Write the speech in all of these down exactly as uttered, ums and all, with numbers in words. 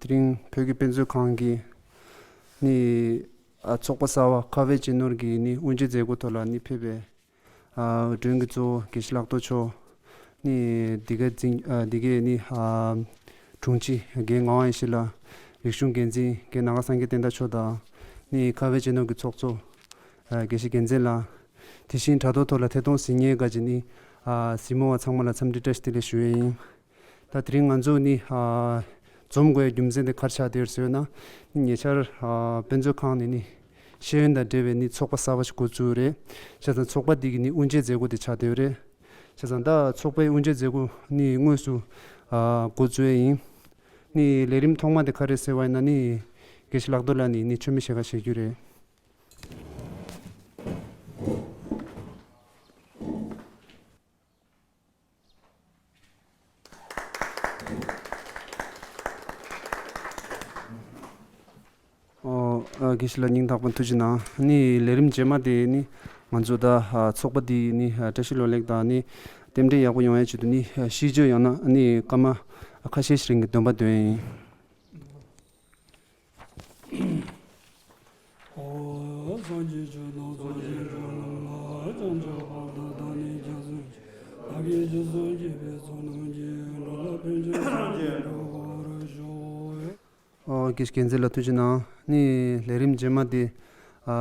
དེ་རིང་བོད་ཀྱི་དཔེ་མཛོད་ཁང་གི་ནི་ཨ་ཚོགས་པ་གསར་པ་ཁ་བའི་གཅེས་ནོར་གྱི་ནི་དབུ་འབྱེད་མཛད་སྒོ་ཐོག་ལ་ནི་ཕེབས་པའི་ཨ་མགྲོན་གྱི་གཙོ་བོ་དགེ་བཤེས་ལྷག་རྡོར་མཆོག་ནི་འདི་གའི་འཛིན་ཨ་འདི་གའི་ནི་ཨ་དྲུང་ཆེ་རྒན་ངག་དབང་ཡེ་ཤེས་ལགས། རིག་གཞུང་འགན་འཛིན་རྒན་ནམ་མཁའ་སངས་རྒྱས་བསྟན་དར་མཆོག་དང་ནི་ཁ་བའི་གཅེས་ནོར་གྱི་ཚོགས་གཙོ་ཨ་དགེ་བཤེས་རྒྱལ་མཚན་ལགས། དེ་བཞིན་དྲ་ཐོག་ཐོག་ལ་ཐད་གཏོང་གཟིགས་མཁན་འགའ་ཞིག་ནི་ཨ་གཟིགས་མོ་བ་ཚང་མ་ལ་འཚམས་འདྲི་བཀྲ་ཤིས་བདེ་ལེགས་ཞུ་ཡས་ཡིན། ད་དེ་རིང་ང་ཚོ་ནི་ཨ་འཛོམས་དགོས་རྒྱུ་མཚན་དེ་ག་རེ་ཆགས་བསྡད་ཡོད་ཟེར་ན། ཉེ་ཆར་ཨ་དཔེ་མཛོད་ཁང་ནས་ནི་ཤེས་ཡོན་དང་འབྲེལ་བའི་ནི་ཚོགས་པ་གསར་པ་ཞིག་འགོ་བཙུགས་རེད། བྱས་ཙང་ཚོགས་པ་འདི་གི་ནི་དབུ་འབྱེད་མཛད་སྒོ་དེ་ཆགས་བསྡད་ཡོད་རེད། བྱས་ཙང་ད་ཚོགས་པའི་དབུ་འབྱེད་མཛད་སྒོ་ནི་དངོས་སུ་ཨ་འགོ་བཙུགས་ཡས་ཡིན། ནི་ལས་རིམ་ཐོག་མ་དེ་ག་རེ་ཟེར་བ་ཡིན་ན་ནི་དགེ་བཤེས་ལྷག་རྡོར་ལགས་ནས་ནི་མཆོད་མེ་ཞལ་ཁ་བཞེས་རྒྱུ་རེད། ཨོ། ཨ་དགེ་བཤེས་ལགས་སྙིང་ཐག་པ་ཐུགས་རྗེ་གནང་། ནི་ལས་རིམ་རྗེས་མ་དེ་ནི་ང་ཚོ་ད་ཨ་ཚོགས་པ་འདི་ནི་ཨ་བཀྲ་ཤིས་ལོ་ལེགས་དང་ནི་རྟེན་འབྲེལ་ཡག་པོ་ཡོང་ཡ་ཆེད་དུ་ནི་ཨ་ཤིས་བརྗོད་ཡང་ན་ནི་སྐར་མ་ཁ་ཤས་ཤིག་རིང་གི་འདོན་པ་འདོན་ཡིན། ཨོ། དགེ་བཤེས་རྒྱལ་མཚན་ལགས་ཐུགས་རྗེ་གནང་། ནི་ལས་རིམ་རྗེས་མ་དེ་ཨ་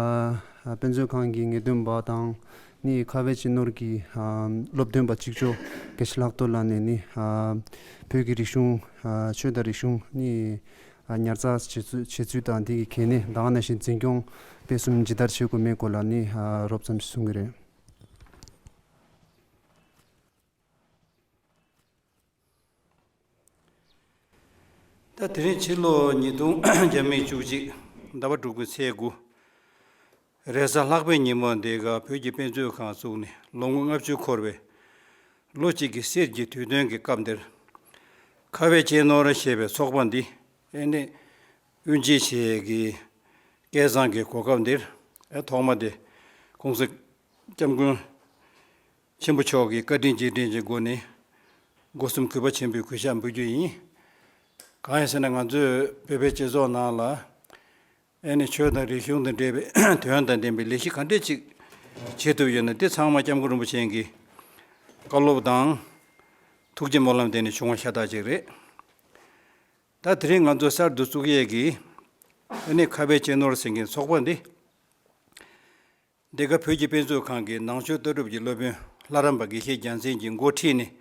དཔེ་མཛོད་ཁང་གི་ངེས་སྟོན་པ་དང་ནི་ཁ་བའི་གཅེས་ནོར་གྱི་ཨ་སློབ་སྟོན་པ་གཅིག་ལྕོགས་དགེ་བཤེས་ལྷག་རྡོར་ལགས་ནས་ནི་ཨ་བོད་ཀྱི་རིག་གཞུང་ཨ་ཆོས་དང་རིག་གཞུང་ནི་ཨ་ཉར་ཚགས་བྱེད་ཚུལ་བྱེད་ཚུལ་དང་དེ་གི་གལ་གནད་ད་ག་ནང་བཞིན་འཛིན་སྐྱོང་སྤེལ་གསུམ་ཇི་ལྟར་བྱེད་དགོས་མེད་སྐོར་ལ་ནི་ཨ་རོབ་ཙམ་ཞིག་གསུང་གི་རེད། ད་དེ་རིང་ཕྱི་ལོ་ཉིས་སྟོང་བརྒྱ་མེད་བཅུ་གཅིག་ཟླ་བ་དྲུག་པའི་ཚེས་དགུ། རེས་གཟའ་ལྷག་པའི་ཉིན་མོ་འདི་ག་བོད་ཀྱི་དཔེ་མཛོད་ཁང་བཙུགས་ནས་ལོ་ངོ་ལྔ་བཅུ་འཁོར་བའི་ལོ་གཅིག་གི་གསེར་གྱི་དུས་སྟོན་གྱི་སྐབས་འདིར། ཁ་བའི་གཅེས་ནོར་ཞེས་པའི་ཚོགས་པ་འདི་ཨེ་ནི་དབུ་འབྱེད་བྱེད་ཀྱི་སྐལ་བཟང་གི་གོ་སྐབས་འདིར་ཨེ་ཐོག་མ་དེ་༸གོང་ས་༸སྐྱབས་མགོན་ཆེན་པོ་མཆོག་གི་བཀའ་དྲིན་རྗེས་དྲན་གྱི་སྒོ་ནས་སྒོ་གསུམ་གུས་པ་ཆེན་པོས་གུས་ཕྱག་འབུལ་རྒྱུ་ཡིན། གང་ཡིན་ཟེར་ན་ང་ཚོས་བོད་པའི་སྤྱི་ཚོགས་ནང་ལ་ཨེ་ནི་ཆོས་དང་རིག་གཞུང་དང་འབྲེལ་བའི་དོན་དང་ལྡན་པའི་ལས་གཞི་ག་འདྲས་ཅིག་བྱེད་ཐུབ་ཡོད་ན་དེ་ཚང་མ་༸སྐྱབས་མགོན་རིན་པོ་ཆེ་གི་བཀའ་སློབ་དང་ཐུགས་རྗེ་སྨོན་ལམ་དེ་ནས་བྱུང་བ་ཤ་སྟག་ཅིག་རེད། ད་དེ་རིང་ང་ཚོ་གསར་དུ་བཙུགས་ཡས་ཀྱི་ཨེ་ནི་ཁ་བའི་གཅེས་ནོར་ཟེར་མཁན་ཚོགས་པ་འདི། འདི་ག་བོད་ཀྱི་དཔེ་མཛོད་ཁང་གི་ནང་ཆོས་ལྟ་གྲུབ་ཀྱི་སློབ་དཔོན་ལྷ་རམས་པ་དགེ་བཤེས་རྒྱལ་མཚན་གྱིས་འགོ་ཁྲིད་ནས་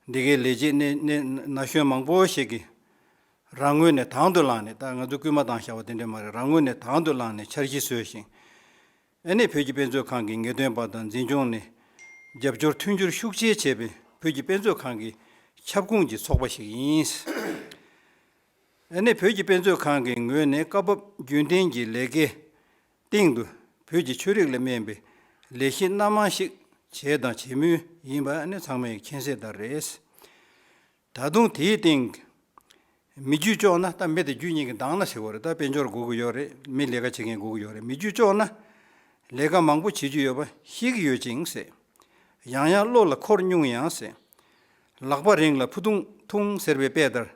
འདི་གའི་ལས་བྱེད་ནས་ནས་ན་གཞོན་མང་པོ་ཞིག་གིས་རང་ངོས་ནས་དང་དུ་བླངས་ནས། ད་ང་ཚོ་སྐུལ་མ་བཏང་བཞག་པ་དེ་འདྲ་མ་རེད། རང་ངོས་ནས་དང་དུ་བླངས་ནས་འཆར་གཞི་བཟོས་ཤིང་། ཨ་ནི་བོད་ཀྱི་དཔེ་མཛོད་ཁང་གི་ངེས་སྟོན་པ་དང་འཛིན་སྐྱོང་ནས་རྒྱབ་སྐྱོར་མཐུན་འགྱུར་ཤུགས་ཆེ་བྱས་པའི་བོད་ཀྱི་དཔེ་མཛོད་ཁང་གི་ཁྱབ་ཁོངས་ཀྱི་ཚོགས་པ་ཞིག་ཡིན། ཨ་ནི་བོད་ཀྱི་དཔེ་མཛོད་ཁང་གི་ངོས་ནས་སྐབས་བབ་རྒྱུན་ལྡན་གྱི་ལས་ཀའི་སྟེང་དུ་བོད་ཀྱི་ཆོས་རིག་ལ་སྨན་པའི་ལས་གཞི་སྣ་མང་ཞིག་བྱས་དང་བྱེད་མུས་ཡིན་པ་ཨ་ནི་ཚང་མས་མཁྱེན་གསལ་ལྟར་རེད། ད་དུང་དེའི་སྟེང་མི་རྒྱུད་ལྕོགས་ན། ད་མི་དེ་རྒྱུད་གཉིས་ཀྱི་གདངས་ན་ཟེར་བ་རེད། ད་དཔལ་འབྱོར་དགོས་ཀྱི་ཡོད་རེད། མི་ལས་ཀ་བྱེད་མཁན་དགོས་ཀྱི་ཡོད་རེད། མི་རྒྱུད་ལྕོགས་ན་ལས་ཀ་མང་པོ་བྱེད་རྒྱུ་ཡོད་པ་ཤེས་ཀྱི་ཡོད་ཅིང་ཟེར། ཡང་ཡང་བློ་ལ་འཁོར་མྱོང་ཡང་ཟེར། ལག་པ་རིང་ལ་ཕུ་ཐུང་ཐུང་ཟེར་བའི་དཔེ་ལྟར།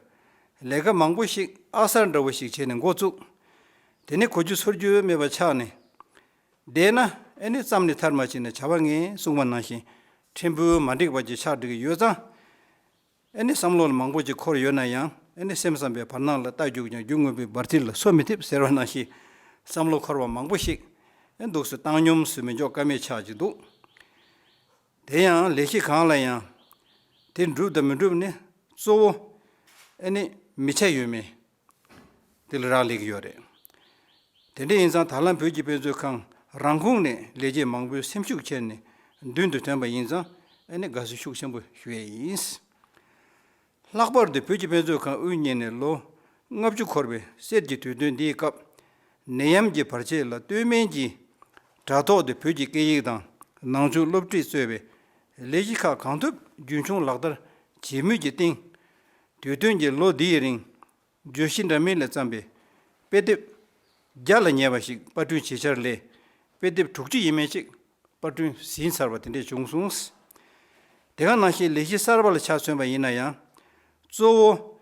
ལས་ཀ་མང་པོ་ཞིག་ཨ་གསར་འདྲ་བོ་ཞིག་བྱས་ནས་འགོ་བཙུགས། དེ་ནས་གོ་རྒྱུ་ཚོར་རྒྱུ་མེད་པ་ཆགས་ནས། བསྡད་ན་ཨེ་ནི་བརྩམས་ནས་མཐར་མ་ཕྱིན་ན་བྱ་བ་ངས་གསུངས་པ་ནང་བཞིན་ཕྲན་བུ་མ་འགྲིག་པ་ཅིག་ཆགས་འགྲོ་གི་ཡོད་ཙང་། ཨེ་ནི་བསམ་བློ་ལ་མང་པོ་ཅིག་འཁོར་ཡོད་ན་ཡང་། ཨེ་ནི་སེམས་བསམ་པའི་བར་སྣང་ལ་རྟ་རྒྱུག་ཀྱང་རྒྱུ་ངན་པའི་འབར་མཐིལ་ལ་སོ་མི་ཐེབས་ཟེར་བ་ནང་བཞིན། བསམ་བློ་འཁོར་བ་མང་པོ་ཞིག་ཨེ་འདུག་སེ་བཏང་སྙོམས་སུ་མི་འཇོག་ཀ་མེད་ཆགས་ཀྱི་འདུག། དེ་ཡང་ལས་གཞི་གང་ལ་ཡང་དེ་འགྲུབ་དང་མི་འགྲུབ་ནི་གཙོ་བོ་ཨེ་ནི་མི་ཆ་ཡོད་མེད་དེ་ལ་རག་ལས་ཀྱི་ཡོད་རེད། དེ་འདྲ་ཡིན་ཙང་ད་ལམ་བོད་ཀྱི་དཔེ་མཛོད་ཁང་རང་ཁོངས་ནས་ལས་བྱེད་མང་པོས་སེམས་ཤུགས་ཁྱེར་ནས་མདུན་དུ་ཐོན་པ་ཡིན་ཙང་ཨ་ནི་དགའ་བསུ་ཤུགས་ཆེན་པོ་ཞུ་ཡས་ཡིན། ལྷག་པར་དུ་བོད་ཀྱི་དཔེ་མཛོད་ཁང་དབུ་བརྙེས་ནས་ལོ་ལྔ་བཅུ་འཁོར་བའི་གསེར་གྱི་དུས་སྟོན་འདིའི་སྐབས། ནད་ཡམས་ཀྱི་བར་ཆད་ལ་ལྟོས་མེད་ཀྱིས་དྲ་ཐོག་ཏུ་བོད་ཀྱི་སྐད་ཡིག་དང་ནང་ཆོས་སློབ་ཁྲིད་གཙོས་པའི་ལས་གཞི་ཁག་གང་ཐུབ་རྒྱུན་འཁྱོངས་ལག་བསྟར་བྱེད་མུས་ཀྱི་སྟེང་། དུས་སྟོན་གྱི་ལོ་འདིའི་རིང་བརྗོད་གཞི་འདྲ་མིན་ལས་བརྩམས་པའི་དཔེ་དེབ་བརྒྱ་ལ་ཉེ་བ་ཞིག་པར་སྐྲུན་བྱེད་འཆར་ལས། དཔེ་དེབ་དྲུག་ཅུ་ཡས་མས་ཅིག་པར་སྐྲུན་ཟིན་ཚར་བ་དེ་འདྲས་བྱུང་སོང་། དེ་ག་ནང་བཞིན་ལས་གཞི་གསར་པ་ལ་ཆ་མཚོན་པ་ཡིན་ན་ཡང་། གཙོ་བོ་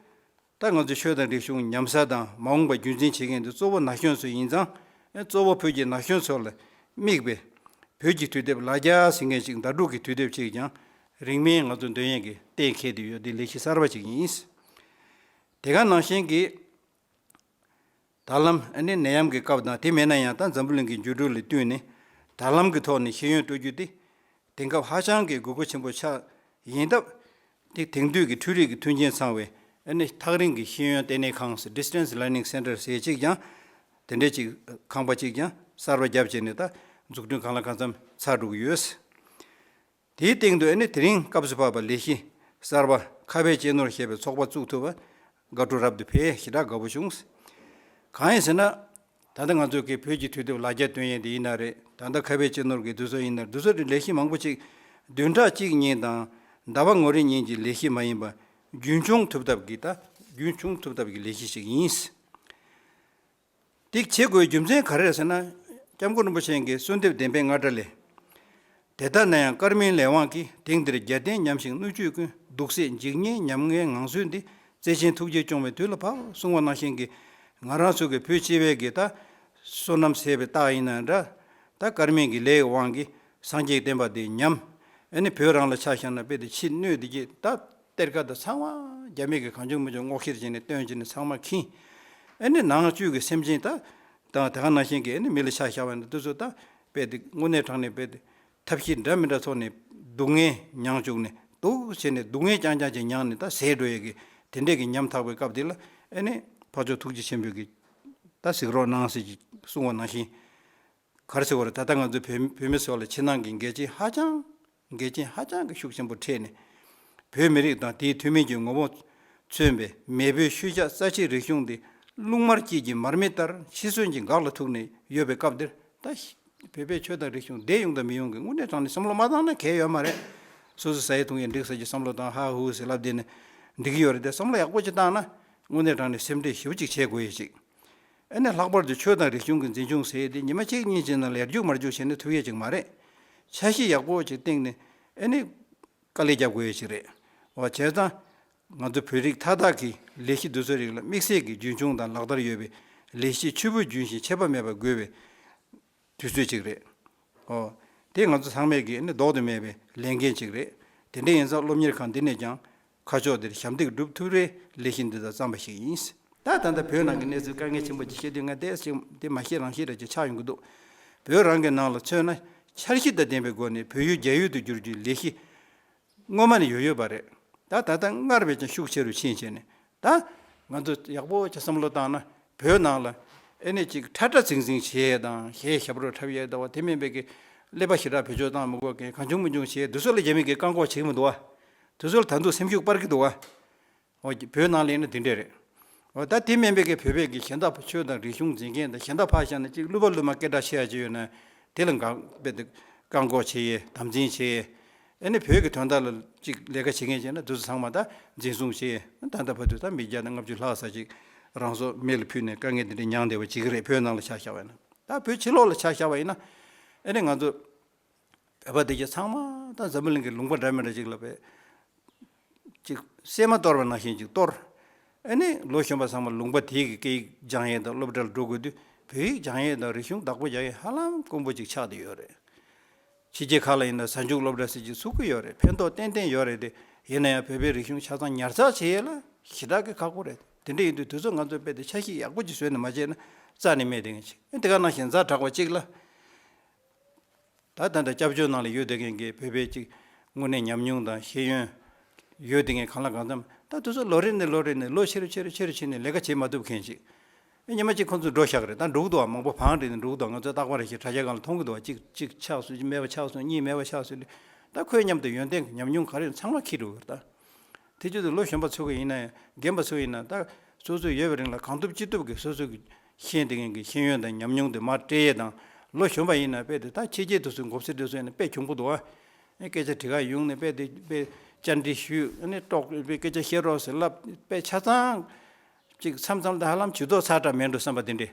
ད་ང་ཚོའི་ཆོས་དང་རིག་གཞུང་ཉམས་གསོ་དང་མ་འོངས་པ་རྒྱུན་འཛིན་བྱེད་མཁན་དེ་གཙོ་བོ་ན་གཞོན་ཚོ་ཡིན་ཙང་། གཙོ་བོ་བོད་ཀྱི་ན་གཞོན་ཚོ་ལ་དམིགས་པའི་བོད་ཀྱི་དུས་དེབ་ལ་རྒྱ་ཟེར་མཁན་ཅིག་ཟླ་དྲུག་གི་དུས་དེབ་ཅིག་ཀྱང་རིང་མིན་ང་ཚོ་འདོན་ཡས་ཀྱི་གཏན་འཁེལ་དུ་ཡོད། འདི་ལས་གཞི་གསར་པ་ཅིག་ཡིན། དེ་ག་ནང་བཞིན་གྱི་ད་ལམ་ཨ་ནི་ནད་ཡམས་ཀྱི་སྐབས་དང་དེ་མེད་ན་ཡང་ད་འཛམ་བུ་གླིང་གི་འགྱུར་འགྲོས་ལ་བསྟུན་ནས་ད་ལམ་གྱི་ཐོག་ནས་ཤེས་ཡོན་སྤྲོད་རྒྱུ་དེ་དེང་སྐབས་ཧ་ཅང་གི་དགོས་མཁོ་ཆེན་པོ་ཆགས་ཡིན་སྟབས། དེ་དེང་དུས་ཀྱི་འཕྲུལ་རིག་གི་མཐུན་རྐྱེན་ཚང་བའི་ཨ་ནི་ཐག་རིང་གི་ཤེས་ཡོན་ལྟེ་གནས་ཁང་ཟེར། Distance Learning Center ཟེར་ཅིག་ཀྱང་དེ་འདྲའི་ཅིག་ཁང་པ་ཅིག་ཀྱང་གསར་པ་བརྒྱབ་བྱས་ནས་ད་འཛུགས་སྐྲུན་གང་ལ་གང་འཚམ་ཚར་འགྲོ་གི་ཡོད། དེའི་སྟེང་དུ་ཨ་ནི་དེ་རིང་སྐབས་སུ་བབས་པ་ལས་གཞི་གསར་པ་ཁ་བའི་གཅེས་ནོར་ཞེས་པའི་ཚོགས་པ་བཙུགས་ཐུབ་པ་དགའ་སྤྲོ་རབ་ཏུ་འཕེལ། ཞེ་དྲག་དགའ་པོ་བྱུང་། གང་ཡིན་ཟེར་ན། ད་ལྟ་ང་ཚོ་གི་བོད་ཀྱི་དུས་དེབ་ལ་རྒྱ་འདོན་ཡས་དེ་ཡིན་ན་རེད། ད་ལྟ་ཁ་བའི་གཅེས་ནོར་གྱི་དུས་ཚོད་ཡིན་ན་རེད། དུས་ཚོད་ཀྱི་ལས་གཞི་མང་པོ་ཅིག་བདུན་ཕྲག་གཅིག་གཉིས་དང་ཟླ་བ་ངོ་རེ་གཉིས་ཀྱི་ལས་གཞི་མ་ཡིན་པ་རྒྱུན་འཁྱོངས་ཐུབ་ཐབས་ཀྱི་ད་རྒྱུན་འཁྱོངས་ཐུབ་ཐབས་ཀྱི་ལས་གཞི་ཞིག་ཡིན། དེ་བྱེད་དགོས་རྒྱུ་མཚན་ག་རེ་རེད་ཟེར་ན། སྐྱབས་མགོན་རིན་པོ་ཆེ་གིས་གསོལ་འདེབས་བདེན་པའི་རྔ་སྒྲ་ལས། དེ་ལྟར་ན་ཡང་དཀར་མིན་ལས་དབང་གིས། དེང་འདིར་རྒྱལ་བསྟན་ཉམས་ཤིང་སྣོད་བཅུད་ཀུན། སྡུག་བསྲེས་འཇིགས་ཉེན་ཉམ་ངའི་ངང་ཚུལ་འདི། བརྩེ་ཆེན་ཐུགས་རྗེས་སྐྱོང་བའི་དུས་ལ་བབ། གསུངས་པ་ནང་བཞིན་གྱི། ང་རང་ཚོ་གི་བོད་སྤྱི་པའི་གི་ད་བསོད་ནམས་ཟད་པའི་རྟགས་ཡིན་ན་འདྲ། ད་དཀར་མིན་གྱི་ལས་ཀྱི་དབང་གིས་སངས་རྒྱས་བསྟན་པ་འདི་ཉམས། ཨ་ནི་བོད་རང་ལ་ཆ་བཞག་ན་དཔེ་དེ་ཕྱི་སྣོད་འདི་གྱི་ད། གཏེར་ཁ་དང་ཚང་མ་རྒྱ་མི་གིས་གང་བྱུང་མི་བྱུང་སྔོག་བཤེར་བྱས་ནས་བཏོན་བྱས་ནས་ཚང་མ་ཁྱེར། ཨ་ནི་ནང་བཅུད་ཀྱི་སེམས་ཅན་ད་དང་དེ་ག་ནང་བཞིན་གྱི་ཨ་ནི་མི་ལ་ཆ་བཞག་པ་ཡིན་ན་དེ་ཚོ་ད་དཔེ་དེ་དངོས་གནས་དྲང་གནས་དཔེ་དེ་ཐབས་ཤེས་འདྲ་མི་འདྲ་ཐོག་ནས་སྡུག་བསྔལ་མྱངས་བཅུག་ནས་སྡུག་བྱས་ནས་སྡུག་བསྔལ་རྐྱང་རྐྱང་ཅིག་མྱངས་ནས་ད་ཟད་འགྲོ་ཡས་ཀྱི་དེ་འདྲས་ཀྱི་ཉམ་ཐག་པའི་སྐབས་དེ་ལ་ཨ་ནི་འཕགས་མཆོག་ཐུགས་རྗེ་ཆེན་པོས་ཀྱི་ད་གཟིགས་རོགས་གནང་ཟེར་གྱི་གསུངས་པ་ནང་བཞིན། ག་རེ་ཟེར་བ་རེད། ད་ལྟ་ང་ཚོ་བོད་བོད་མི་ཚོ་ལ་ཕྱི་ནང་གི་འགལ་རྐྱེན་ཧ་ཅང་འགལ་རྐྱེན་ཧ་ཅང་གི་ཤུགས་ཆེན་པོ་འཕྲད་ནས། བོད་མི་རིགས་དང་དེའི་ཐུན་མིན་གྱི་ངོ་བོ་མཚོན་པའི་མེས་པོའི་ཤུལ་བཞག་རྩ་ཆེའི་རིག་གཞུང་འདི་རླུང་དམར་དཀྱིལ་གྱི་མར་མེ་ལྟར་འཆི་གསོན་གྱི་འགག་ལ་ཐུག་ནས་ཡོད་པའི་སྐབས་འདིར། ད་བོད་པའི་ཆོས་དང་རིག་གཞུང་འདས་ཡོང་དང་མི་ཡོང་གི་དངོས་གནས་དྲང་གནས་བསམ་བློ་མ་བཏང་ན་གལ་ཡོད་མ་རེད། སོ་སོ་ཟ་ཡི་འཐུང་ཡི་འགྲིག་ས་ཀྱི་བསམ་བློ་བཏང་ཧ་ཧུ་ཟེར་ལབ་བསྡད་ནས་འགྲིག་གི་ཡོད་རེད་དེ། བསམ་བློ་ཡག་པོ་ཅིག་བཏང་ན་དངོས་གནས་དྲང་གནས་སེམས་ཁྲལ་ཞེ་པོ་ཅིག་བྱེད་དགོས་ཡོད་ཅིག་ཨ་ནི་ལྷག་པར་དུ་ཆོས་དང་རིག་གཞུང་གི་འཛིན་སྐྱོང་ཟེར་ཡས་དེ་ཉི་མ་གཅིག་གཉིས་ཅིག་ནང་ལ་ཡར་རྒྱུག་མར་རྒྱུག་བྱས་ནས་ཐུབ་ཡས་ཅིག་མ་རེད། འཆར་གཞི་ཡག་པོ་ཅིག་བཏིང་ནས་ཨ་ནི་དཀའ་ལས་རྒྱག་དགོས་ཡས་ཅིག་རེད། འོ་བྱས་ཙང་ང་ཚོ་བོད་རིགས་མཐའ་དག་གི་ལས་གཞི་འདི་ཚོའི་རིགས་ལ་དམིགས་བསལ་གྱི་རྒྱུན་འཁྱོངས་དང་ལག་བསྟར་ཡོད་པའི་ལས་གཞི་ཕྱུག་པོ་རྒྱུན་བཞིན་ཆད་པ་མེད་པར་དགོས་པའི་དུས་ཚོད་ཅིག་རེད། ཨོ། དེ་ང་ཚོ་ཚང་མས་ཀྱིས་ནི་ལྡོག་ཏུ་མེད་པའི་ལས་འགན་ཅིག་རེད། དེ་འདྲ་ཡིན་ཙང་སློབ་གཉེར་ཁང་འདི་ནས་ཀྱང་ཁ་ཕྱོགས་འདིར་ཞབས་འདེགས་སྒྲུབ་ཐུབ་རེ་ལས་གཞི་འདི་དང་བརྩམས་པ་ཞིག་ཡིན། ད་ད་ལྟ་བོད་ནང་གི་གནས་ཚུལ་དཀའ་ངལ་ཆེན་པོ་ཅིག་བཤད་དུས་ང་བལྟས་ཅིག་དེ་མ་ཤེས་རང་ཤེས་རེ་ཅིག་ཆགས་ཡོང་གི་འདུག་བོད་རང་གི་ནང་ལ་མཚོན་ན་འཆར་གཞི་དང་ལྡན་པའི་སྒོ་ནས་བོད་ཡུལ་རྒྱ་ཡུལ་དུ་བསྒྱུར་རྒྱུའི་ལས་གཞི་སྔོན་མ་ནས་ཡོད་ཡོད་པ་རེད། ད་ད་ལྟ་སྔར་བས་ཀྱང་ཤུགས་ཆེ་རུ་ཕྱིན་བྱས་ནས། ད་ང་ཚོ་ཡག་པོ་ཅིག་བསམ་བློ་བཏང་ན་བོད་ནང་ལ་ཨེ་ནས་ཅིག་ཁྲ་ཁྲ་ཚིང་ཚིང་བྱེད་ཡས་དང་གཞས་ཞབས་བྲོ་འཁྲབ་ཡས་དང་བ་དེ་མིན་པའི་གི་ཀླད་པ་ཞེ་དྲག་བེད་སྤྱོད་བཏང་མི་དགོས་མཁན་གང་བྱུང་མི་འབྱུང་བྱེད་དུས་ཚོད་ལ་རྒྱ་མི་གིས་བཀག་འགོག་བྱེད་ཀྱི་མི་འདུག་བ། དུས་ཚོད་ལ་ད་དུང་སེམས་ཤུགས་སྤར་གྱི་འདུག་བ། འོ་བོད་ནང་ལ་ཡིན་ན་དེ་འདྲས་རེད། འོ་ད་དེ་མིན་པའི་གི་བོད་པའི་གི་གཞན་དག་ཆོས་དང་རིག་གཞུང་འཛིན་མཁན་དང་གཞན་དག་ཕར་བཞག་ན་ཅིག་གླུ་བ་གླུ་མ་སྐད་གྲགས་ཆེ་ཡ་ཅིག་ཡོད་ན་དེ་ལ་འགག་དཔེ་དེ་བཀག་འགོག་བྱེད་ཡས་དམ་འཛིན་བྱེད་ཡས། ཨ་ནི་བོད་ཀྱི་དོན་དག་ལ་ཅིག་ལས་ཀ་བྱེད་མཁན་བྱས་ན་དུས་ཚོད་ཚང་མ་ད་འཛིན་བཟུང་བྱེད་ཡས། ད་ལྟ་བར་དུ་ད་མི་བརྒྱ་དང་ལྔ་བཅུ་ལྷག་ཙམ་ཅིག་རང་སྲོག་མེ་ལ་ཕུལ་ནས་དཀའ་ངལ་འདི་འདྲ་མྱངས་བསྡད་པ་ཅིག་རེད། བོད་ནང་ལ་ཆ་བཞག་པ་ཡིན་ན། ད་བོད་ཕྱི་ལོགས་ལ་ཆ་བཞག་པ་ཡིན་ན་ཨ་ནི་ང་ཚོ་བོད་པ་དེ་གྱད་ཚང་མ་ད་འཛམ་བུ་གླིང་གི་ལུང་པ་འདྲ་མི་འདྲ་ཅིག་ལ་བས་ཅིག་སྲན་མ་གཏོར་བ་ནང་བཞིན་ཅིག་གཏོར། ཨ་ནི་ལོ་གཞོན་པ་ཚང་མ་ལུང་པ་དེའི་གི་སྐད་ཡིག་སྦྱང་ཡས་དང་སློབ་གྲྭ་ལ་འགྲོ་དགོས་དུས་བོད་ཡིག་སྦྱང་ཡས་དང་རིག་གཞུང་བདག་པོ་རྒྱག་ཡས་ཧ་ལམ་དཀོན་པོ་ཅིག་ཆགས་བསྡད་ཡོད་རེད། ཕྱི་རྒྱལ་ཁག་ལ་ཡིན་ན་གཟའ་མཇུག་སློབ་གྲྭ་ཟེར་གྱི་ཚུགས་ཀྱི་ཡོད་རེད། ཕན་ཐོགས་ཏན་ཏན་ཡོད་རེད་དེ། ཡིན་ན་ཡང་བོད་པའི་རིག་གཞུང་ཆ་ཚང་ཉར་ཚགས་བྱེད་ཡས་ལ་ཞེ་དྲག་གི་ཁག་པོ་རེད། དེ་འདྲ་ཡིན་དུས་དུས་ཚོད་ང་ཚོས་དཔེ་དེ་ཆ་ཤས་ཡག་པོ་ཅིག་བཟོས་ནས་མ་བྱས་ན་རྩ་ནས་མེད་དེ་ངས་ཅིག་དེ་ག་ནང་བཞིན་ཛ་དྲག་པ་གཅིག་ལ། ད་ད་ལྟ་སྐྱབས་བཅོལ་ནང་ལ་ཡོད་བསྡད་མཁན་གྱི་བོད་པའི་ཅིག་དངོས་གནས་ཉམས་མྱོང་དང་ཤེས་ཡོན་ཡོད་བསྡད་མཁན་གང་ལ་གང་འཚམ་ད་དུས་ཚོད་ལོ་རེ་ནས་ལོ་རེ་ནས་ལོ་ཆེ་རུ་ཆེ་རུ་ཆེ་རུ་ཕྱིན་ནས་ལས་ཀ་བྱེད་མ་ཐུབ་མཁན་ཅིག་ཨེ་ཉི་མ་གཅིག་ཁོང་ཚོ་འགྲོ་བཞག་རེད། ད་འགྲོ་གི་འདུག་བ། མང་པོ་བང་སྒྲིག་ནས་འགྲོ་གི་འདུག་ང་ཚོ་རྟག་པར་ཞིག་དྲ་རྒྱ་སྒང་ལ་མཐོང་གི་འདུག་བ། གཅིག་གཅིག་ཆགས་སོང་། གཉིས་མེད་པ་ཆགས་སོང་། གཉིས་མེད་པ་ཆགས་སོང་ལས། ད་ཁོའི་མཉམ་དུ་ཡོན་ཏན་གྱི་ཉམས་མྱོང་ག་རེ་ཚང་མ་ཁྱེར་འགྲོ་གི་རེད་ད། དེ་བྱེད་དུས་ལོ་གཞོན་པ་ཚོ་གི་ཡིན་ན་ཡང་རྒན་པ་ཚོ་ཡིན་ན་ད་སོ་སོ་ཡོད་པའི་རིང་ལ་གང་ཐུབ་ཅི་ཐུབ་ཀྱིས་སོ་སོ་གི་ཤེས་བསྡད་མཁན་གྱི་ཤེས་ཡོན་དང་ཉམས་མྱོང་དེ་མར་སྤྲད་ཡས་དང་། ལོ་གཞོན་པ་ཡིན་ན་དཔེ་དེ་ད་ཕྱི་རྒྱལ་དུ་སོང་མགོ་སེར་དུ་སོང་ཡིན་ན་དཔེ་གྱོང་པོ་འདུག་བ། སྐད་ཆ་དྲི་ག་ཡོང་ནས་དཔེ་དེ་དཔེ་བཅར་འདྲི་ཞུས། ཨ་ནི་ཏོག་དཔེ་སྐད་ཆ་བཤད་རོགས་ཟེར་ལབ། དཔེ་ཆ་ཚང་ཅིག་མཚམས་མཚམས་དུ་ཧ་ལམ་ཇུས་གཏོགས་ཚར་འདྲ་མེད་འགྲོ་བསམ་པ་དེ་འདྲས།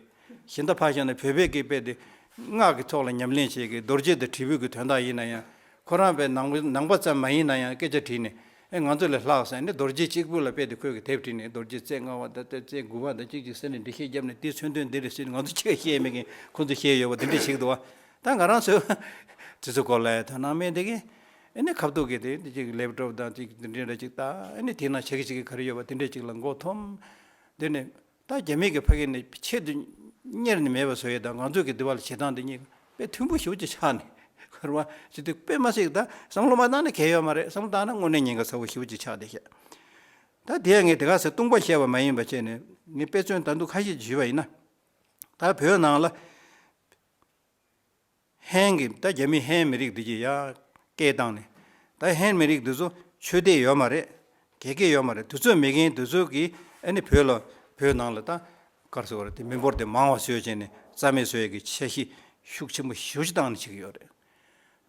གཞན་དག་ཕར་བཞག་ན་བོད་པའི་སྐད་དཔེ་དེ་སྔགས་ཀྱི་ཐོག་ལ་ཉམས་ལེན་བྱེད་ཀྱི་རྡོ་རྗེ་དང་དྲིལ་བུ་གི་དོན་དག་ཡིན་ན་ཡང་། ཁོ་རང་དཔེ་ནང་པ་ནང་པ་ཙམ་མ་ཡིན་ན་ཡང་སྐད་ཆ་དྲིས་ནས་ ཨེ་ང་ཚོ་ལས་ལྷག་ཟེར་ནས་རྡོ་རྗེ་གཅིག་པུ་ལ་དཔེ་དེ་ཁོས་ཀྱི་དེབ་བྲིས་ནས་རྡོ་རྗེ་རྩེ་ལྔ་པ་དང་དེ་རྩེ་དགུ་པ་དང་གཅིག་གཅིག་ཟེར་ནས་འགྲེལ་བཤད་བརྒྱབ་ནས་དེའི་མཚོན་དོན་འདི་རེད་ཟེར་ནས་ང་ཚོ་ཁྱེད་ཤེས་མེད་མཁན་ཁོ་ཚོ་ཤེས་ཡོད་པ་དེ་འདྲས་ཞིག་འདུག་བ། ད་ང་རང་ཚོས་དེ་ཚོ་སྐོར་ལ་དོ་སྣང་མེད་དེ་གི་ཨེ་ནས་ཁ་ཐུག་གི་དེ་འདི་གཅིག་ལེབ་ཊོབ་དང་གཅིག་འདི་འདྲས་འདྲ་གཅིག་ད་ཨེ་ནས་དེ་ན་བྱེད་ཀྱི་བྱེད་ཀྱི་ག་རེ་ཡོད་པ་དེ་འདྲས་གཅིག་ལ་མགོ་འཐོམ། དེ་ནས་ད་རྒྱ་མི་གི་ཕ་གི་ནས་ཆེད་དུ་གཉེར་ནས་མེད་པ་བཟོ་ཡས་དང་ང་ཚོ་གི་འདི་བ་ལ་བྱེད་སྟངས་འདི་གཉིས་དཔེ་མཐུན་པོ་ཞེ་པོ་ཅིག་ཆགས་ནས་ག་རེ་བ་ཅི་སྟེ་དཔེ་མ་སྲིད་ད་བསམ་བློ་མ་བཏང་ན་གལ་ཡོད་མ་རེད། བསམ་བློ་བཏང་ན་དངོས་གནས་ཉེན་ཁ་ཚ་བོ་ཞེ་པོ་ཅིག་ཆགས་བསྡད་ཤག་ད་དེ་ཡང་ངས་དེ་ག་ཚོད་ལྟུང་བ་བཤད་པ་མ་ཡིན་པ་བྱས་ནས་ངས་དཔེ་མཚོན་ད་དུང་ཁ་ཤས་ཅིག་ཞུས་པ་ཡིན་ན། ད་བོད་ནང་ལ་ཧན་གྱི་ད་རྒྱ་མི་ཧན་མི་རིགས་འདི་གྱི་ཡ་སྐད་བཏང་ནས་ད་ཧན་མི་རིགས་འདི་ཚོ་ཆོས་དད་ཡོད་མ་རེད། དགེ་རྒན་ཡོད་མ་རེད། དུས་ཚོད་མེད་མཁན་དུས་ཚོད་ཀྱིས་ཨ་ནི་བོད་ལ་བོད་ནང་ལ་ད་གར་སོ་བར་དེ་མི་འབོར་དེ་མང་བ་བཟོས་བྱས་ནས་རྩ་མེད་བཟོ་ཡས་ཀྱི་འཆར་གཞི་ཤུགས་ཆེན་པོ་ཞེ་པོ་ཅིག་བཏང་ནས་བྱེད་ཀྱི་ཡོད་རེད།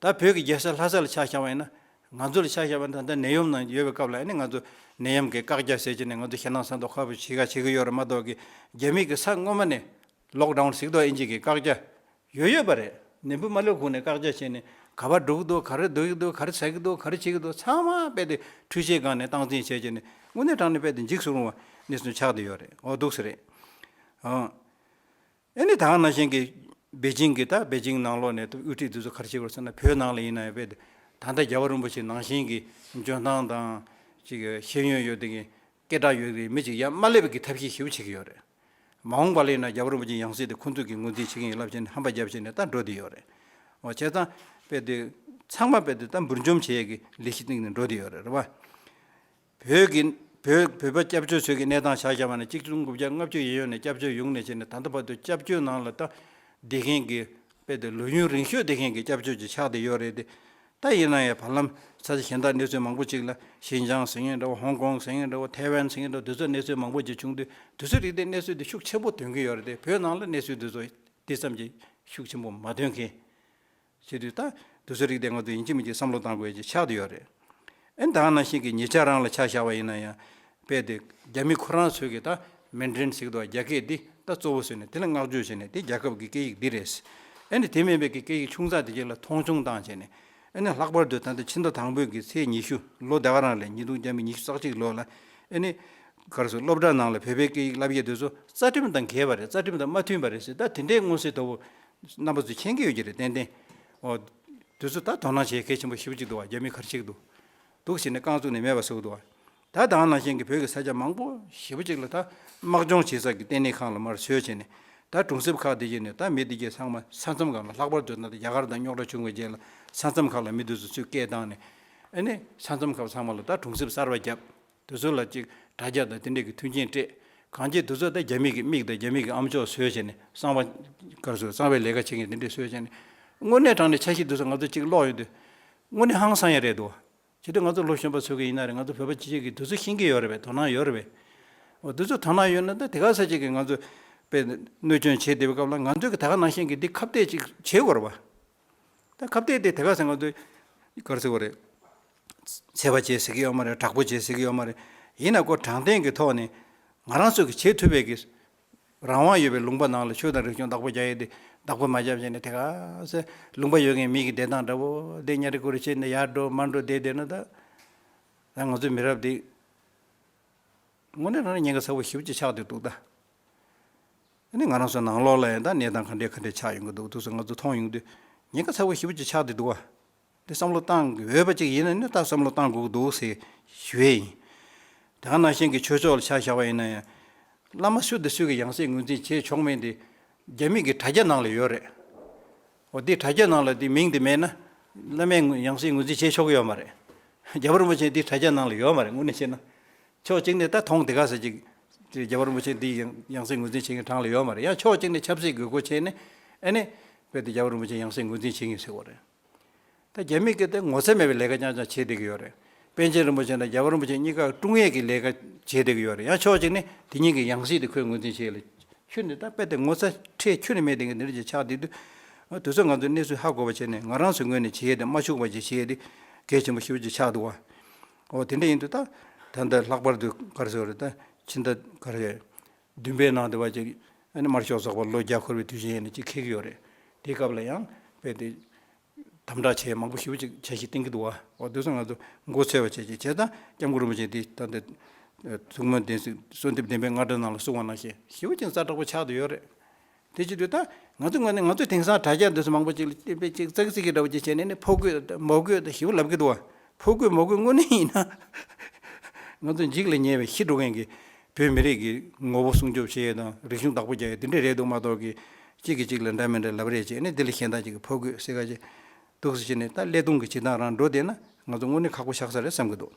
ད་བོད་ཀྱི་རྒྱལ་ས་ལྷ་ས་ལ་ཆ་བཞག་པ་ཡིན་ན་ང་ཚོ་ལ་ཆ་བཞག་པ་ཡིན་ན་ད་ལྟ་ནད་ཡམས་ནང་ཡོད་པའི་སྐབས་ལ་ཨ་ནི་ང་ཚོ་ནད་ཡམས་ཀྱི་བཀག་རྒྱ་ཟེར་བྱས་ནས་ང་ཚོ་ཞེད་སྣང་ཟ་མདོག་ཁ་པོ་བྱེད་ག་བྱེད་ཀྱི་ཡོད་རེད་མ་གཏོགས་ཀྱི་རྒྱ་མི་གི་ས་སྔོན་མ་ནས་ལོག་ཌའུན་ཟེར་གི་འདུག་ཨིན་ཇི་གི་བཀག་རྒྱ། ཡོད་ཡོད་པ་རེད། ནད་འབུ་མ་སླེབས་གོང་ནས་བཀག་རྒྱ་བྱས་ནས་ག་པར་འགྲོ་གི་འདུག་ག་རེ་འདུག་གི་འདུག་ག་རེ་ཟ་གི་འདུག་ག་རེ་བྱེད་ཀྱི་འདུག་ཚང་མ་རྦད་དེ་འཕྲུལ་ཆས་སྒང་ནས་སྟངས་འཛིན་བྱས་བྱས་ནས་དངོས་གནས་དྲང་གནས་རྦད་དེ་འཇིགས་སུ་རུང་བ་གནས་ཚུལ་ཆགས་བསྡད་ཡོད་རེད། འོ་འདུག་ས་རེད། ཨ་ཨེ་ནི་ད་ག་ནང་བཞིན་གྱི་པེ་ཅིང་གི་ད་པེ་ཅིང་ནང་ལོགས་ནས་དབུ་ཁྲིད་དེ་ཚོ་ག་རེ་བྱེད་དགོས་ཟེར་ན་བོད་ནང་ལ་ཡིན་ན་ཡང་རྦད་དེ་ད་ལྟ་རྒྱལ་བ་རིན་པོ་ཆེ་ནང་བཞིན་གྱི་འཇོན་ཐང་དང་ཅིག་ཤེས་ཡོན་ཡོད་དེ་གི་སྐད་གྲགས་ཡོད་པའི་མི་ཅིག་ཡར་མ་སླེབས་པའི་གི་ཐབས་ཤེས་ཞེ་པོ་བྱེད་ཀྱི་ཡོད་རེད། མ་འོངས་པ་ལ་ཡིན་ན་རྒྱལ་བ་རིན་པོ་ཆེའི་ཡང་སྲིད་དེ་ཁོང་ཚོས་ཀྱི་ངོས་འཛིན་བྱེད་ཀྱི་ཡིན་ལབ་བྱས་ནས་ཧམ་པ་བརྒྱབ་བྱས་ནས་ད་འགྲོ་བསྡད་ཡོད་རེད། འོ་བྱས་ཙང་རྦད་དེ་ཚང་མ་རྦད་དེ་ད་འབུར་འཇོམས་བྱེད་ཡས་ཀྱི་ལས་གཞི་སྟེང་ནས་འགྲོ་བསྡད་ཡོད་རེད། རེད་བ། བོད་ཀྱི་བོད་བོད་པ་སྐྱབས་བཅོལ་ཚོས་ཀྱི་གནས་སྟངས་ཆ་བཞག་པ་ན་གཅིག་སྟོང་དགུ་བརྒྱ་ལྔ་བཅུ་ཡས་མས་ནས་སྐྱབས་བཅོལ་ཡོང་ནས་བྱས་ནས་ད་ལྟ་བར་དུ་སྐྱབས་བཅོལ་ནང་ལ་ད་བསྡད་མཁན་གྱི་རྦད་དེ་ལོ་ཡུན་རིང་ཤོས་བསྡད་མཁན་གྱི་སྐྱབས་བཅོལ་ཅིག་ཆགས་བསྡད་ཡོད་རེད་དེ། ད་ཡིན་ན་ཡང་བར་ལམ་ས་ཆ་གཞན་དག་གནས་ཚུལ་མང་པོ་ཅིག་ལ་ཞིན་ཅང་ཟེར་མཁན་འདྲ་བོ་ཧོང་ཀོང་ཟེར་མཁན་འདྲ་བོ་ཐའེ་ཝན་ཟེར་མཁན་འདྲ་བོ་དེ་ཚོ་གནས་ཚུལ་མང་པོ་ཅིག་བྱུང་དུས་དེ་ཚོ་རིགས་དེ་གནས་ཚུལ་དེ་ཤུགས་ཆེན་པོ་ཐོན་གྱི་ཡོད་རེད་དེ། བོད་ནང་ལ་གནས་ཚུལ་དེ་ཚོ་དེ་ཙམ་གྱིས་ཤུགས་ཆེན་པོ་མ་ཐོན་མཁན་བྱེད་དུས་ད་དེ་ཚོ་རིགས་དེ་ང་ཚོ་ཡིན་གཅིག་མིན་གཅིག་བསམ་བློ་གཏང་དགོས་ཀྱི་ཆགས་བསྡད་ཡོད་རེད། ཨེ་ད་ག་ནང་བཞིན་གྱི་ཉེ་ཆར་རང་ལ་ཆ་བཞག་པ་ཡིན་ན་ཡང་རྦད་དེ་རྒྱ་མི་ཁོ་རང་ཚོས་ཀྱི་ད་མན་ཌ་རིན་ཟེར་གྱི་འདུག་རྒྱ་སྐད་འདི་ད་གཙོ་བོ་བཟོས་ནས་དེ་ལ་བསྔགས་བརྗོད་བྱས་ནས་དེ་རྒྱལ་ཁབ་ཀྱི་སྐད་ཡིག་འདི་རེད། ཨེ་ནི་དེ་མིན་པའི་གི་སྐད་ཡིག་ཆུང་ཙག་དེ་གྱད་ལ་མཐོང་ཆུང་བཏང་བྱས་ནས་ཨེ་ནི་ལྷག་པར་དུ་ད་ལྟ་ཕྱི་ཟླ་དང་པོའི་གི་ཚེས་ཉི་ཤུ་ལོ་ཟླ་བ་རང་ལས་ཉིས་སྟོང་བརྒྱ་མེད་ཉི་ཤུ་རྩ་གཅིག་ལོ་ལ་ཨེ་ནི་ག་རེ་ཟེར་སློབ་གྲྭ་ནང་ལ་བོད་པའི་སྐད་ཡིག་བསླབ་ཡས་དེ་ཚོ་རྩ་ཁྲིམས་དང་འགལ་བ་རེད། རྩ་ཁྲིམས་དང་མ་མཐུན་པ་རེད་ཟེར་ད་དེ་འདྲའི་མངོན་གསལ་དོད་པོ་རྣམ་པ་ཚོས་མཁྱེན་གྱི་ཡོད་ཀྱི་རེད། ཏན་ཏན། འོ། དེ་ཚོ་ད་དོ་སྣང་བྱེད་གལ་ཆེན་པོ་ཞེ་པོ་ཅིག་འདུག་བ། རྒྱ་མི་ག་རེ་བྱེད་ཀྱི་འདུག་འདུག་ཟེར་ནས་རྐང་བཙུགས་ནས་མེད་པ་བཟོ་གི་འདུག་བ། ད་ད་ག་ནང་བཞིན་གྱི་བོད་ཀྱི་ས་ཆ་མང་པོ་ཞེ་པོ་ཅིག་ལ་ད་དམག་སྦྱོང་བྱེད་ས་ཀྱི་ལྟེ་གནས་ཁང་ལ་མར་བཟོས་བྱས་ནས་ད་གྲོང་གསེབ་ཁག་དེ་བྱས་ནས་ད་མི་དེ་གྱད་ཚང་མ་ས་མཚམས་སྒང་ལ་ལྷག་པར་དུ་ད་ལྟ་རྒྱ་གར་དང་རྙོག་དྲ་བྱུང་བའི་རྗེས་ལ་ས་མཚམས་ཁག་ལ་མི་དེ་ཚོ་ཚུར་སྐད་བཏང་ནས་ཨ་ནི་ས་མཚམས་ཁག་ཚང་མ་ལ་ད་གྲོང་གསེབ་གསར་པ་བརྒྱབ། དེ་ཚོ་ལ་ཅིག་དྲ་རྒྱ་དང་དེ་འདྲས་ཀྱི་མཐུན་རྐྱེན་སྤྲད། གང་ཅི་དེ་ཚོ་ད་རྒྱ་མི་གི་མིག་དང་རྒྱ་མི་གི་ཨམ་ཅོག་བཟོས་བྱས་ནས་གསང་བ་ག་རེ་ཟེར་གསང་བའི་ལས་ཀ་བྱེད་མཁན་དེ་འདྲས་བཟོས་བྱས་ནས་དངོས་གནས་དྲང་གནས་འཆར་གཞི་དེ་ཚོ་ང་ཚོ་ཅིག་ཀློག་ཡོང་དུས་དངོས་གནས་ཧང་སང་ཡ་རེད་འདུག་བྱས་དུས་ང་ཚོ་ལོ་གཞོན་པ་ཚོ་གི་ཡིན་ན་རེད། ང་ཚོ་བོད་པ་སྤྱི་སྤྱོད་ཀྱི་དེ་ཚོ་ཤེས་ཀྱི་ཡོད་རེད་པས། དོ་སྣང་ཡོད་རེད་པས། འོ་དེ་ཚོ་དོ་སྣང་ཡོད་ན་ད་དེ་ག་ས་ཅིག་གི་ང་ཚོ་དཔེ་གནོད་སྐྱོན་བྱེད་བསྡད་པའི་སྐབས་ལ་ང་ཚོས་གི་ད་ག་ནང་བཞིན་གྱི་འདི་ཁ་གཏད་ཅིག་བྱེད་དགོས་རེད་པ། ད་ཁ་གཏད་དེ་དེ་ག་ཟེར་ང་ཚོས་ག་རེ་ཟེར་བ་རེད། ཚད་པ་བྱེད་ཟེར་གི་ཡོད་མ་རེད། དྲག་པོ་བྱེད་ཟེར་གི་ཡོད་མ་རེད། ཡིན་ན་ཁོ་དྲང་བདེན་གྱི་ཐོག་ནས་ང་རང་ཚོ་གི་བྱེད་ཐུབ་པའི་གི་རང་དབང་ཡོད་པའི་ལུང་པ་ནང་ལ་ཆོས་དང་རིག་གཞུང་བདག་པོ་རྒྱག་ཡས་དེ་བདག་པོ་མ་རྒྱབ་བྱས་ནས་དེ་ག་ཟེར་ལུང་པ་ཡོད་མཁན་མི་གི་བསྡད་སྟངས་འདྲ་བོ་དེ་ཉ་རི་ཀུ་རི་བྱས་ནས་ཡར་འགྲོ་མར་འགྲོ་བསྡད་བསྡད་ན་ད་ད་ང་ཚོའི་མི་རབས་འདི་དངོས་གནས་རང་ཉེན་ཁ་ཚ་བོ་ཞེ་པོ་ཅིག་ཆགས་བསྡད་འདུག་ད། ཨ་ནི་ང་རང་ཚོ་ནང་ལོགས་ལ་ཡང་ད་གནས་སྟངས་ག་འདྲས་ག་འདྲས་ཆགས་ཡོང་གི་འདུག་དེ་ཚོ་ང་ཚོ་མཐོང་ཡོང་དུས་ཉེན་ཁ་ཚ་བོ་ཞེ་པོ་ཅིག་ཆགས་བསྡད་འདུག་བ། དེ་བསམ་བློ་བཏང་དགོས་པ་ཅིག་ཡིན་ན་ནི་ད་བསམ་བློ་བཏང་དགོས་ཀྱི་འདུག་ཟེར་ཞུ་ཡས་ཡིན། དེ་ག་ནང་བཞིན་གྱི་ཆོས་ཕྱོགས་ལ་ཆ་བཞག་པ་ཡིན་ན་ཡང་། བླ་མ་སུ་དང་སུ་གི་ཡང་སྲིད་ངོས་འཛིན་བྱེད་ཆོག་མིན་དེ་རྒྱ་མི་གི་དྲ་རྒྱ་ནང་ལ་ཡོད་རེད། འོ་དེ་དྲ་རྒྱ་ནང་ལ་དེ་མིང་དེ་མེད་ན་བླ་མའི་ཡང་སྲིད་ངོས་འཛིན་བྱེད་ཆོག་གི་ཡོད་མ་རེད། རྒྱལ་བ་རིན་པོ་ཆེ་དེ་དྲ་རྒྱ་ནང་ལ་ཡོད་མ་རེད། དངོས་གནས་བྱས་ན། ཕྱོགས་གཅིག་ནས་ད་མཐོང་དེ་ག་ཟེར་ཅིག་རྒྱལ་བ་རིན་པོ་ཆེ་འདི་ཡང་ཡང་སྲིད་ངོས་འཛིན་བྱེད་མཁན་གྲངས་ལ་ཡོད་མ་རེད། ཡང་ཕྱོགས་གཅིག་ནས་ཆབ་སྲིད་དགོས་མཁོ་བྱས་ནས་ཨ་ནི་རྦད་དེ་རྒྱལ་བ་རིན་པོ་ཆེ་ཡང་སྲིད་ངོས་འཛིན་བྱེད་མཁན་ཟེར་བ་རེད། ད་རྒྱ་མི་གིས་དེ་ངོ་ཚ་མེད་པའི་ལས་ཀ་རྐྱང་རྐྱང་བྱེད་བསྡད་ཀྱི་ཡོད་རེད། པཎ་ཆེན་རིན་པོ་ཆེ་དང་རྒྱལ་བ་རིན་པོ་ཆེ་གཉིས་ཀ་དཀྲུག་ཡས་ཀྱི་ལས་ཀ་བྱེད་བསྡད་ཀྱི་ཡོད་རེད། ཡང་ཕྱོགས་གཅིག་ནས་དེ་གཉིས་ཀྱི་ཡང་སྲིད་དེ་ཁོས་ངོས་འཛིན་བྱེད་ལ་ཁྱོད་ནི་ད་རྦད་དེ་ངོ་ཚ་ཁྲེལ་ཁྱོན་ནས་མེད་བསྡད་མཁན་དེ་འདྲ་ཅིག་ཆགས་བསྡད་དུས། དེ་ཚོ་ང་ཚོས་གནས་ཚུལ་ཧ་གོ་བ་བྱས་ནས་ང་རང་ཚོའི་ངོས་ནས་བྱེད་ཡས་དེ་མ་འཕྱུགས་པ་ཅིག་བྱེད་ཡས་དེ་གལ་ཆེན་པོ་ཞེ་པོ་ཅིག་ཆགས་འདུག་བ། འོ་དེ་འདྲ་ཡིན་དུས་ད་ད་ལྟ་ལྷག་པར་དུ་ག་རེ་ཟེར་བ་རེད། ད་ཕྱི་ཟླ་ག་རེ་བདུན་པའི་ནང་དུ་བ་ཅིག་ཨ་ནི་དམར་ཤོག་ཚོགས་པ་ལོ་བརྒྱ་འཁོར་བའི་དུས་ཆེན་ཡིན་ན་ཅིག་འཁེལ་གྱི་ཡོད་རེད། དེའི་སྐབས་ལ་ཡང་རྦད་དེ་ད་ དམ་དྲག་བྱས་མང་པོ་ཞེ་པོ་ཅིག་འཆར་གཞི་བཏིང་གི་འདུག་བ། འོ་དེ་ཚོ་ང་ཚོ་མགོ་ཚོས་པ་བྱས་བྱས་བྱས་ཙང་སྐྱབས་མགོན་རིན་པོ་ཆེ་འདི་ད་ལྟ་ཐུགས་སྨོན་བདེན་ཚིག་གསོལ་འདེབས་བདེན་པའི་རྔ་སྒྲ་ནང་ལ་གསུངས་པ་ནང་བཞིན་ཞེ་པོ་ཅིག་ཛ་དྲག་པོ་ཆགས་བསྡད་ཡོད་རེད། དེ་བྱེད་དུས་ད་ང་ཚོ་ངོས་ནས་ང་ཚོ་དེང་སང་དྲ་རྒྱ་འདི་ཚོ་མང་པོ་ཅིག་ལ་བལྟས་པས་ཅིག་ཙག་ཙིག་གི་འདྲ་བོ་ཅིག་བྱས་ནས་ནི་ཕོ་རྒོད་མོ་རྒོད་དང་ཞེ་པོ་ལབ་ཀྱི་འདུག་བ། ཕོ་རྒོད་མོ་རྒོད་དངོས་གནས་ཡིན་ན་ང་ཚོ་འཇིག་ལ་ཉེ་བའི་ཤི་འགྲོ་མཁན་གྱི་བོད་མི་རིགས་ཀྱི་ངོ་བོ་སྲུང་སྐྱོབ་བྱེད་ཡས་དང་རིག་གཞུང་བདག་པོ་རྒྱག་ཡས་དེ་འདྲས་རེད་འདུག་མ་གཏོགས་ཀྱི་གཅིག་གིས་གཅིག་ལ་འདྲ་མི་འདྲ་ལབ་རེས་བྱས་ནས་འདི་ལ་གཞན་དག་ཅིག་གི་ཕོ་རྒོད་ཟེར་ག་ཅིག་འདུག་སེ་བྱས་ནས་ད་ཀླད་སྟོང་གི་བྱེད་སྟངས་རང་འགྲོ་བསྡད་ན་ང་ཚོ་དངོས་གནས་ཁག་པོ་ཆགས་ས་རེད་བསམ་གྱི་འདུག་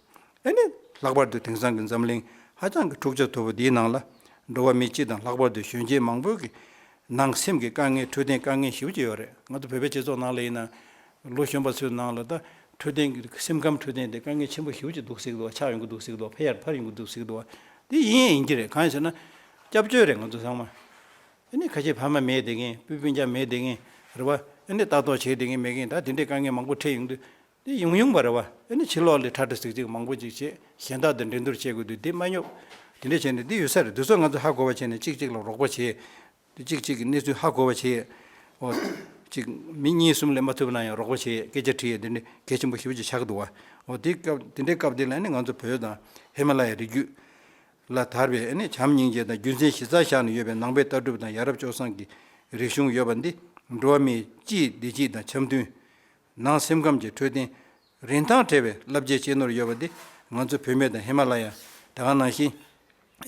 ཨ་ནི་ལྷག་པར་དུ་དེང་སང་གི་འཛམ་གླིང་ཧ་ཅང་གི་འཁྲུག་ཆ་དོད་པོ་འདིའི་ནང་ལ་འགྲོ་བ་མི་སྤྱི་དང་ལྷག་པར་དུ་གཞོན་སྐྱེས་མང་པོ་གི་ནང་སེམས་ཀྱི་དཀའ་ངལ་འཕྲོད་བསྟེན་དཀའ་ངལ་ཞེ་པོ་ཅིག་ཡོད་རེད། ང་ཚོ་བོད་པའི་སྤྱི་ཚོགས་ནང་ལ་ཡིན་ན་ལོ་གཞོན་པ་ཚོའི་ནང་ལ་ད་འཕྲོད་བསྟེན་གྱི་སེམས་ཁམས་འཕྲོད་བསྟེན་དེ་དཀའ་ངལ་ཆེན་པོ་ཞེ་པོ་ཅིག་འདུག་ཟེར་གི་འདུག་ཆགས་ཡོང་གི་འདུག་ཟེར་གི་འདུག་ཕལ་ཆེར་འཕར་ཡོང་གི་འདུག་ཟེར་གི་འདུག་དེ་ཡིན་ཡིན་གྱི་རེད། གང་ཡིན་ཟེར་ན་སྐྱབས་བཅོལ་རེད་ང་ཚོ་ཚང་མ། ཨ་ནི་ཁ་ཆེ་ཕ་མ་མེད་བསྡད་མཁན་སྤུན་སྤུན་ཀྱག་མེད་བསྡད་མཁན་རེད་བ། ཨ་ནི་ལྟ་རྟོག་བྱེད་བསྡད་མཁན་མེད་མཁན་ད་དེ་འདྲའི་དཀའ་ངལ་མང་པོ་འཕྲད་ཡོང་དུས་དེ་ཡོང་ཡོང་བ་རེད་བ། ཨ་ནི་ཕྱི་ལོགས་ལ་ཁྲ་ཁྲ་ཟིག་ཟིག་མང་པོ་ཅིག་བྱེད་གཞན་དག་དང་འགྲན་བསྡུར་བྱེད་དགོས་དུས་དེ་མ་སྙོབ། དེ་འདྲ་བྱས་ནས་འདི་ཡོད་ས་རེད། འདི་ཚོ་ང་ཚོ་ཧ་གོ་བ་བྱས་ནས་གཅིག་གཅིག་ལ་རོགས་པ་བྱེད། དེ་གཅིག་གཅིག་གི་གནས་ཚུལ་ཧ་གོ་བ་བྱེད། འོ། གཅིག་མི་གཉིས་གསུམ་ལས་མ་ཐུབ་ན་ཡང་རོགས་པ་བྱེད་སྐད་ཆ་དྲི་ཡས་དེ་འདྲ་གལ་ཆེན་པོ་ཞེ་པོ་ཅིག་ཆགས་ཀྱི་འདུག་བ། འོ་དེ་སྐབས་དེ་འདྲའི་སྐབས་དེ་ལ་ནི་ང་ཚོ་བོད་དང་ཧི་མ་ལ་ཡའི་རི་རྒྱུད་ལ་དར་བའི་ནི་བྱམས་སྙིང་རྗེ་དང་རྒྱུ་མཚན་གཞི་རྩར་བཞག་ནས་ཡོད་པའི་ནང་པའི་ལྟ་གྲུབ་དང་ཡ་རབས་སྤྱོད་བཟང་གི་རིག་གཞུང་ཡོད་པ་འདི་འགྲོ་བ་མིའི་སྤྱིའི་བདེ་སྐྱིད་དང་འཆམ་མཐུན། ནང་སེམས་ཁམས་ཀྱི་འཕྲོད་བསྟེན། རིན་ཐང་བྲལ་བའི་བསླབ་བྱའི་གཅེས་ནོར་ཡོད་པ་འདི་ང་ཚོ་བུད་མེད་དང་ཧི་མ་ལ་ཡ་དེ་ག་ནང་བཞིན་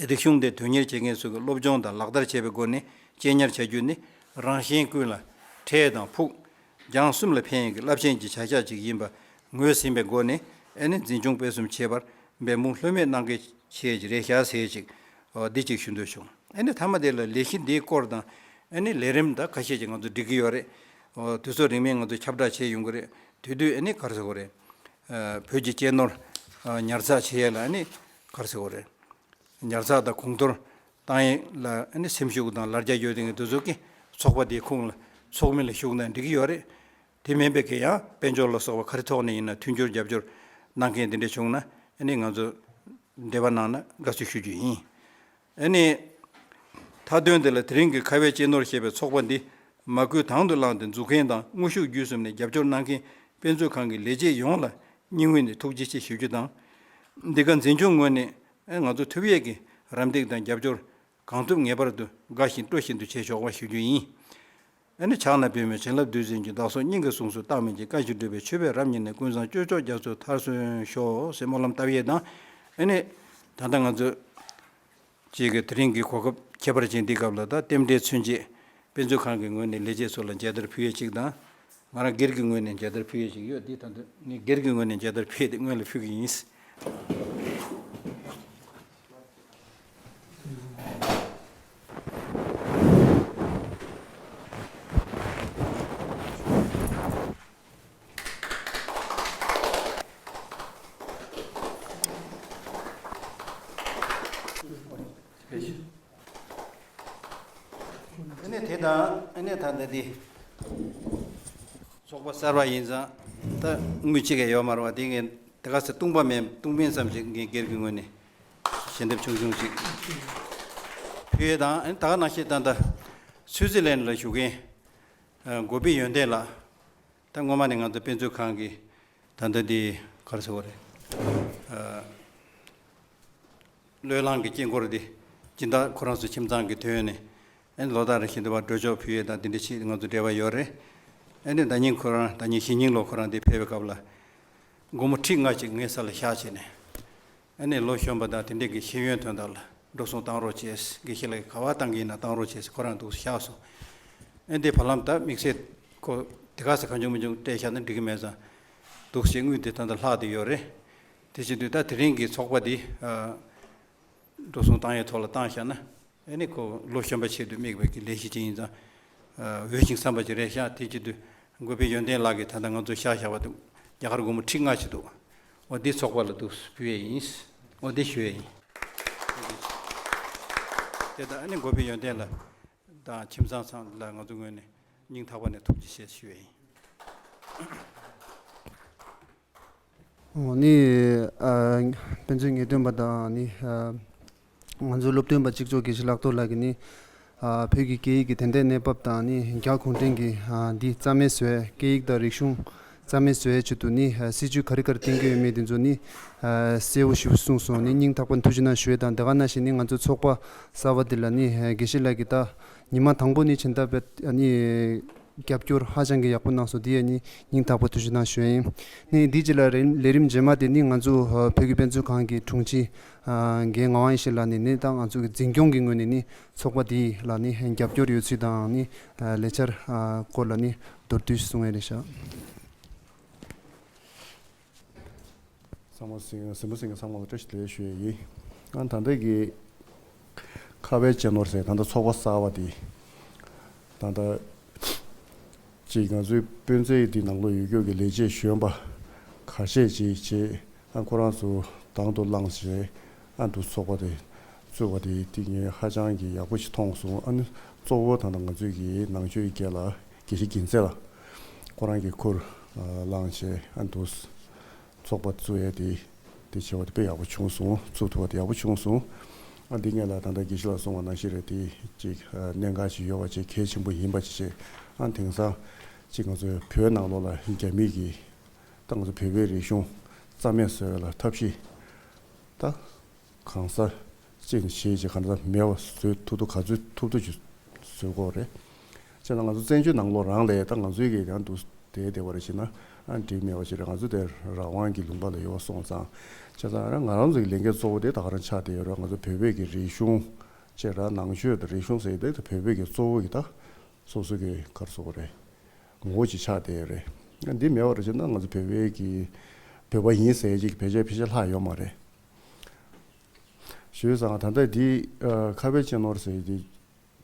རིག་གཞུང་དེ་དོན་གཉེར་བྱེད་མཁན་ཚོ་གིས་སློབ་སྦྱོང་དང་ལག་བསྟར་བྱས་པའི་སྒོ་ནས་གཅེས་ཉར་བྱ་རྒྱུ་ནི་རང་གཞན་ཀུན་ལ་འཕྲལ་དང་ཕུགས་རྒྱང་གསུམ་ལ་ཕན་ཡོན་གྱི་རླབས་ཆེན་གྱི་བྱ་གཞག་ཅིག་ཡིན་པ་ངོས་ཟིན་པའི་སྒོ་ནས་ཨ་ནི་འཛིན་སྐྱོང་སྤེལ་གསུམ་བྱེད་པར་འབད་འབུངས་ལྷོད་མེད་གནང་གལ་ཆེ་རེད་ཤག་ཟེར་ཅིག་འདི་གཅིག་ཞུ་འདོད་བྱུང་། ཨ་ནི་མཐའ་མ་དེ་ལ་ལས་གཞི་འདིའི་སྐོར་དང་ཨ་ནི་ལས་རིམ་ད་ཁ་ཤས་ཅིག་ང་ཚོ་སྒྲིག་གི་ཡོད་རེད། དུས་ཚོད་རིང་མིན་ང་ཚོ་ཁྱབ་བསྒྲགས་བྱས་ཡོང་གི་རེད། དེ་དུས་ཨ་ནི་ག་རེ་ཟེར་དགོས་རེད། བོད་ཀྱི་གཅེས་ནོར་ཉར་ཚགས་བྱེད་ཡས་ལ་ཨ་ནི་ག་རེ་ཟེར་དགོས་རེད། ཉར་ཚགས་དང་གོང་མཐོར་བཏང་ཡས་ལ་ཨ་ནི་སེམས་ཤུགས་དང་ལར་རྒྱ་ཡོད་དེ་ངས་དུས་ཚོད་ཀྱི་ཚོགས་པ་དེའི་ཁོངས་ལ་ཚོགས་མི་ལ་ཞུགས་ན་འགྲིག་གི་ཡོད་རེད། དེ་མིན་པའི་གི་ཡང་དཔལ་འབྱོར་ལ་སོགས་པ་ག་རེ་ཐོག་ནས་ཡིན་ན་མཐུན་འགྱུར་རྒྱབ་སྐྱོར་གནང་མཁན་དེ་འདྲ་བྱུང་ན་ཨ་ནི་ང་ཚོ་འབྲེལ་བ་གནང་ན་དགའ་བསུ་ཞུ་རྒྱུ་ཡིན། ཨ་ནི། མཐའ་དོན་དེ་ལ་དེ་རིང་གི་ཁ་བའི་གཅེས་ནོར་ཞེས་པའི་ཚོགས་པ་འདི་མ་བསྐུལ་དང་དུ་བླངས་ཏེ་འཛུགས་མཁན་དང་དངོས་ཤུགས་བརྒྱུད་གསུམ་ནས་རྒྱབ་སྐྱོར་གནང་མཁན་དཔེ་མཛོད་ཁང་གི་ལས་བྱེད་ཡོངས་ལ་སྙིང་དབུས་ནས་ཐུགས་རྗེ་ཆེ་ཞུ་རྒྱུ་དང་། འདི་ག་འཛིན་སྐྱོང་ངོས་ནས་ང་ཚོ་ཐུབ་ཡས་ཀྱི་རམ་འདེགས་དང་རྒྱབ་སྐྱོར་གང་ཐུབ་ངེས་པར་དུ་དགའ་བཞིན་སྤྲོ་བཞིན་དུ་བྱེད་ཆོག་པ་ཞུ་རྒྱུ་ཡིན། ཨ་ནི་ཕྱག་ན་པདྨོའི་བྱིན་རླབས་རྡུལ་གསུམ་གྱིས། བདག་སོགས་སྙིང་གི་གཟུངས་སུ་རྟག་སྨིན་ཅིང་། བཀའ་བཞིན་སྒྲུབ་པའི་མཆོད་པས་རབ་མཉེས་ནས། ཀུན་བཟང་སྤྱོད་མཆོག་རྒྱ་མཚོའི་མཐར་སོན་ཤོག་ཟེར་སྨོན་ལམ་བཏབ་ཡས་དང་། ཨ་ནི་ད་ལྟ་ང་ཚོ་གཅིག་གི་དེ་རིང་གི་གོ་སྐབས་ཁྱད་པར་ཅན་འདི་སྐབས་ལ་ད་རྟེན་འབྲེལ་མཚོན་བྱེད་དཔེ་མཛོད་ཁང་གི་ངོས་ནས་ལས་བྱེད་ཚོ་ལ་མཇལ་དར་ཕུལ་ཡས་གཅིག་དང་། ང་རང་སྒེར་གྱི་ངོས་ནས་མཇལ་དར་ཕུལ་ཡས་གཅིག་ཡོད། འདི་ད་ལྟ་ངས་སྒེར་གྱི་ངོས་ནས་མཇལ་དར་ཕུལ་ཡས་དེ་སྔོན་ལ་ཕུལ་གྱི་ཡིན། ཨ་ནི་དེ་དང་ཨ་ནི་ད་ལྟ་འདི་ཚོགས་པ་གསར་པ་ཡིན་ཙང་ད་དངུལ་གཅིག་གས་ཡོད་མ་རེད་བ། དེ་ངས་དེ་ག་ཚོད་བཏུང་པ་མེད་བཏུང་མིན་ཙམ་ཅིག་ངས་སྒེར་གྱི་ངོས་ནས་ཞལ་འདེབས་ཆུང་ཆུང་ཅིག་ཕུལ་ཡས་དང་། ཨ་ནི་ད་ག་ནང་བཞིན་ད་ལྟ་སུའུ་ཙི་ལན་ལ་བཞུགས་མཁན་གོ་པི་ཡོན་ཏན་ལགས། ད་སྔོན་མ་ནས་ང་ཚོ་དཔེ་མཛོད་ཁང་གི་ད་ལྟ་འདི་ག་རེ་ཟེར་བ་རེད། ཨ། བློས་བསླངས་ཀྱི་དཀྱིལ་འཁོར་འདི་སྦྱིན་བདག་ཁོ་རང་ཚོ་ཁྱིམ་ཚང་གི་དོན་ནས་ཨ་ནི་ལོ་ལྟར་རེ་བཞིན་དུ་བ་སྒྲོལ་ཆོག་ཕུལ་ཡས་དང་འདི་འདྲ་ཞིག་ང་ཚོ་འབྲེལ་བ་ཡོད་རེད། ཨ་ནི་ཟླ་ཉིན་ཁོ་རང་ཟླ་ཉིན་གཞེས་ཉིན་ལོ་ཁོ་རང་འདི་ཕེབས་པའི་སྐབས་ལ་སྒོར་མོ་ཁྲི་ལྔ་ཅིག་ངའི་ས་ལ་བཞག་བྱས་ནས། ཨ་ནི་ལོ་གཞོན་པ་དང་དེ་འདྲས་ཀྱི་ཤེས་ཡོན་དོན་དག་ལ་འགྲོ་སོང་བཏང་རོགས་བྱས། དགེ་བཤེས་ལགས་ཀྱིས་ག་པར་བཏང་གི་ཡིན་ན་བཏང་རོགས་བྱས་ཟེར་ཁོ་རང་འདུག་སེ་བཞག་སོང་། ཨ་འདི་བར་ལམ་ད་དམིགས་བསལ་ཁོ་དེ་ག་ས་གང་བྱུང་མི་བྱུང་སྤྲད་བཞག་ན་འགྲིག་གི་མེད་ཙང་འདུག་སེ་དངུལ་དེ་ད་ལྟ་ལྷག་བསྡད་ཡོད་རེད། དེ་བྱེད་དུས་ད་དེ་རིང་གི་ཚོགས་པ་འདི་འགྲོ་སོང་བཏང་ཡས་ཐོག་ལ་བཏང་བཞག་ན། ཨ་ནི་ཁོ་ལོ་གཞོན་པ་ཆེད་དུ་དམིགས་པའི་གི་ལས་གཞི་ཅིག་ཡིན་ཙང་། ཨ། འོས་ཤིང་བསམ་པ་ཅིག་རེད་ཤག་དེ་བྱེད་དུས་གོ་པི་ཡོན་ཏན་ལགས་ཀྱིས་ད་ལྟ་ང་ཚོ་བཞག་བཞག་པ་འདུག་རྒྱ་གར་སྒོར་མོ་ཁྲི་ལྔ་ཅིག་འདུག་འོ་འདི་ཚོགས་པ་ལ་འདུག་ཕུལ་ཡས་ཡིན། འོ་འདི་ཞུ་ཡས་ཡིན། དེ་ལྟར་ཨ་ནི་གོ་པི་ཡོན་ཏན་ལགས་དང་ཁྱིམ་ཚང་ཚང་ལ་ང་ཚོ་ངོས་ནས་སྙིང་ཐག་པ་ནས་ཐུགས་རྗེ་ཆེ་ཞུ་ཡས་ཡིན། འོ་ནི། ཨ། དཔེ་མཛོད་ངེས་སྟོན་པ་དང་ནི། ཨ། ང་ཚོའི་སློབ་སྟོན་པ་གཅིག་ལྕོགས་དགེ་བཤེས་ལགས་ཐོག་ལ་གི་ནི། ཨ། བོད་ཀྱི་སྐད་ཡིག་གི་དེང་དུས་གནས་བབ་དང་ནི་རྒྱ་གུང་ཁྲན་གྱི། ཨ། འདི་རྩ་མེད་བཟོས་སྐད་ཡིག་དང་རིག་གཞུང་ རྩ་མེད་བཟོ་ཡའི་ཆེད་དུ་ནི་སྲིད་ཇུས་ག་རེ་ག་རེ་བཏིང་གི་ཡོད་མེད་དེ་ཚོ་ནི་གསལ་བོ་ཞིག་གསུངས་སོང་། ནི་སྙིང་ཐག་པ་ནས་ཐུགས་རྗེ་གནང་ཞུ་ཡས་དང་། དེ་ག་ནང་བཞིན་ནི་ང་ཚོ་ཚོགས་པ་གསར་པ་འདི་ལ་ནི་དགེ་བཤེས་ལགས་ཀྱིས་ད་ཉི་མ་དང་པོ་ནས་ཕྱིན་ད་བར་ནི་རྒྱབ་སྐྱོར་ཧ་ཅང་གི་ཡག་པོ་གནང་སོང་། དེ་ཡང་ནི་སྙིང་ཐག་པ་ཐུགས་རྗེ་གནང་ཞུ་ཡས་ཡིན། ནི་འདི་རྗེས་ལ་རེ་ལས་རིམ་རྗེས་མ་དེ་ནི་ང་ཚོ་བོད་ཀྱི་དཔེ་མཛོད་ཁང་གི་དྲུང་ཆེ་རྒན་ངག་དབང་ཡེ་ཤེས་ལགས་ནས་ནི་ད་ང་ཚོ་གི་འཛིན་སྐྱོང་གི་ངོས་ནས་ནི་ཚོགས་པ་འདི་ལ་ནི་རྒྱབ་སྐྱོར་ཡོད་ཚུལ་དང་ནི་ལས་འཆར་སྐོར་ལ་ནི་མདོར་བསྡུས་གསུང་ཡས་རེད་ཤག་ཚང་མ་སེང་གེ་སེང་གེ་ཚང་མ་ལ་བཀྲ་ཤིས་བདེ་ལེགས་ཞུ་ཡས་ཡིན། ཨ་ད་ལྟ་གི་ཁ་བའི་གཅེས་ནོར་ཟེར་ད་ལྟ་ཚོགས་པ་གསར་པ་དེ་ད་ལྟ་ཅིག་ང་ཚོའི་དཔོན་རྩེ་འདི་ནང་ལོགས་ཡོད་རྒྱུ་གི་ལས་བྱེད་གཞོན་པ་ཁ་ཤས་ཅིག་བྱས། ཨ་ཁོ་རང་ཚོ་དང་དུ་བླངས་བྱས་ཨ་འདུ་ཚོགས་པ་དེ་བཙུགས་པ་དེ་དེ་ངས་ཧ་ཅང་གི་ཡག་པོ་ཞིག་མཐོང་སོང་། ཨ་ནི་གཙོ་བོ་ད་ལྟ་ང་ཚོའི་གི་ནང་ཆོས་ཀྱི་དགེ་ལ་དགེ་བཤེས་རྒྱལ་མཚན་ལགས་ཁོ་རང་གི་ཁུར་བླངས་བྱས་ཨ་འདུ་ཚོགས་པ་བཙུགས་ཡས་དེ་དེ་བྱས་པ་དེ་དཔེ་ཡག་པོ་བྱུང་སོང་། བཙུགས་ཐུབ་པ་དེ་ཡག་པོ་བྱུང་སོང་། ཨ་འདི་ངས་ལ་ད་ལྟ་དགེ་བཤེས་ལགས་གསུངས་པ་ནང་བཞིན་རེད། དེ་ཅིག་གནད་འགག་ཅིག་ཡོད་པ་ཅིག་གལ་ཆེན་པོ་ཡིན་པ་ཅིག་བྱས། ཨ་དེང་སང་ཅིག་ང་ཚོའི་བོད་ནང་ལོགས་ལ་རྒྱ་མི་གིས་ད་ང་ཚོ་བོད་པའི་རིག་གཞུང་རྩ་མེད་བཟོ་ཡ་ལ་ཐབས་ཤེས་ད་གང་ས་ཅིག་བྱས་ཅིག་གང་ས་མེད་པ་བཟོ་ཐུབ་ཐུབ་ག་ཚོད་ཐུབ་ཐུབ་ཅིག་བཟོ་དགོས་རེད། བྱས་ཙང་ང་ཚོ་བཙན་བྱོལ་ནང་ལོགས་རང་ལས་ད་ང་ཚོའི་གི་ཡང་དུ་བསྡད་བསྡད་པ་རེད་ཅེ་ན་ཨ་འགྲིག་མེད་པ་ཞིག་རེད། ང་ཚོ་དེ་རང་དབང་གི་ལུང་པ་ལ་ཡོད་སོང་ཙང་། བྱས་ཙང་རང་ང་རང་ཚོ་གི་ལས་འགན་གཙོ་བོ་དེ་ད་ག་རང་ཆགས་བསྡད་ཡོད་རེད། ང་ཚོ་བོད་པའི་གི་རིག་གཞུང་བྱས་ར་ནང་ཆོས་དང་རིག་གཞུང་ཟེར་དེ་ད་བོད་པའི་གི་གཙོ་བོ་གི་ད་སོ་སོ་གི་ག་རེ་ཟེར་དགོས་རེད། ངོ་བོ་ཅིག་ཆགས་བསྡད་ཡོད་རེད། འདི་མེད་པ་རེད་ཅེ་ན་ང་ཚོ་བོད་པའི་གི་བོད་པ་ཡིན་ཟེར་ཅིག་ཕལ་ཆེར་ཕལ་ཆེར་ལྷག་ཡོད་མ་རེད། ཞུས་ཙང་ད་ལྟ་འདི་ཨ་ཁ་བའི་གཅེས་ནོར་ཟེར་འདི་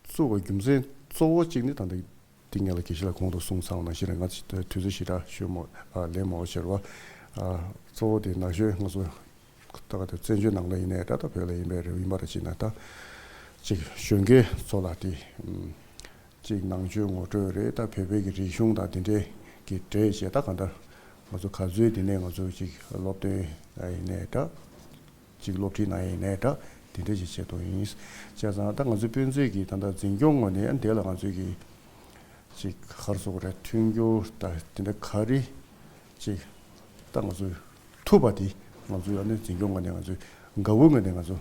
བཙུགས་པའི་རྒྱུ་མཚན་གཙོ་བོ་གཅིག་ནི་ད་ལྟ་འདི་ངས་ལ་དགེ་བཤེས་ལགས་གོང་དུ་གསུངས་ཚར་བ་ནང་བཞིན་རེད། ང་ཚོ་དུས་ཚོད་ཞེ་དྲག་ཞུ་མ་ཨ་ལེན་མ་འོ་ཟེར་བ། ཨ་གཙོ་བོ་དེ་ནང་ཆོས་ང་ཚོ་ད་ག་དེ་བཙན་བྱོལ་ནང་ལ་ཡིན་ནའི་འདྲ་ད་བོད་ལ་ཡིན་པའི་རེད་ཡིན་པ་རེད་ཅེ་ན་ད་ཅིག་གཞོན་སྐྱེས་ཚོ་ལ་དེ་ཨམ་ཅིག་ནང་ཆོས་ངོ་སྤྲོད་རེད། ད་བོད་པའི་གི་རིག་གཞུང་དང་དེ་འདྲའི་གི་འབྲེལ་བྱས་ད་ག་འདྲ་ང་ཚོ་ག་ཚོད་དེ་ནས་ང་ཚོ་ཅིག་སློབ་སྟོན་ཡིན་ནའི་འདྲ་ཅིག་སློབ་ཁྲིད་གནང་ཡ་ཡིན་ནའི་འདྲ་དེ་འདྲ་ཅིག་བྱེད་དོན་ཡིན། བྱས་ཙང་ད་ང་ཚོའི་དཔོན་རྩེ་གི་ད་ལྟ་འཛིན་སྐྱོང་ངོས་ནས་ཨ་འདི་ལ་ང་ཚོའི་གི་ཅིག་ག་རེ་ཟེར་དགོས་རེད། མཐུན་འགྱུར་ད་དེ་འདྲ་ག་རེ་ཅིག་ད་ང་ཚོས་ཐུབ་པ་དེ་ང་ཚོས་ཨ་ནི་འཛིན་སྐྱོང་ངོས་ནས་ང་ཚོས་དགའ་བོའི་ངོས་ནས་ང་ཚོ་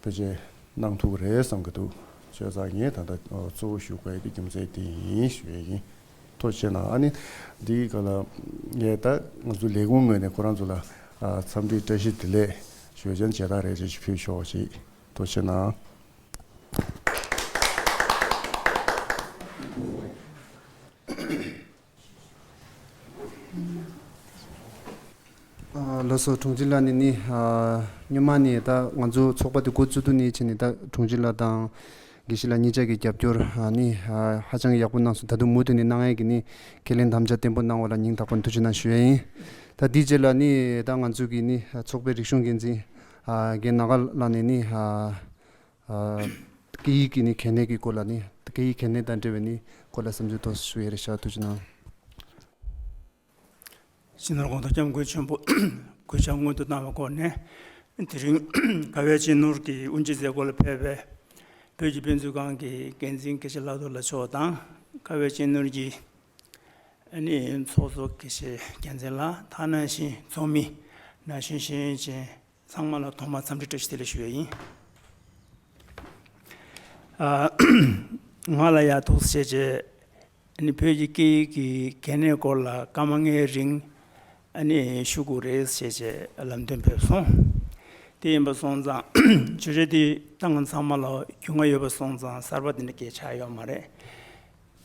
ཕལ་ཆེར་གནང་ཐུབ་ཀྱི་རེད་བསམ་གྱི་འདུག་བྱས་ཙང་ངས་ད་ལྟ་གཙོ་བོ་ཞུ་དགོས་ཡ་དེ་རྒྱུ་མཚན་དེ་ཡིན་ཞུ་ཡ་ཡིན། ཐུགས་རྗེ་གནང་། ཨ་ནི་འདིའི་སྒང་ལ་ངས་ད་ང་ཚོ་ལས་ཁུངས་ངོས་ནས་ཁོ་རང་ཚོ་ལ་འཚམས་འདྲི་བཀྲ་ཤིས་བདེ་ལེགས་ཞུ་ཡ་མཇལ་དར་རེ་རེ་ཞིག་ཕུལ་ཆོག་ཅིག་ཐུགས་རྗེ་གནང་། ཨ་ལགས་སོ། དྲུང་ཆེ་ལགས་ནས་ནི་ཨ་སྔོན་མ་ནས་ད་ང་ཚོ་ཚོགས་པ་དེ་འགོ་བཙུགས་དུས་ནས་བྱས་ནས་ད་དྲུང་ཆེ་ལགས་དང་དགེ་བཤེས་ལགས་གཉིས་ཆ་གི་རྒྱབ་སྐྱོར་ཨ་ནི་ཨ་ཧ་ཅང་ཡག་པོ་གནང་སོང་། ད་དུང་མུ་མཐུད་ནས་གནང་ཡས་ཀྱི་ནི་ཁས་ལེན་དམ་བཅའ་བརྟན་པོ་གནང་བ་ལ་སྙིང་ཐག་པ་ནས་ཐུགས་རྗེ་གནང་ཞུ་ཡས་ཡིན། ད་དེའི་རྗེས་ལ་ནི་ད་ང་ཚོ་གི་ནི་ཚོགས་པའི་རིག་གཞུང་འགན་འཛིན་ཨ་རྒན་ནཱ་ག་ལགས་ནས་ནི་ཨ། ཨ་སྐད་ཡིག་གི་ནི་གལ་གནད་ཀྱི་སྐོར་ལ་ནི་སྐད་ཡིག་གལ་གནད་དང་འབྲེལ་བའི་ནི་སྐོར་ལ་བསམ་ཚུལ་ཏོག་ཙམ་ཞུ་ཡས་རེད་ཤག་ཐུགས་རྗེ་གནང་། སྤྱི་ནོར་གོང་དུ་སྐྱབས་མགོན་ཆེན་པོ་གུས་ཕྱག་སྔོན་དུ་བཏང་བའི་སྒོ་ནས་དེ་རིང་ཁ་བའི་གཅེས་ནོར་གྱི་དབུ་འབྱེད་མཛད་སྒོ་ལ་ཕེབས་པའི་བོད་ཀྱི་དཔེ་མཛོད་ཁང་གི་འགན་འཛིན་དགེ་བཤེས་ལྷག་རྡོར་ལགས་མཆོག་དང་། ཁ་བའི་གཅེས་ནོར་གྱི་ཨ་ནི་ཚོགས་གཙོ་དགེ་བཤེས་རྒྱལ་མཚན་ལགས། ད་ག་ནང་བཞིན་ཚོགས་མི་ན་གཞོན་ཤེས་ཡོན་ཅན་ཚང་མ་ལ་ཐོག་མར་འཚམས་འདྲི་བཀྲ་ཤིས་བདེ་ལེགས་ཞུ་ཡས་ཡིན། ཨ་ང་ལ་ཡ་ཐུགས་བཞེས་བྱས་ཨ་ནི་བོད་ཀྱི་སྐད་ཡིག་གི་གལ་གནད་སྐོར་ལ་སྐར་མ་ལྔའི་རིང་ཨ་ནི་ཞུ་དགོས་རེད་ཟེར་བྱས་ལམ་སྟོན་ཕེབས་སོང་། དེ་ཡིན་པ་སོང་ཙང་བརྗོད་བྱ་དེ་ད་ང་ཚང་མ་ལ་རྒྱུས་མངའ་ཡོད་པ་སོང་ཙང་གསར་པ་དེ་འདྲ་སྐད་ཆགས་ཡོད་མ་རེད།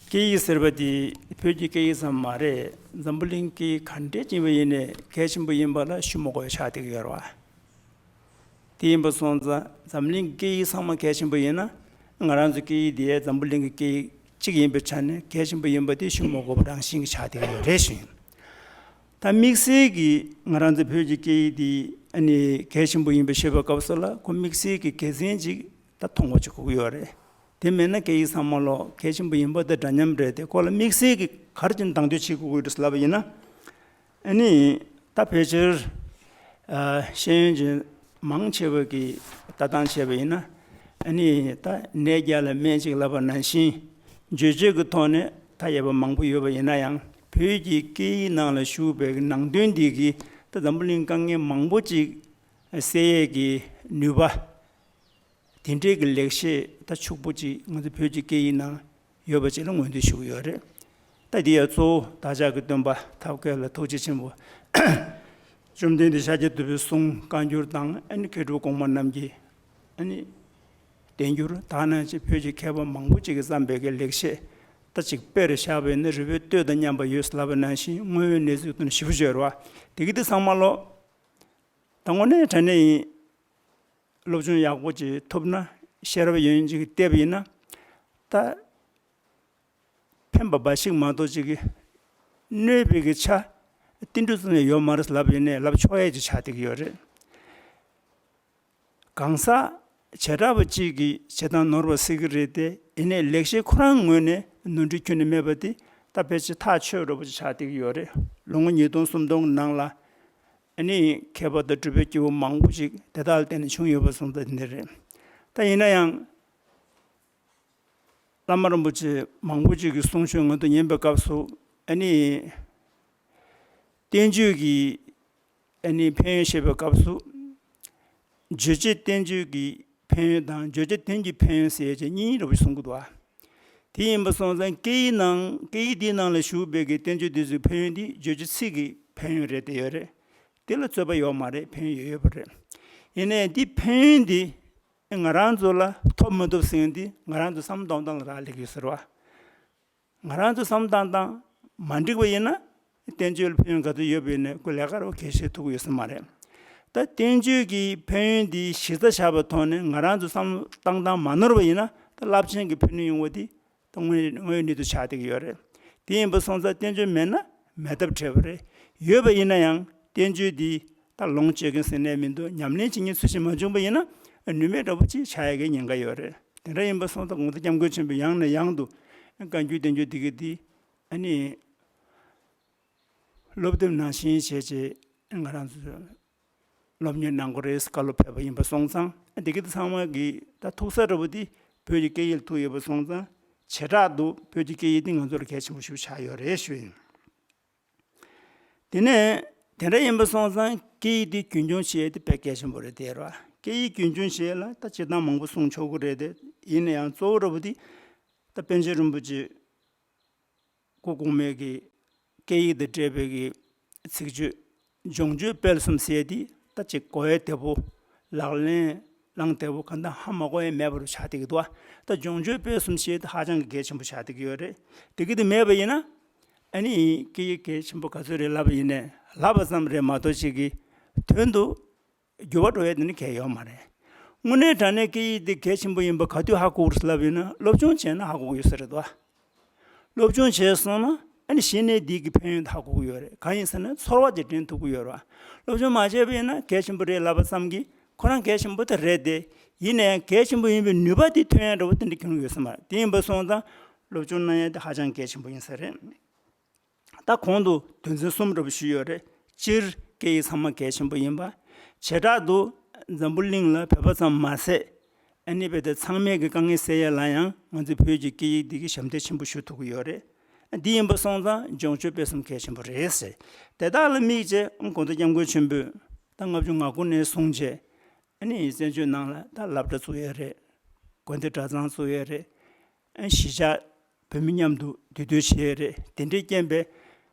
སྐད་ཡིག་ཟེར་བ་དེ་བོད་ཀྱི་སྐད་ཡིག་ཙམ་མ་རེད། འཛམ་བུ་གླིང་སྐད་ཡིག་ག་འདྲས་ཅིག་ཡིན་པ་ཡིན་ནའི་གལ་ཆེན་པོ་ཡིན་པ་ལ་ཞུ་མི་དགོས་པ་ཆགས་བསྡད་ཀྱི་ཡོད་རེད་བ། དེ་ཡིན་པ་སོང་ཙང་འཛམ་གླིང་སྐད་ཡིག་ཚང་མ་གལ་ཆེན་པོ་ཡིན་ན་ང་རང་ཚོའི་སྐད་ཡིག་དེ་འཛམ་བུ་གླིང་གི་སྐད་ཡིག་གཅིག་ཡིན་པའི་ཆ་ནས་གལ་ཆེན་པོ་ཡིན་པ་དེ་ཞུ་མི་དགོས་པ་རང་བཞིན་གྱི་ཆགས་བསྡད་ཀྱི་ཡོད་རེད་ཞུ་ཡིན། ད་དམིགས་བསལ་གྱིས་ང་རང་ཚོ་བོད་ཀྱི་སྐད་ཡིག་འདི་ཨ་ནི་གལ་ཆེན་པོ་ཡིན་པ་ཤེས་པའི་སྐབས་སུ་ལ་ཁོ་དམིགས་བསལ་གྱི་དགེ་མཚན་ཅིག་ད་མཐོང་བ་ཅིག་དགོས་ཀྱི་ཡོད་རེད། དེ་མེད་ན་སྐད་ཡིག་ཚང་མ་ལོ་གལ་ཆེན་པོ་ཡིན་པ་དང་འདྲ་མཉམ་རེད་དེ་ཁོ་ལ་དམིགས་བསལ་གྱིས་ག་རེ་བྱས་ནས་དང་དོད་བྱེད་དགོས་ཀྱི་ཡོད་རེད་ལབ་པ་ཡིན་ན། ཨ་ནི་ད་ཕལ་ཆེར་ཨ་ཤེས་ཡོན་ཅན་མང་ཆེ་བ་གིས་ལྟ་སྟངས་བྱས་པ་ཡིན་ན་ཨ་ནི་ད་ནད་བརྒྱ་ལ་སྨན་གཅིག་ལབ་པ་ནང་བཞིན་བརྗོད་བྱེད་ཀྱི་ཐོག་ནས་ད་ཡོད་པ་མང་པོ་ཡོད་པ་ཡིན་ན་ཡང་ བོད་ཀྱི་སྐད་ཡིག་ནང་ལ་ཞུགས་པའི་ནང་དོན་འདི་གིས་ད་འཛམ་བུ་གླིང་དཀའ་ངལ་མང་པོ་ཅིག་སེལ་ཡས་ཀྱི་ནུས་པ། དེ་འདྲའི་གི་ལེགས་བཤད་ད་ཕྱུག་པོ་ཅིག་ང་ཚོ་བོད་ཀྱི་སྐད་ཡིག་ནང་ཡོད་པ་ཅིག་ལ་ངོས་འཛིན་ཞུ་གི་ཡོད་རེད། ད་འདི་ཡང་གཙོ་བོ་བདག་ཅག་གི་སྟོན་པ་ཐབས་མཁས་ལ་ཐུགས་རྗེ་ཆེན་པོ། བཅོམ་ལྡན་འདས་ཤཱཀྱ་ཐུབ་པའི་གསུང་བཀའ་འགྱུར་དང་ཨ་ནི་མཁས་གྲུབ་གོང་མ་རྣམས་ཀྱི་ཨ་ནི་བསྟན་འགྱུར་དག་ནང་བཞིན་བོད་ཀྱི་མཁས་པ་མང་པོ་ཅིག་གིས་བརྩམས་པའི་གི་ལེགས་བཤད་ད་ཅིག་དཔེར་བཞག་པ་ཡིན་ན་རི་བོའི་གཏོས་དང་མཉམ་པ་ཡོད་ཟེར་ལབ་པ་ནང་བཞིན་དངོས་ཡོད་གནས་ཚུལ་དུ་ཞིབ་པོ་བརྗོད་རོགས། དེ་གི་དེ་ཚང་མ་ལོ། ད་དངོས་གནས་དྲང་གནས་ཡིན། སློབ་སྦྱོང་ཡག་པོ་ཅིག་ཐུབ་ན་ཤེས་རབ་ཡོན་ཅིག་བལྟས་པ་ཡིན་ན། ད་ཕན་པ་འབའ་ཞིག་མ་གཏོགས་ཅིག་གི་གནོད་པའི་གི་ཆ་ཏིལ་འབྲུ་ཙམ་ཡང་ཡོད་མ་རེད་ལབ་ཡིན་ནའི་ལབ་ཆོག་ཡས་ཅིག་ཆགས་བསྡད་ཀྱི་ཡོད་རེད། གང་ཟག་བྱེ་བྲག་པ་གཅིག་གིས་བྱེད་སྟངས་ནོར་བ་སྲིད་ཀྱི་རེད་དེ། ཡིན་ནའི་ལེགས་བཤད་ཁོ་རང་ངོས་ནས་ནོར་འཁྲུལ་ཁྱོན་ནས་མེད་པ་དེ་ད་ཕལ་ཆེར་ཐག་ཆོད་འདྲ་པོ་ཅིག་ཆགས་བསྡད་ཀྱི་ཡོད་རེད། ལོ་ངོ་ཉིས་སྟོང་སུམ་སྟོང་གི་ནང་ལ་ཨ་ནི་མཁས་པ་དང་གྲུབ་པའི་སྐྱེས་བུ་མང་པོ་ཞིག་དེ་དག་ལ་བརྟེན་ནས་བྱུང་ཡོད་པ་སོང་ཙང་འདི་རེད། ད་ཡིན་ན་ཡང་བླ་མ་རིན་པོ་ཆེ་མང་པོ་ཅིག་གི་གསུང་ཆོས་ང་ཚོ་ཉན་པའི་སྐབས་སུ་ཨ་ནི་བསྟན་བཅོས་ཀྱི་ཨ་ནི་ཕན་ཡོན་བཤད་པའི་སྐབས་སུ། བརྗོད་བྱེད་བསྟན་བཅོས་ཀྱི་ཕན་ཡོན་དང་བརྗོད་བྱ་དོན་གྱི་ཕན་ཡོན་ཟེར་བྱས་གཉིས་འདྲ་པོ་ཞིག་གསུང་གི་འདུག་ཨ། དེ་ཡིན་པ་སོང་ཙང་སྐད་ཡིག་ནང་སྐད་ཡིག་འདིའི་ནང་ལ་ཞུགས་པའི་གི་བསྟན་བཅོས་འདི་ཚོའི་ཕན་ཡོན་འདི་བརྗོད་བྱ་ཚིག་གི་ཕན་ཡོན་རེད་དེ་ཡོད་རེད། དེ་ལ་རྩོད་པ་ཡོད་མ་རེད། ཕན་ཡོན་ཡོད་ཡོད་པ་རེད། ཡིན་ནའི་འདི་ཕན་ཡོན་འདི་ང་རང་ཚོ་ལ་ཐོབ་མི་ཐོབ་ཟེར་མཁན་འདི་ང་རང་ཚོ་བསམ་བློ་གཏོང་སྟངས་ལ་རག་ལས་ཀྱི་ཡོད་ཟེར་བ། ང་རང་ཚོ་བསམ་བློ་བཏང་སྟངས་མ་འགྲིག་པ་ཡིན་ན། བསྟན་བཅོས་ལ་ཕན་ཡོན་ག་ཚོད་ཡོད་པ་ཡིན་ནའི་ཁོ་ལས་ཀ་རོ་གལ་ཆེ་ཐུག་གི་ཡོད་ས་མ་རེད། ད་བསྟན་བཅོས་ཀྱི་ཕན་ཡོན་འདི་གཞི་རྩ་བཞག་པའི་ཐོག་ནས་ང་རང་ཚོ་བསམ་བློ་བཏང་སྟངས་མ་ནོར་བ་ཡིན་ན་ད་རླབས་ཆེན་གྱི་ཕན་ནུས་ཡོང་བ་འདི་ད་དངོས་དངོས་ཡོད་གནས་ཚུལ་ཆགས་བསྡད་ཀྱི་ཡོད་རེད། དེ་ཡིན་པ་སོང་ཙང་བསྟན་བཅོས་མེད་ན་མེད་ཐབས་བྲལ་བ་རེད། ཡོད་པ་ཡིན་ན་ཡང་བསྟན་བཅོས་འདི་ད་ལོངས་སྤྱོད་མཁན་ཟེར་ནས་མི་འདུག་ཉམས་ལེན་བྱེད་མཁན་ཚུལ་བཞིན་མ་བྱུང་པ་ཡིན་ན་ནུས་མེད་འདྲ་པོ་ཅིག་ཆགས་ཡ་གི་ཉེན་ཁ་ཡོད་རེད། དེ་འདྲ་ཡིན་པ་སོང་ཙང་ང་ཚོ་སྐྱབས་མགོན་ཆེན་པོས་ཡང་ནས་ཡང་དུ་བཀའ་འགྱུར་བསྟན་བཅོས་འདི་གི་འདི་ཨ་ནི་སློབ་དེབ་ནང་བཞིན་བྱས་བྱས་ང་རང་ཚོ་སློབ་གཉེར་གནང་དགོས་རེད་བཀའ་སློབ་ཕེབས་པ་ཡིན་པ་སོང་ཙང་འདི་གི་འདི་ཚང་མ་གི་ད་ཐུག་ས་འདྲ་པོ་འདི་བོད་ཀྱི་སྐད་ཡིག་ལ་ཐུག་ཡོད་པ་སོང་ཙང་བྱེ་བྲག་ཏུ་བོད་ཀྱི་སྐད་ཡིག་འདི་ང་ཚོ་ལ་གལ་ཆེན་པོ་ཞིག་ཆགས་ཡོད་རེད་ཞུ་ཡིན། དེ་ནས་དེ་འདྲ་ཡིན་པ་སོང་ཙང་སྐད་ཡིག་འདི་རྒྱུན་འཁྱོངས་བྱེད་ཡས་དེ་དཔེ་གལ་ཆེན་པོ་རེད་དེ་ར། སྐད་ཡིག་རྒྱུན་འཁྱོངས་བྱེད་ཡས་ལ་ད་སྤྱིར་བཏང་མང་པོ་གསུང་ཆོག་གི་རེད་དེ། ཡིན་ན་ཡང་གཙོ་བོ་འདྲ་པོ་འདི་ད་པཎ་ཆེན་རིན་པོ་ཆེ་སྐུ་གོང་མའི་གི་སྐད་ཡིག་དང་འབྲེལ་བའི་གི་ཚིག་བརྗོད་སྦྱོང་སྤྱོད་སྤེལ་གསུམ་ཟེར་ཡས་འདི་ད་ཅིག་གོ་ཡས་བདེ་པོ། ལག་ལེན་བླང་བདེ་པོ། གང་ལྟར་ཧ་མ་གོ་ཡས་མེད་པ་རུ་ཆགས་བསྡད་ཀྱི་འདུག་ད་སྦྱོང་སྤྱོད་སྤེལ་གསུམ་བྱེད་དེ་ཧ་ཅང་གི་གལ་ཆེན་པོ་ཆགས་བསྡད་ཀྱི་ཡོད་རེད། དེ་གི་དེ་མེད་པ་ཡིན་ན་ཨ་ནི་སྐད་ཡིག་གལ་ཆེན་པོ་ག་ཚོད་རེད་ལབ་པ་ཡིན་ནའི་ལབ་པ་ཙམ་རེད་མ་གཏོགས་ཅིག་གི་དོན་དུ་འགྱུར་བ་འགྲོ་ཡས་དེ་ནི་གལ་ཡོད་མ་རེད། དངོས་གནས་དྲང་གནས་སྐད་ཡིག་དེ་གལ་ཆེན་པོ་ཡིན་པ་ག་དུས་ཧ་གོ་གི་རེད་ལབ་ཡིན་ན་སློབ་སྦྱོང་བྱས་ན་ཧ་གོ་གི་ཡོད་ས་རེད་དོ། སློབ་སྦྱོང་བྱས་སོང་ན་ཨ་ནི་གཞི་ནས་འདི་གི་ཕན་ཡོན་དེ་ཧ་གོ་གི་ཡོད་རེད། གང་ཡིན་ཟེར་ན་ཚོར་བ་ཅིག་འདྲེན་ཐུབ་ཀྱི་ཡོད་རེད། སློབ་སྦྱོང་མ་བྱས་པ་ཡིན་ན་གལ་ཆེན་པོ་རེད་ལབ་པ་ཙམ་གྱིས་ཁོ་རང་གལ་ཆེན་པོ་དེ་རེད་དེ། ཡིན་ན་ཡང་གལ་ཆེན་པོ་ཡིན་པའི་ནུས་པ་དེ་ཐོན་ཡ་འདྲ་བོ་དེ་འདྲ་ཁྱོན་ཡོད་ས་མ་རེད། དེ་ཡིན་པ་སོང་ཙང་སློབ་སྦྱོང་གནང་ཡ་དེ་ཧ་ཅང་གལ་ཆེན་པོ་ཡིན་ས་རེད། ད་གོང་དུ་དོན་ཚན་གསུམ་འདྲ་པོ་ཞུས་ཡོད་རེད། སྤྱིར་སྐད་ཡིག་ཚང་མ་གལ་ཆེན་པོ་ཡིན་པ། བྱེ་བྲག་ཏུ་འཛམ་བུ་གླིང་ལ་བོད་པ་ཙམ་མ་ཟད། ཨ་ནི་བོད་དེ་ཚང་མས་ཀྱི་དཀའ་ངལ་སེལ་ཡས་ལ་ཡང་ང་ཚོའི་བོད་ཀྱི་སྐད་ཡིག་འདི་གི་ཞབས་འདེགས་ཆེན་པོ་ཞུ་ཐུབ་ཀྱི་ཡོད་རེད། འདི་ཡིན་པ་སོང་ཙང་སྦྱོང་སྤྱོད་སྤེལ་གསུམ་གལ་ཆེན་པོ་རེད་ཟེར། དེ་དག་ལ་དམིགས་བྱས་གོང་དུ་སྐྱབས་མགོན་ཆེན་པོས་ད་ལྔ་བཅུ་ང་དགུ་ནས་བཟུང་བྱས། ཨ་ནི་བཙན་བྱོལ་ནང་ལ་ད་སློབ་གྲྭ་བཙུགས་ཡས་རེད། དགོན་སྡེ་གྲྭ་ཚང་བཙུགས་ཡས་རེད། ཨ་གཞིས་ཆགས་བོད་མི་མཉམ་དུ་འདུས་སྡོད་བྱས་ཡས་རེད། དེ་འདྲའི་རྐྱེན་པས་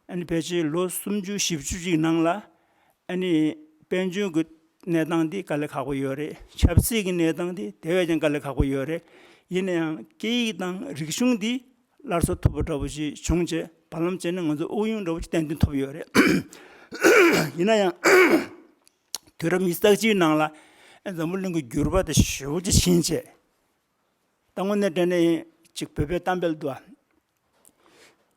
ཨ་ནི་ཕལ་ཆེར་ལོ་སུམ་ཅུ་བཞི་བཅུ་ཅིག་ནང་ལ་ཨ་ནི་དཔལ་འབྱོར་གྱི་གནས་སྟངས་འདི་དཀའ་ལས་ཁག་པོ་ཡོད་རེད། ཆབ་སྲིད་ཀྱི་གནས་སྟངས་འདི་དེ་བས་ཀྱང་དཀའ་ལས་ཁག་པོ་ཡོད་རེད། ཡིན་ན་ཡང་སྐད་ཡིག་དང་རིག་གཞུང་འདི་སླར་གསོ་ཐུབ་པ་འདྲ་བོ་ཞིག་བྱུང་བྱས་བར་ལམ་བྱས་ན་ང་ཚོ་དབུགས་དབྱུང་འདྲ་བོ་ཞིག་ཏན་ཏན་ཐོབ་ཡོད་རེད། ཡིན་ན་ཡང་། དུས་རབས་ཉི་ཤུ་རྩ་གཅིག་ནང་ལ་འཛམ་བུ་གླིང་གི་འགྱུར་བ་དེ་ཞེ་པོ་ཅིག་ཕྱིན་བྱས། ད་དངོས་གནས་དྲང་གནས་ཡིན་ཅིག་བོད་པའི་གཏམ་དཔེ་ལ་འདུག་ཨ།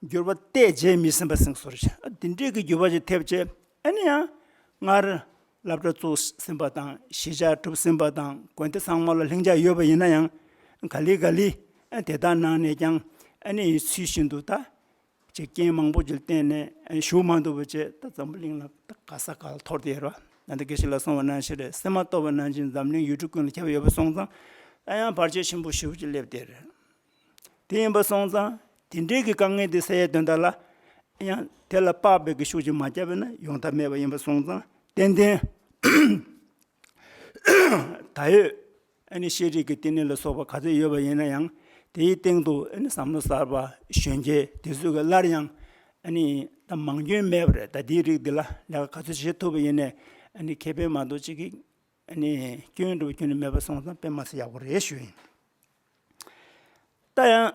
འགྱུར་བ་བལྟས་རྗེས་མི་ཟིན་པ་ཟེར་སྲོལ་ཞིག་འདི་འདྲའི་གི་འགྱུར་བ་ཅིག་ཐེབས་བྱས། ཨ་ནི་ཡང་སྔར་སློབ་གྲྭ་བཙུགས་ཟིན་པ་དང་གཞིས་ཆགས་གྲུབ་ཟིན་པ་དང་དགོན་སྡེ་ཚང་མ་ལ་ལྷིང་འཇགས་ཡོད་པ་ཡིན་ན་ཡང་། ག་ལེ་ག་ལེ་དེ་དག་ནང་ནས་ཀྱང་ཨ་ནི་ཚུལ་བཞིན་དུ་ད། ཅིག་རྐྱེན་མང་པོ་ཅིག་བརྟེན་ནས་ཞུགས་མ་ཐུབ་པ་བྱས། ད་འཛམ་བུ་གླིང་ལ་ད་ག་ས་ག་ལ་འཐོར་བསྡད་ཡོད་རེད་བ། ད་ལྟ་དགེ་བཤེས་ལགས་གསུངས་པ་ནང་བཞིན་རེད། སེམས་མ་རྟོགས་པ་ནང་བཞིན་འཛམ་གླིང་ཡུལ་གྲུ་ཀུན་ལ་ཁྱབ་ཡོད་པ་སོང་ཙང་། ད་ཡང་བར་ཆད་ཆེན་པོ་ཞེ་པོ་ཅིག་སླེབས་བསྡད་རེད། དེ་ཡིན་པ་སོང་ཙང་དེ་འདྲའི་གི་དཀའ་ངལ་དེ་སེལ་ཡའི་དོན་དག་ལ། ཡང་དེ་ལ་དཔག་པའི་གི་ཤུགས་ཀྱིས་མ་བརྒྱབ་པས་ན་ཡོང་ཐབས་མེད་པ་ཡིན་པ་སོང་ཙང་ཏན་ཏན་ད་ཡོད་ཨ་ནི་ཤེས་རིག་གི་བསྟི་གནས་ལ་སོགས་པ་ག་ཚོད་ཡོད་པ་ཡིན་ན་ཡང་དེའི་སྟེང་དུ་ཨ་ནི་བསམ་བློ་གསར་པ་གཞོན་སྐྱེས་དེ་ཚོས་གི་སླར་ཡང་ཨ་ནི་ད་མང་སྐྱོན་མེད་པ་རེད། ད་དེའི་རིགས་འདི་ལ་ལས་ཀ་ག་ཚོད་བྱེད་ཐུབ་པ་ཡིན་ནའི་ཨ་ནི་ཁེ་ཕན་མ་གཏོགས་ཅིག་གི་ཨ་ནི་སྐྱོན་འགྲོ་བའི་སྐྱོན་ནི་མེད་པ་སོང་ཙང་དཔེ་མ་སྲིད་ཡག་པོ་རེད་ཞུ་ཡིན། ད་ཡང་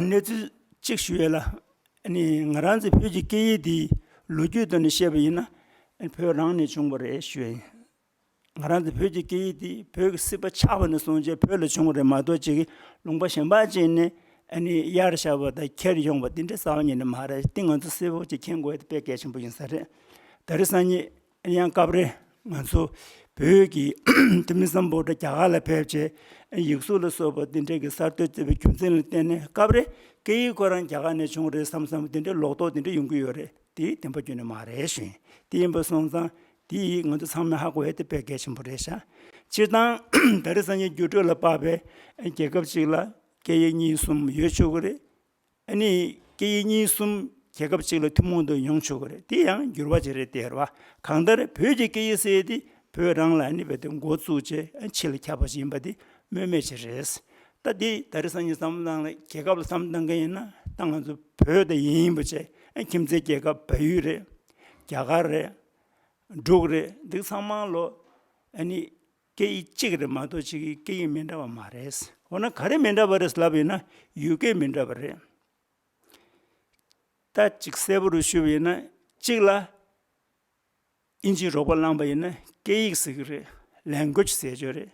གནས་ཚུལ་གཅིག་ཞུ་ཡས་ལ། ཨ་ནི་ང་རང་ཚོ་བོད་ཀྱི་སྐད་ཡིག་འདི་ལོ་རྒྱུས་ཐོག་ནས་བཤད་པ་ཡིན་ན་ཨ་ནི་བོད་རང་ནས་བྱུང་བ་རེད་ཞུ་ཡ་ཡིན། ང་རང་ཚོ་བོད་ཀྱི་སྐད་ཡིག་འདི་བོད་ཀྱི་སྲིད་པ་ཆགས་པ་ནས་བཟུང་བྱས་བོད་ལ་བྱུང་བ་རེད་མ་གཏོགས་ཅིག་ལུང་པ་གཞན་པ་ཅིག་ནས་ཨ་ནི་གཡར་བཞག་པ་དང་ཁྱེར་ཡོང་བ་འདི་འདྲ་རྩ་བ་ཉིད་ནས་མ་རེད། འདི་ང་ཚོ་གསལ་པོ་ཅིག་མཁྱེན་དགོས་ཡ་དེ་དཔེ་གལ་ཆེན་པོ་ཡིན་ས་རེད། དེ་རིང་སང་ཉིན་ཡང་སྐབས་རེ་ང་ཚོ་བོད་ཀྱི་ཐུ་མི་སམ་བྷོ་ཊ་རྒྱ་གར་ལ་ཕེབས་བྱས་ཡིག་གཟུགས་ལ་སོགས་པ་འདི་འདྲའི་གི་གསར་གཏོད་བྱས་པའི་རྒྱུ་མཚན་ལ་བརྟེན་ནས་སྐབས་རེ་སྐད་ཡིག་ཁོ་རང་རྒྱ་གར་ནས་བྱུང་བ་རེད་བསམ་བསམ་འདི་འདྲའི་ལོག་རྟོག་འདི་འདྲ་ཡོང་གི་ཡོད་རེད། དེ་བདེན་པ་ཁྱོན་ནས་མ་རེད་ཞུ་ཡིན། དེ་ཡིན་པ་སོང་ཙང་དེ་ཡིས་ང་ཚོ་ཚང་མས་ཧ་གོ་ཡ་དེ་དཔེ་གལ་ཆེན་པོ་རེད་ཤག་སྤྱིར་བཏང་ད་རེས་སང་ཉིན་འགྱུར་འགྲོས་ལ་དཔག་པའི་རྒྱལ་ཁབ་ཅིག་ལ་སྐད་ཡིག་གཉིས་གསུམ་ཡོད་ཆོག་གི་རེད། ཨ་ནི་སྐད་ཡིག་གཉིས་གསུམ་རྒྱལ་ཁབ་གཅིག་ལ་ཐུན་མོང་དུ་ཡོང་ཆོག་གི་རེད། དེ་ཡང་འགྱུར་བ་ཅིག་རེད་དེ་རེད་བ། གང་ལྟར་བོད་ཀྱི་སྐད་ཡིག་ཟེར་དེ་བོད་རང་ལ་ཨ་ནི་རྦད་དེ་འགོ་བཙུགས་བྱས་ཕྱི་ལ་ཁྱབ་པ་ཞིག་ཡིན་པ་དེ་སྨོས་མེད་ཅིག་རེད། ད་དེ་ད་རེས་སང་ཉིན་བསམ་བློ་བཏང་ན་རྒྱལ་ཁབ་ལ་བསམ་བློ་བཏང་མཁན་ཡིན་ན་ད་ང་ཚོ་བོད་དེ་ཡིན་པ་བྱས་ཁྱིམ་མཚེས་རྒྱལ་ཁབ་བལ་ཡུལ་རེད། རྒྱ་གར་རེད། འབྲུག་རེད། འདི་ཚང་མ་ལོ་ཨ་ནི་སྐད་ཡིག་གཅིག་རེད་མ་གཏོགས་གཅིག་གི་སྐད་ཡིག་མི་འདྲ་བ་མ་རེད། འོ་ན་ག་རེ་མི་འདྲ་བ་རེད་ལབ་ཡིན་ན་ཡུལ་སྐད་མི་འདྲ་བ་རེད། ད་གཅིག་གསལ་པོ་རུ་ཞུས་པ་ཡིན་ན་གཅིག་ལ་ཨིན་ཇིའི་རོགས་པ་བླངས་པ་ཡིན་ན་སྐད་ཡིག་ཟེར་གི་རེད། ལེང་གུ་ཝེཇ་ཟེར་ཆོག་རེད།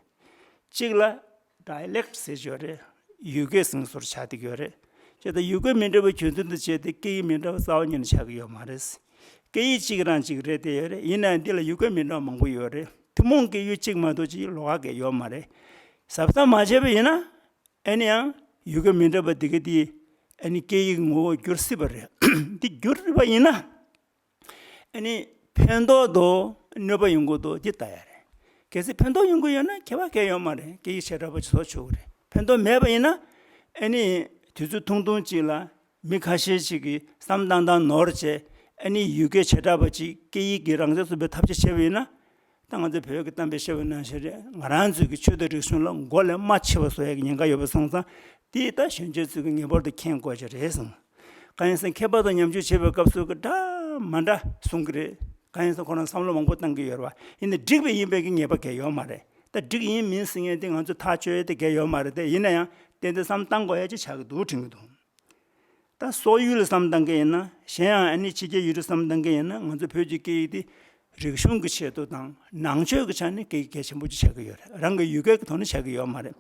གཅིག་ལ་ཌའི་ལེག་ཊི་ཟེར་ཆོག་རེད། ཡུལ་སྐད་ཟེར་བཟོ་འདྲ་ཆགས་བསྡད་ཀྱི་ཡོད་རེད། བྱས་ཙང་ཡུལ་སྐད་མི་འདྲ་བའི་རྒྱུ་མཚན་དུ་བྱས་ཏེ་སྐད་ཡིག་མི་འདྲ་བ་རྩ་བ་ཉིད་ནས་ཆགས་ཀྱི་ཡོད་མ་རེད། སྐད་ཡིག་གཅིག་རང་གཅིག་རེད་དེ་ཡོད་རེད། ཡིན་ནའང་འདི་ལ་ཡུལ་སྐད་མི་འདྲ་བ་མང་པོ་ཡོད་རེད། ཐུན་མོང་སྐད་ཡིག་གཅིག་མ་གཏོགས་གཅིག་ལོགས་ཀ་གང་ཡང་ཡོད་མ་རེད། གཟབ་གཟབ་མ་བྱས་པ་ཡིན་ན་ཨ་ནི་ཡང་ཡུལ་སྐད་མི་འདྲ་བ་འདི་ག་དེ་ཨ་ནི་སྐད་ཡིག་ངོ་བོ་འགྱུར་སྲིད་པ་རེད། འདི་འགྱུར་སྲིད་པ་ཡིན་ན་ཨ་ནི་ཕན་ཐོགས་དང་གནོད་པ་ཡོང་གི་འདུག་འདི་ལྟ་ཡ་རེད། གལ་སྲིད་ཕན་ཐོགས་ཡོང་གི་ཡོད་ན་ཁྱད་པར་གང་ཡང་ཡོད་མ་རེད། སྐད་ཡིག་བྱེ་བྲག་པ་ཅིག་བཟོ་ཆོག་གི་རེད། ཕན་ཐོགས་མེད་པ་ཡིན་ན་ཨ་ནི་དུས་ཚོད་ཐུང་ཐུང་ཅིག་ལ་མི་ཁ་ཤས་ཤིག་གིས་བསམ་བཏང་བཏང་ནོར་བྱས་ཨ་ནི་ཡུལ་སྐད་བྱེ་བྲག་པ་ཅིག་སྐད་ཡིག་གི་རང་ཆས་སུ་འབད་ཐབས་ཤེས་བྱས་པ་ཡིན་ན། ད་ང་ཚོ་བོད་ཀྱི་གཏམ་དཔེ་བཤད་པ་ནང་བཞིན་རེད། ང་རང་ཚོའི་གི་ཆོས་དང་རིག་གཞུང་ལ་མགོ་ལས་རྨ་ཆེ་བ་བཟོ་ཡ་གི་ཉེན་ཁ་ཡོད་པ་སོང་ཙང་དེ་ད་གཞོན་སྐྱེས་ཚོས་གི་ངེས་པར་དུ་མཁྱེན་དགོས་ཀྱི་རེད་གསུངས། གང་ཡིན་ཟེར་ན་མཁས་པ་དང་ཉམས་ཞིབ་བྱེད་པའི་སྐབས་སུ་གི་འདྲ་མ་འདྲ་གསུང་གི་རེད། གང་ཡིན་ཟེར་ན་ཁོ་རང་བསམ་བློ་མང་པོ་བཏང་གི་ཡོད་རེད་བ། ཡིན་ནའི་འགྲིག་པ་ཡིན་པའི་གི་ངེས་པ་གང་ཡང་ཡོད་མ་རེད། ད་འགྲིག་ཡིན་མིན་ཟེར་མཁན་དེ་ང་ཚོས་ཐག་གཅོད་ཡ་དེ་གང་ཡང་ཡོད་མ་རེད། དེ་ཡིན་ན་ཡང་ཏན་ཏན་བསམ་བཏང་དགོས་ཡ་ཅིག་ཆགས་ཀྱི་འདུག་དྲན་གྱི་འདུག་ད་སོག་ཡུལ་ལ་བསམ་བཏང་མཁན་ཡིན་ན་གཞན་ཡང་ཨ་ནི་ཕྱི་རྒྱལ་ཡུལ་གྲུ་བསམ་བཏང་མཁན་ཡིན་ན་ང་ཚོ་བོད་ཀྱི་སྐད་ཡིག་དེ་རིག་གཞུང་གི་ཆེད་དུ་དང་ནང་ཆོས་ཀྱི་ཆ་ནས་སྐད་ཡིག་གལ་ཆེན་པོ་ཅིག་ཆགས་ཀྱི་ཡོད་རེད། རང་གི་ཡུལ་སྐད་ཀྱི་ཐོག་ནས་ཆགས་ཀྱི་ཡོད་མ་རེད།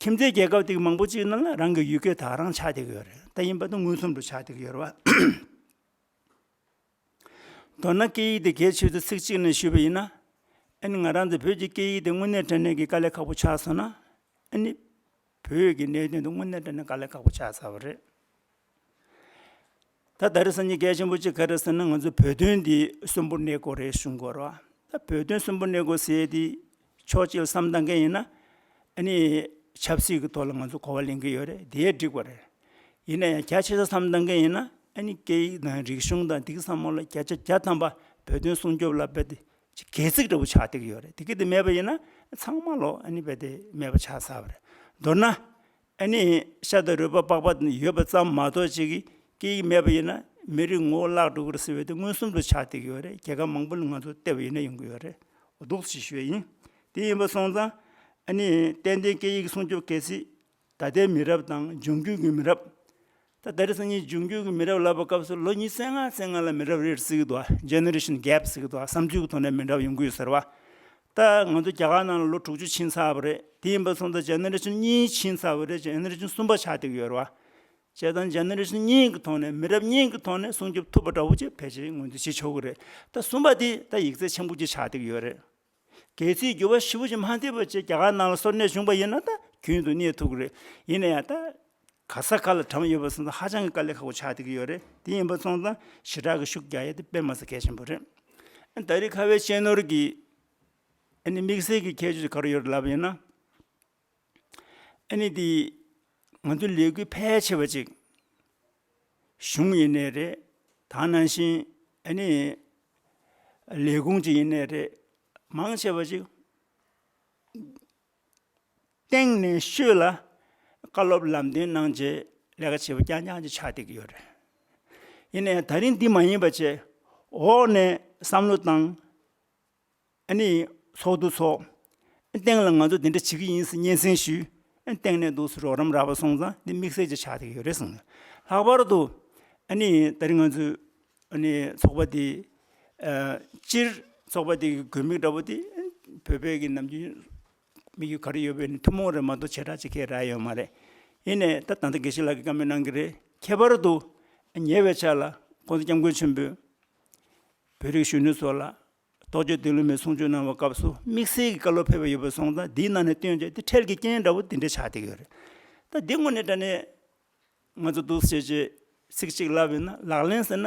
ཁྱིམ་མཚེས་རྒྱལ་ཁབ་དེ་མང་པོ་ཅིག་ནང་ལ་རང་གི་ཡུལ་སྐད་དེ་རང་ཆགས་བསྡད་ཀྱི་ཡོད་རེད། ད་ཡིན་པ་དེ་མངོན་སུམ་དུ་ཆགས་བསྡད་ཀྱི་ཡོད་རེད་བ། མདོར་ན་སྐད་ཡིག་དེ་གལ་ཆེ་ཚུལ་ཚིག་གཅིག་ནས་ཞུས་པ་ཡིན་ན། ཨ་ནི་ང་རང་ཚོ་བོད་ཀྱི་སྐད་ཡིག་དེ་དངོས་གནས་དྲང་གནས་ཀྱི་དཀའ་ལས་ཁག་པོ་ཆགས་སོང་ན། ཨ་ནི་བོད་ཀྱི་གནད་དོན་དེ་དངོས་གནས་དྲང་གནས་དཀའ་ལས་ཁག་པོ་ཆགས་ཚར་བ་རེད། ད་ད་རེས་སང་ཉིན་གལ་ཆེན་པོ་གཅིག་ག་རེ་ཟེར་ན་ང་ཚོ་བོད་དོན་འདི་གསོན་པོར་གནས་དགོས་རེད་གསུང་གི་ཡོད་རེད་བ། ད་བོད་དོན་གསོན་པོར་གནས་དགོས་ཟེར་དེ་ཕྱོགས་གཅིག་ལ་བསམ་བཏང་མཁན་ཡིན་ན། ཨ་ནི་ཆབ་སྲིད་ཀྱི་ཐོག་ལ་ང་ཚོ་གོ་བ་ལེན་གྱི་ཡོད་རེད། དེ་འགྲིག་པ་རེད། ཡིན་ན་ཡང་རྒྱ་ཆེ་ས་བསམ་བཏང་མཁན་ཡིན་ན་ཨ་ནི་སྐད་ཡིག་དང་རིག་གཞུང་དང་དེ་གི་བསམ་བློ་ལ་བརྒྱ་ཆ་བརྒྱ་ཐམ་པ་བོད་དོན་སྲུང་སྐྱོབ་ལ་རྦད་དེ་ཅིག་གད་ཚིག་འདྲ་བོ་ཆགས་བསྡད་ཀྱི་ཡོད་རེད། དེ་གི་དེ་མེད་པ་ཡིན་ན་ཚང་མ་ལོ་ཨ་ནི་རྦད་དེ་མེད་པ་ཆགས་ཚར་བ་རེད། མདོར་ན་ཨ་ནི་ཤ་དང་རུས་པ་པགས་པ་ཡོད་པ་ཙམ་མ་གཏོགས་ཅིག་གི་སྐད་ཡིག་མེད་པ་ཡིན་ན་མི་རིགས་ངོ་བོ་བརླག་འགྲོ་གི་རེད་ཟེར་བའི་དེ་མངོན་སུམ་དུ་ཆགས་བསྡད་ཀྱི་ཡོད་རེད། རྒྱལ་ཁབ་མང་པོ་ལ་ང་ཚོ་བལྟས་པ་ཡིན་ན་ཡོང་གི་ཡོད་རེད། འོ་འདུག་སེ་ཞུ་ཡ་ཡིན། དེ་ཡིན་པ་སོང་ཙང་ཨ་ནི་ཏན་ཏན་སྐད་ཡིག་སྲུང་སྐྱོབ་གལ་སྲིད་ད་ལྟའི་མི་རབས་དང་འབྱུང་འགྱུར་གྱི་མི་རབས། ད་ད་རེས་སང་ཉིན་འབྱུང་འགྱུར་གྱི་མི་རབས་ལབ་པའི་སྐབས་སུ་ལོ་ཉི་ཤུ་རྩ་ལྔ་རྩ་ལྔ་ལ་མི་རབས་རེ་རེ་ཟེར་གྱི་འདུག་ཨ། ཇེ་ནེ་རེ་ཤན་གེབ་ཟེར་གྱི་འདུག་ཨ། བསམ་ཚུལ་གྱི་ཐོག་ནས་མི་འདྲ་བ་ཡོང་གི་ཡོད་ཟེར་བ། ད་ང་ཚོ་རྒྱ་གར་ནང་ལ་ལོ་དྲུག་ཅུ་ཕྱིན་ཚར་བ་རེད། དེ་ཡིན་པ་སོང་ཙང་ཇེ་ནེ་རེ་ཤན་གཉིས་ཕྱིན་ཚར་བ་རེད། ཇེ་ནེ་རེ་ཤན་གསུམ་པ་ཆགས་བསྡད་ཀྱི་ཡོད་རེད་བ། བྱས་ཙང་ཇེ་ནེ་རེ་ཤན་གཉིས་ཀྱི་ཐོག་ནས་མི་རབས་གཉིས་ཀྱི་ཐོག་ནས་སྲུང་སྐྱོབ་ཐུབ་པ་འདྲ་བོ་ཅིག་ཕལ་ཆེར་ངོས་འཛིན་བྱེད་ཆོག་གི་རེད། ད་གསུམ་པ་དེ་ད་ཡིག་ཚད་ཆེན་པོ་ཅིག་ཆགས་བསྡད་ཀྱི་ཡོད་རེད། གལ་སྲིད་འགྱུར་བ་ཞེ་པོ་ཅིག་མ་ཐེབས་པ་བྱས་རྒྱ་གར་ནང་ལ་སོར་གནས་བྱུང་པ་ཡིན་ན་ད་རྒྱུན་དུ་གནས་ཐུབ་ཀྱི་རེད། ཡིན་ན་ཡང་ད་ག་ས་ག་ལ་གྲམ་ཡོད་པ་སོང་ཙང་ཧ་ཅང་གི་དཀའ་ལས་ཁག་པོ་ཆགས་བསྡད་ཀྱི་ཡོད་རེད། དེ་ཡིན་པ་སོང་ཙང་ཞེ་དྲག་གི་ཤུགས་རྒྱག་ཡ་དེ་དཔེ་མ་སྲིད་གལ་ཆེན་པོ་རེད། ད་རེས་ཁ་བའི་གཅེས་ནོར་གྱི་ཨ་ནི་དམིགས་བསལ་གྱི་ཁྱད་ཆོས་ག་རེ་ཡོད་རེད་ལབ་ཡིན་ན། ཨ་ནི་དེ་ང་ཚོ་ལས་འགུལ་ཕལ་ཆེ་བ་ཅིག་གཞུང་ཡིན་ནའི་རེད། ད་ནང་བཞིན་ཨ་ནི་ལས་ཁུངས་ཅིག་ཡིན་ནའི་རེད། མང་ཆེ་བ་ཅིག་སྟེང་ནས་ཤོད་ལ་བཀའ་སློབ་ལམ་སྟོན་གནང་རྗེས་ལས་ཀ་བྱེད་པ་རྐྱང་རྐྱང་ཅིག་ཆགས་བསྡད་ཀྱི་ཡོད་རེད། ཡིན་ནའི་ད་རིང་འདི་མ་ཡིན་པ་བྱས། འོག་ནས་བསམ་བློ་བཏང་། ཨ་ནི་ཚོགས་འདུ་ཚོགས། སྟེང་ལ་ང་ཚོ་འདི་འདྲ་བྱེད་ཀྱི་ཡིན་ཟེར་སྙན་སེང་ཞུས། སྟེང་ནས་འདུག་སེ་རོགས་རམ་རག་པ་སོང་ཙང་འདི་དམིགས་བསལ་གྱི་ཆགས་བསྡད་ཀྱི་ཡོད་རེད་གསུངས། ལྷག་པར་དུ་ཨ་ནི་ད་རིང་ང་ཚོའི་ཨ་ནི་ཚོགས་པ་འདི། ཨ། སྤྱིར་ཚོགས་པ་འདི་གི་དགོས་དམིགས་འདྲ་པོ་འདི་བོད་པའི་གི་ནམ་རྒྱུན་དམིགས་ཡུལ་ག་རེ་ཡོད་པའི་ནི་ཐུན་མོང་རེད་མ་གཏོགས་བྱེ་བྲག་ཅིག་གས་རག་ཡོད་མ་རེད། ཡིན་ནའི་ད་ད་ལྟ་དགེ་བཤེས་ལགས་ཀྱིས་བཀའ་མོལ་གནང་གི་རེད། ཁྱད་པར་དུ་ཉེ་བའི་ཆར་ལ་༸གོང་ས་༸སྐྱབས་མགོན་ཆེན་པོས་བོད་རིགས་གཞོན་ནུ་ཚོ་ལ་རྡོ་རྗེ་སྟོན་ལུང་མའི་གསུང་ཆོས་གནང་བའི་སྐབས་སུ་དམིགས་བསལ་གྱི་བཀའ་སློབ་ཕེབས་པ་ཡོད་པ་སོང་ཙང་འདིའི་ནང་ནས་བཏོན་རྗེས་འདི་འཕྲལ་གྱི་རྐྱེན་འདྲ་བོ་འདི་འདྲ་ཆགས་བསྡད་ཀྱི་ཡོད་རེད། ད་འདི་དངོས་གནས་དྲང་གནས་ང་ཚོ་འདུག་སེ་བྱས་བྱས་ཚིག་གཅིག་ལབ་ཡིན་ན་ལག་ལེན་ཟེར་ན་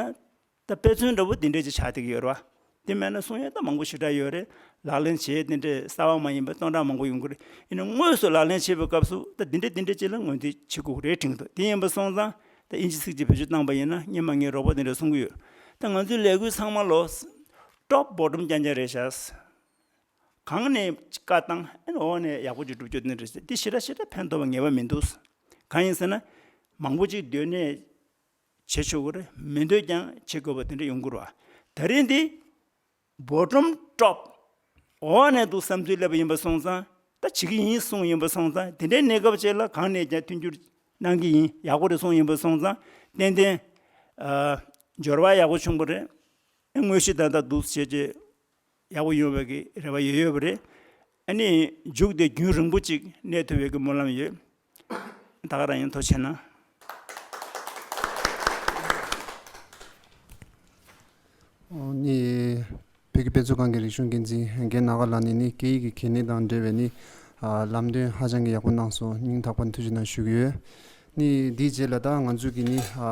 ད་དཔེ་མཚོན་འདྲ་བོ་འདི་འདྲ་ཅིག་ཆགས་བསྡད་ཀྱི་ཡོད་རེད་བ། དེ་མེད་ན་གསུང་ཡ་ད་མང་པོ་ཞེ་དྲག་ཡོད་རེད། ལག་ལེན་བྱས་དེ་འདྲས་གསར་བ་མ་ཡིན་པ་སྟོང་ཕྲག་མང་པོ་ཡོང་གི་རེད། ཡིན་ན་དངོས་སུ་ལག་ལེན་བྱེད་པའི་སྐབས་སུ་ད་འདི་འདྲས་འདི་འདྲས་ཅིག་ལ་ངོས་འཛིན་བྱེད་དགོས་ཀྱི་རེད་དྲན་གྱི་འདུག་དེ་ཡིན་པ་སོང་ཙང་ད་ཨིན་ཇི་ཚིག་ཅིག་བེད་སྤྱོད་བཏང་པ་ཡིན་ན་སྔོན་མ་ངའི་རོགས་པ་དེ་འདྲས་གསུང་གི་ཡོད། ད་ང་ཚོའི་ལས་འགུལ་ཚང་མ་ལོ་top bottom རྐྱང་རྐྱང་རེད་ཤག་གང་ནས་བཀའ་བཏང་ཨ་ནི་འོག་ནས་ཡག་པོ་ཅིག་སྒྲུབ་རྒྱུ་དེ་འདྲས་རེད། འདི་ཞེ་དྲག་ཞེ་དྲག་ཕན་ཐོགས་པ་ངེས་པ་མི་འདུག་གང་ཡིན་ཟེར་ན་མང་པོ་ཅིག་སྡོད་ནས་བྱེད་ཆོག་གི་རེད། མི་འདོད་ཀྱང་བྱེད་དགོས་པ་དེ་འདྲ་ཡོང་གི་རེད་བ། ད་རིང་འདི་bottom top འོག་ནས་འདུག་བསམ་ཚུལ་སླེབས་པ་ཡིན་པ་སོང་ཙང་ད་བྱེད་ཀྱི་ཡིན་གསུངས་ཡིན་པ་སོང་ཙང་དེ་འདྲའི་གནས་སྐབས་ཅིག་ལ་གང་ནས་ཀྱང་མཐུན་འགྱུར་གནང་གི་ཡིན། ཡག་པོ་རེད་གསུངས་ཡིན་པ་སོང་ཙང་ཏན་ཏན་ཨ་འབྱོར་བ་ཡག་པོ་བྱུང་བ་རེད། དངོས་གཞི་ད་ལྟ་འདུག་བྱས་རྗེས་ཡག་པོ་ཡོང་བའི་གི་རེ་བ་ཡོད་ཡོད་པ་རེད། ཨ་ནི་མཇུག་དེ་རྒྱུན་རིང་པོ་ཅིག་གནས་ཐུབ་པའི་གི་སྨོན་ལམ་ཡོད། ད་ག་རང་ཡིན། ཐུགས་རྗེ་གནང་། ཨོ་ནི། བོད་ཀྱི་དཔེ་མཛོད་ཁང་གི་རིག་གཞུང་འགན་འཛིན་རྒན་ནཱ་ག་ལགས་ནས་ནི་སྐད་ཡིག་གི་གལ་གནད་དང་འབྲེལ་བའི་ནི་ཨ་ལམ་སྟོན་ཧ་ཅང་གི་ཡག་པོ་གནང་སོང་། སྙིང་ཐག་པ་ནས་ཐུགས་རྗེ་གནང་ཞུ་གི་ཡོད། ནི་འདིའི་རྗེས་ལ་ད་ང་ཚོས་ཀྱི་ནི་ཨ་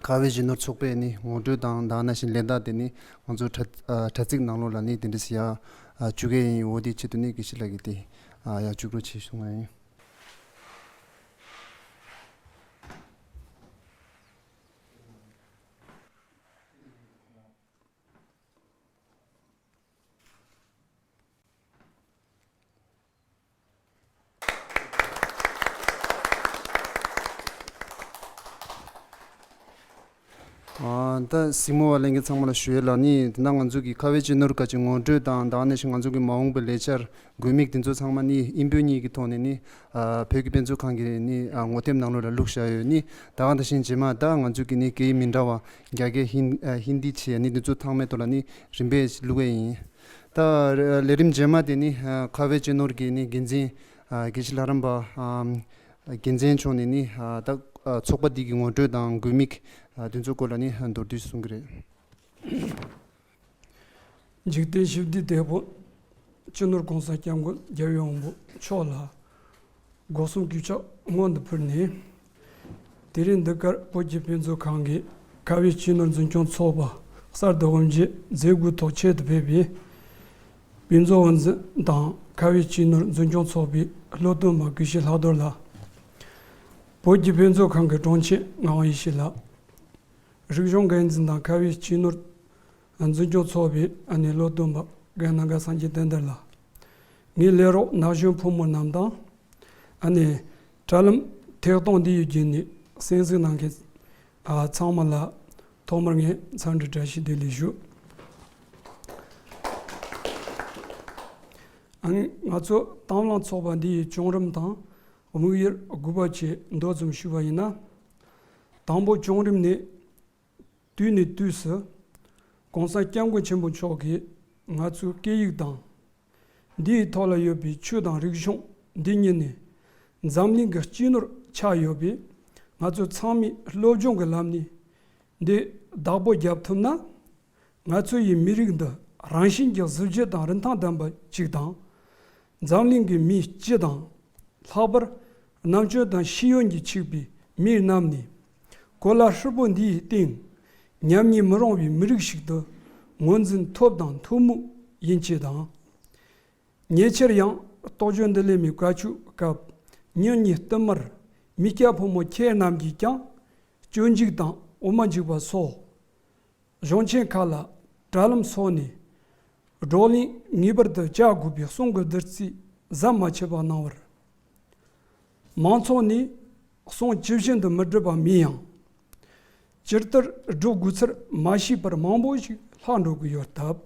ཁ་བའི་རྗེས་ནོར་ཚོགས་པའི་ནི་ངོ་སྤྲོད་དང་དེ་ནང་བཞིན་ལས་རྟགས་དེ་ནི་ང་ཚོ་དྲ་ཨ་དྲ་ཚིགས་ནང་ལོགས་ལ་ནི་དེ་འདྲ་ཞིག་ཡ་ཨ་བཅུག་གི་ཡིན། འོ་དེའི་ཆེད་དུ་ནི་དགེ་བཤེས་ལགས་ཀྱིས་དེ་ཨ་ཡ་བཅུག་རོགས་བྱེད་གསུང་བ་ཡིན། ཨ་ད་གཟིགས་མོ་བ་ལྷན་རྒྱས་ཚང་མ་ལ་ཞུ་ཡས་ལ་ནི་དེ་ན་ང་ཚོ་གི་ཁ་བའི་རྗེས་ནོར་ག་ཅིག་ངོ་སྤྲོད་དང་དེ་ནང་བཞིན་ང་ཚོ་གི་མ་འོངས་པའི་ལས་འཆར་དགོས་དམིགས་དེ་ཚོ་ཚང་མ་ནི་དབྱིན་བོད་གཉིས་ཀྱི་ཐོག་ནས་ནི་ཨ་བོད་ཀྱི་དཔེ་མཛོད་ཁང་གི་ནི་ཨ་ངོ་དེབ་ནང་ལོགས་ལ་བླུགས་བཞག་ཡོད། ནི་ད་ག་ནང་བཞིན་རྗེས་མ་ད་ང་ཚོ་གི་ནི་སྐད་ཡིག་མི་འདྲ་བ་རྒྱ་སྐད་ཧིན་ཨ་ཧིན་དི་བྱས་ནི་དེ་ཚོ་ཚང་མའི་ཐོག་ལ་ནི་རིམ་པས་བླུགས་ཡས་ཡིན། ད་ལས་རིམ་རྗེས་མ་དེ་ནི་ཨ་ཁ་བའི་རྗེས་ནོར་གྱི་ནི་འགན་འཛིན་ཨ་དགེ་བཤེས་ལྷ་རམས་པ་ཨམ་རྒྱལ་མཚན་མཆོག་ནས་ནི་ཨ་ད་ཨ་ཚོགས་པ་འདི་གི་ངོ་སྤྲོད་དང་དགོས་དམིགས་ཨ་དེ་ཚོའི་སྐོར་ལ་ནི་མདོར་བསྡུས་གསུང་གི་རེད། འཇིག་རྟེན་ཞི་བདེའི་དེད་དཔོན་སྤྱི་ནོར་༸གོང་ས་༸སྐྱབས་མགོན་རྒྱལ་བའི་དབང་པོ་མཆོག་ལ་སྒོ་གསུམ་གུས་ཕྱག་སྔོན་དུ་ཕུལ་ནས། དེ་རིང་འདི་གར་བོད་ཀྱི་དཔེ་མཛོད་ཁང་གིས་ཁ་བའི་རྗེས་ནོར་འཛིན་སྐྱོང་ཚོགས་པ་གསར་དུ་དབུ་འབྱེད་མཛད་སྒོའི་ཐོག་ཆེད་དུ་ཕེབས་པའི་དཔེ་མཛོད་དབུ་འཛིན་དང་ཁ་བའི་རྗེས་ནོར་འཛིན་སྐྱོང་ཚོགས་པའི་བློ་འདོན་པ་དགེ་བཤེས་ལྷག་རྡོར་ལགས། བོད་ཀྱི་དཔེ་མཛོད་ཁང་གི་དྲུང་ཆེ་ངག་དབང་ཡེ་ཤེས་ལགས། རིག་གཞུང་འགན་འཛིན་དང་ཁ་བའི་རྗེས་ནོར་འཛིན་སྐྱོང་ཚོགས་པའི་ཨ་ནེ་བློ་འདོན་པ་རྒན་ནཱ་ག་སངས་རྒྱས་བསྟན་དར་ལགས། ངའི་ལས་རོགས་ན་གཞོན་ཕོ་མོ་རྣམས་དང་། ཨ་ནེ་དྲ་ལམ་ཐད་གཏོང་འདི་ཡི་བརྒྱུད་ནས་གསན་གཟིགས་གནང་མཁན་ཨ་ཚང་མ་ལ་ཐོག་མར་ངས་འཚམས་འདྲི་བཀྲ་ཤིས་བདེ་ལེགས་ཞུ། ཨ་ནེ་ང་ཚོ་དང་བླངས་ཚོགས་པ་འདི་ཡི་བྱུང་རིམ་དང་དམིགས་ཡུལ་དགོས་པ་བཅས་མདོ་ཙམ་ཞུས་པ་ཡིན་ན། དང་པོ་བྱུང་རིམ་ནི། དུས་ནས་དུས་སུ་༸གོང་ས་༸སྐྱབས་མགོན་ཆེན་པོ་མཆོག་གིས་ང་ཚོའི་སྐད་ཡིག་དང་། འདིའི་ཐོག་ལ་ཡོད་པའི་ཆོས་དང་རིག་གཞུང་འདི་གཉིས་ནི་འཛམ་གླིང་གི་སྤྱི་ནོར་ཆགས་ཡོད་པས། ང་ཚོ་ཚང་མས་སློབ་སྦྱོང་གི་ལམ་ནས་འདི་བདག་པོ་རྒྱབ་ཐུབ་ན། ང་ཚོ་ཡི་མི་རིགས་འདི་རང་བཞིན་གྱི་གཟི་བརྗིད་དང་རིན་ཐང་ལྡན་པ་ཅིག་དང་། འཛམ་གླིང་གི་མིའི་སྤྱི་དང་། ལྷག་པར་རྣམ་དཔྱོད་དང་ཤེས་ཡོན་གྱིས་ཕྱུག་པའི་མི་རྣམས་ནི། གོ་ལ་ཧྲིལ་པོ་འདིའི་སྟེང་ཉམས་ཉེས་མི་རུང་བའི་མི་རིགས་ཤིག་ཏུ་ངོས་འཛིན་ཐོབ་དང་ཐུབ་མུས་ཡིན་ཆེད་དང་། ཉེ་ཆར་ཡང་རྟོགས་བརྗོད་འདི་ལས་མའི་བཀའ་ཆོས་སྐབས་ཉིན་གཉིས་བསྟུད་མར་མི་སྐྱ་ཕོ་མོ་ཁྱེད་རྣམས་ཀྱིས་ཀྱང་སྤྱོད་འཇུག་དང་དབུ་མ་འཇུག་པ་སོགས་ གཞུང་ཆེན་ཁག་ལ་དྲ་ལམ་སོགས་ནས་བགྲོ་གླེང་ངེས་པར་དུ་བྱ་དགོས་པའི་གསུང་གི་བདུད་རྩི་ཟམ་མ་ཆད་པ་གནང་བར། མང་ཚོགས་ནས་གསུང་ཇི་བཞིན་དུ་མི་སྒྲུབ་པ་མིན་ཡང་། ཇི་ལྟར་སྒྲུབ་དགོས་ཚུལ་མ་ཤེས་པར་མང་པོ་ཞིག་ལྷག་འགྲོ་གི་ཡོད་སྟབས།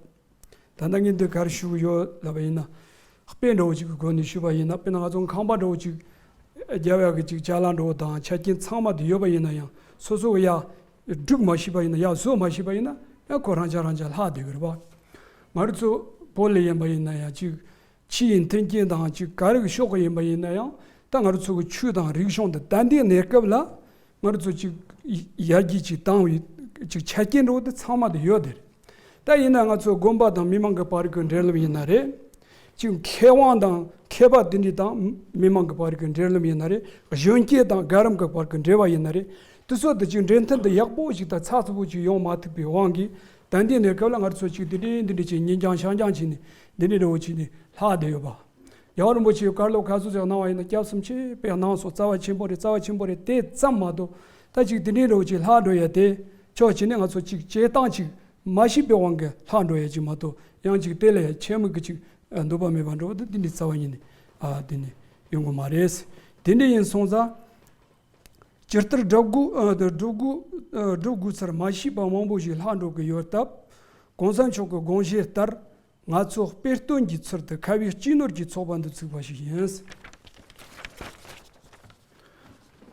ད་ལྟ་ངས་འདི་ག་རེ་ཞུ་གི་ཡོད་ལབ་པ་ཡིན་ན། དཔེ་འདྲ་བོ་ཅིག་གི་སྒོ་ནས་ཞུས་པ་ཡིན་ན། དཔེར་ན་ང་ཚོ་ཁང་པ་འདྲ་བོ་ཅིག་རྒྱབ་ཡག་གི་ཅིག་ཅ་ལག་འདྲ་བོ་དང་ཆ་རྐྱེན་ཚང་མ་དེ་ཡོད་པ་ཡིན་ན་ཡང་། སོ་སོ་གི་ཡར་སྒྲུག་མ་ཤེས་པ་ཡིན་ན། ཡར་བཟོ་མ་ཤེས་པ་ཡིན་ན་ཡང་ཁོ་རང་ཅག་རང་ཅག་ལྷག་བསྡད་གི་རེད་པ། ང་རང་ཚོ་བོད་ལ་ཡིན་པ་ཡིན་ན་ཡང་ཅིག་ཕྱི་ཡི་མཐུན་རྐྱེན་དང་ཅིག་ག་རེ་གི་ཕྱོགས་གི་ཡིན་པ་ཡིན་ན་ཡང་། ད་ང་རང་ཚོ་གི་ཆོས་དང་རིག་གཞུང་དེ་ད་ལྟའི་གནས་སྐབས་ལ་ང་རང་ཚོ་ཅིག་ཡར་རྒྱས་ཅིག་བཏང་བའི་ཅིག་ཆ་རྐྱེན་འདྲ་བོ་དེ་ཚང་མ་དེ་ཡོད་དེ་རེད། ད་ཡིན་ན་ང་ཚོ་དགོན་པ་དང་མི་མང་གི་བར་གྱི་འབྲེལ་ལམ་ཡིན་ན་རེད། ཅིག་མཁས་དབང་དང་མཁས་པ་དེ་འདྲ་དང་མི་མང་གི་བར་གྱི་འབྲེལ་ལམ་ཡིན་ན་རེད། གཞོན་སྐྱེས་དང་རྒན་རབས་ཀྱི་བར་གྱི་འབྲེལ་བ་ཡིན་ན་རེད། དེ་ཚོ་དེ་ཅིག་འབྲེལ་མཐུད་དེ་ཡག་པོ་ཞིག་དང་ཚགས་ཚུད་པོ་ཅིག་ཡོང་མ་ཐུབ་པའི་དབང་གིས། ད་ལྟའི་གནས་སྐབས་ལ་ང་ཚོ་ཅིག་དེ་འདྲའི་འདི་འདྲའི་ཅིག་ཉིན་རྐྱང་ཤར་རྐྱང་བྱས་ནས་འདི་འདྲའི་འདྲ་བོ་བྱས་ནས་ལྷག་བསྡད་ཡོད་པ། རྒྱལ་བ་རིན་པོ་ཆེས་བཀའ་སློབ་ག་ཚོད་ཅིག་གནང་བ་ཡིན་ན་སྐྱབས་སུ་མཆི་དཔེ་གནང་སོང་། རྩ་བ་ཆེན་པོ་རེད། རྩ་བ་ཆེན་པོ་རེད། དེ་ཙམ་མ་གཏོགས་ད་ཅིག་དེ་འདྲའི་འདྲ་བོ་ཅིག་ལྷག་འགྲོ་ཡ་དེ་ཕྱོགས་གཅིག་ནས་ང་ཚོ་ཅིག་བྱེད་སྟངས་ཅིག་མ་ཤེས་པའི་དབང་གིས་ལྷག་འགྲོ་ཡ་ཅིག་མ་གཏོགས། ཡང་ཅིག་དེ་ལ་ཡ་ཆེ་མོ་གི་ཅིག་འདོད་པ་མེད་པ་འདྲ་བོ་དེ་འདི་འདྲའི་རྩ་བ་ཉིད་ནས་ཨ་དེ་ནས་ཡོང་གི་མ་རེད། དེ་འདྲ་ཡིན་སོང་ཙང་། ཇི་ལྟར་སྒྲུབ་དགོས་ཨ་སྒྲུབ་དགོས་ཨ་སྒྲུབ་དགོས་ཚུལ་མ་ཤེས་པ་མང་པོ་ཞིག་ལྷག་འགྲོ་གི་ཡོད་སྟབས། གོང་ས་མཆོག་གི་དགོངས་བཞེད་ལྟར། ང་ཚོ་དཔེ་སྟོན་གྱི་ཚུལ་དུ་ཁ་བའི་སྤྱི་ནོར་གྱི་ཚོགས་པ་འདི་བཙུགས་པ་ཞིག་ཡིན།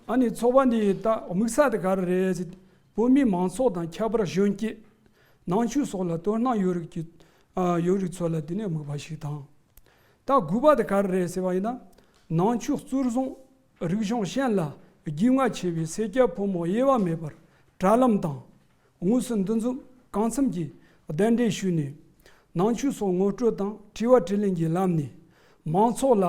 ཨ་ནི་ཚོགས་པ་འདིའི་ད་དམིགས་ས་དེ་ག་རེ་རེད་ཟེར། བོད་མིའི་མང་ཚོགས་དང་ཁྱད་པར་གཞོན་སྐྱེས། ནང་ཆོས་སོགས་ལ་དོ་སྣང་ཡོད་རིགས་ཀྱི་ཨ་ཡོད་རིགས་ཚོ་ལ་དེ་ནས་དམིགས་པ་ཞིག་དང་། ད་དགོས་པ་དེ་ག་རེ་རེད་ཟེར་བ་ཡིན་ན། ནང་ཆོས་གཙོར་བཟུང་རིག་གཞུང་གཞན་ལ་རྒྱུས་མངའ་ཆེ་བའི་སེར་སྐྱ་ཕོ་མོ་དབྱེ་བ་མེད་པར་དྲ་ལམ་དང་། དངོས་སུ་འདུ་འཛོམས་གང་འཚམ་གྱིས་གདན་འདྲེན་ཞུས་ནས། ནང་ཆོས་སོགས་ངོ་སྤྲོད་དང་དྲི་བ་དྲིས་ལན་གྱི་ལམ་ནས། མང་ཚོགས་ལ་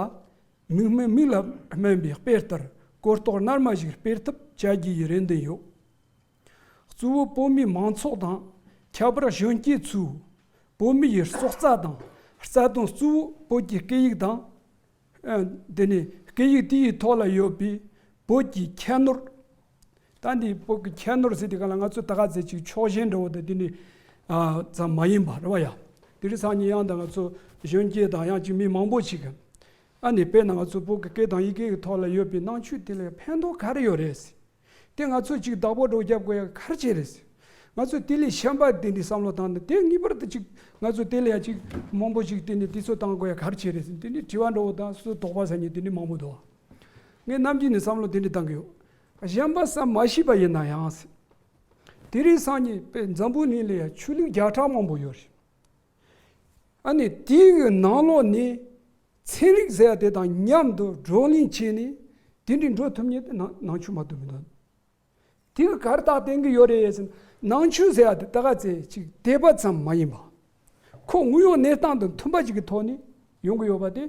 མིག་སྨན་མིག་ལ་སྨན་པའི་དཔེ་ལྟར་གོ་རྟོགས་རྣལ་མ་ཞིག་སྤེལ་ཐབས་བྱ་རྒྱུ་ཡི་རེ་འདུན་ཡོད། གཙོ་བོ་བོད་མིའི་མང་ཚོགས་དང་ཁྱད་པར་གཞོན་སྐྱེས་ཚོས་བོད་མི་ཡི་སྲོག་རྩ་དང་རྩ་དོན། གཙོ་བོ་བོད་ཀྱི་སྐད་ཡིག་དང་། ཨ་དེ་ནས་སྐད་ཡིག་དེ་ཡི་ཐོག་ལ་ཡོད་པའི་བོད་ཀྱི་ཁྱད་ནོར། ད་འདི་བོད་ཀྱི་ཁྱད་ནོར་ཟེར་དུས་སྒང་ལ་ང་ཚོས་ད་ག་ཚོད་ཅིག་ཕྱོགས་ཞེན་འདྲ་བོ་དང་དེ་འདྲ་ཨ་ཙམ་མ་ཡིན་པ་རེད་བ་ཡ། དེ་རིང་སང་ཉིན་ཡང་ད་ང་ཚོ་གཞོན་སྐྱེས་དང་ཡང་ཅིག་མི་མང་པོ་ཞིག་གིས། ཨ་ནི་དཔེར་ན་ང་ཚོ་བོད་ཀྱི་སྐད་དང་ཡི་གེ་གི་ཐོག་ལ་ཡོད་པའི་ནང་ཆོས་དེ་ལ་ཕན་ཐོགས་ག་རེ་ཡོད་རེད། དེ་ང་ཚོས་ཅིག་བདག་པོ་འདྲ་བོ་རྒྱབ་དགོས་ཡ་ག་རེ་བྱས་རེད། ང་ཚོས་དེ་ལས་གཞན་པ་དེ་འདྲའི་བསམ་བློ་བཏང་ནས། དེ་ངེས་པར་དུ་ཅིག་ང་ཚོས་དེ་ལ་ཡ་ཅིག་མང་པོ་ཞིག་དེ་འདྲའི་དུས་ཚོད་བཏང་དགོས་ཡ་ག་རེ་བྱས་རེད་ཟེར། དེ་འདྲའི་དྲི་བ་འདྲ་བོ་དང་སོ་སོ་དོགས་པ་ཟ་མཁན་དེ་འདྲའི་མང་པོ་འདུག་ངས་ནམ་རྒྱུན་ནས་བསམ་བློ་དེ་འདྲའི་བཏང་གི་ཡོད། གཞན་པ་བསམ་མ་ཤེས་པ་ཡིན་ན་ཡང་། དེ་རིང་སང་ཉིན་དཔེ་འཛམ་བུ་གླིང་ལ་ཡ་ཆོས་ལུགས་བརྒྱ་ཕྲག་མང་པོ་ཡོད་རེད། ཨ་ནི་དེའི་ནང་ལོགས་ནས་ཚན་རིག་ཟེར་ཡ་དེ་དང་མཉམ་དུ་བགྲོ་གླེང་བྱས་ནས་དེ་འདྲའི་འགྲོ་ཐུབ་མཁན་དེ་ནང་ནང་ཆོས་མ་གཏོགས་མི་འདུག་དེ་ག་ག་རེ་རྟགས་བསྟན་གྱི་ཡོད་རེད་ཟེར་ན། ནང་ཆོས་ཟེར་ཡ་དེ་ད་ག་ཚོད་ཅིག་དད་པ་ཙམ་མ་ཡིན་པ། ཁོ་དངོས་ཡོད་གནས་སྟངས་དང་མཐུན་པ་ཅིག་གི་ཐོག་ནས་ཡོང་གི་ཡོད་པ་དེ།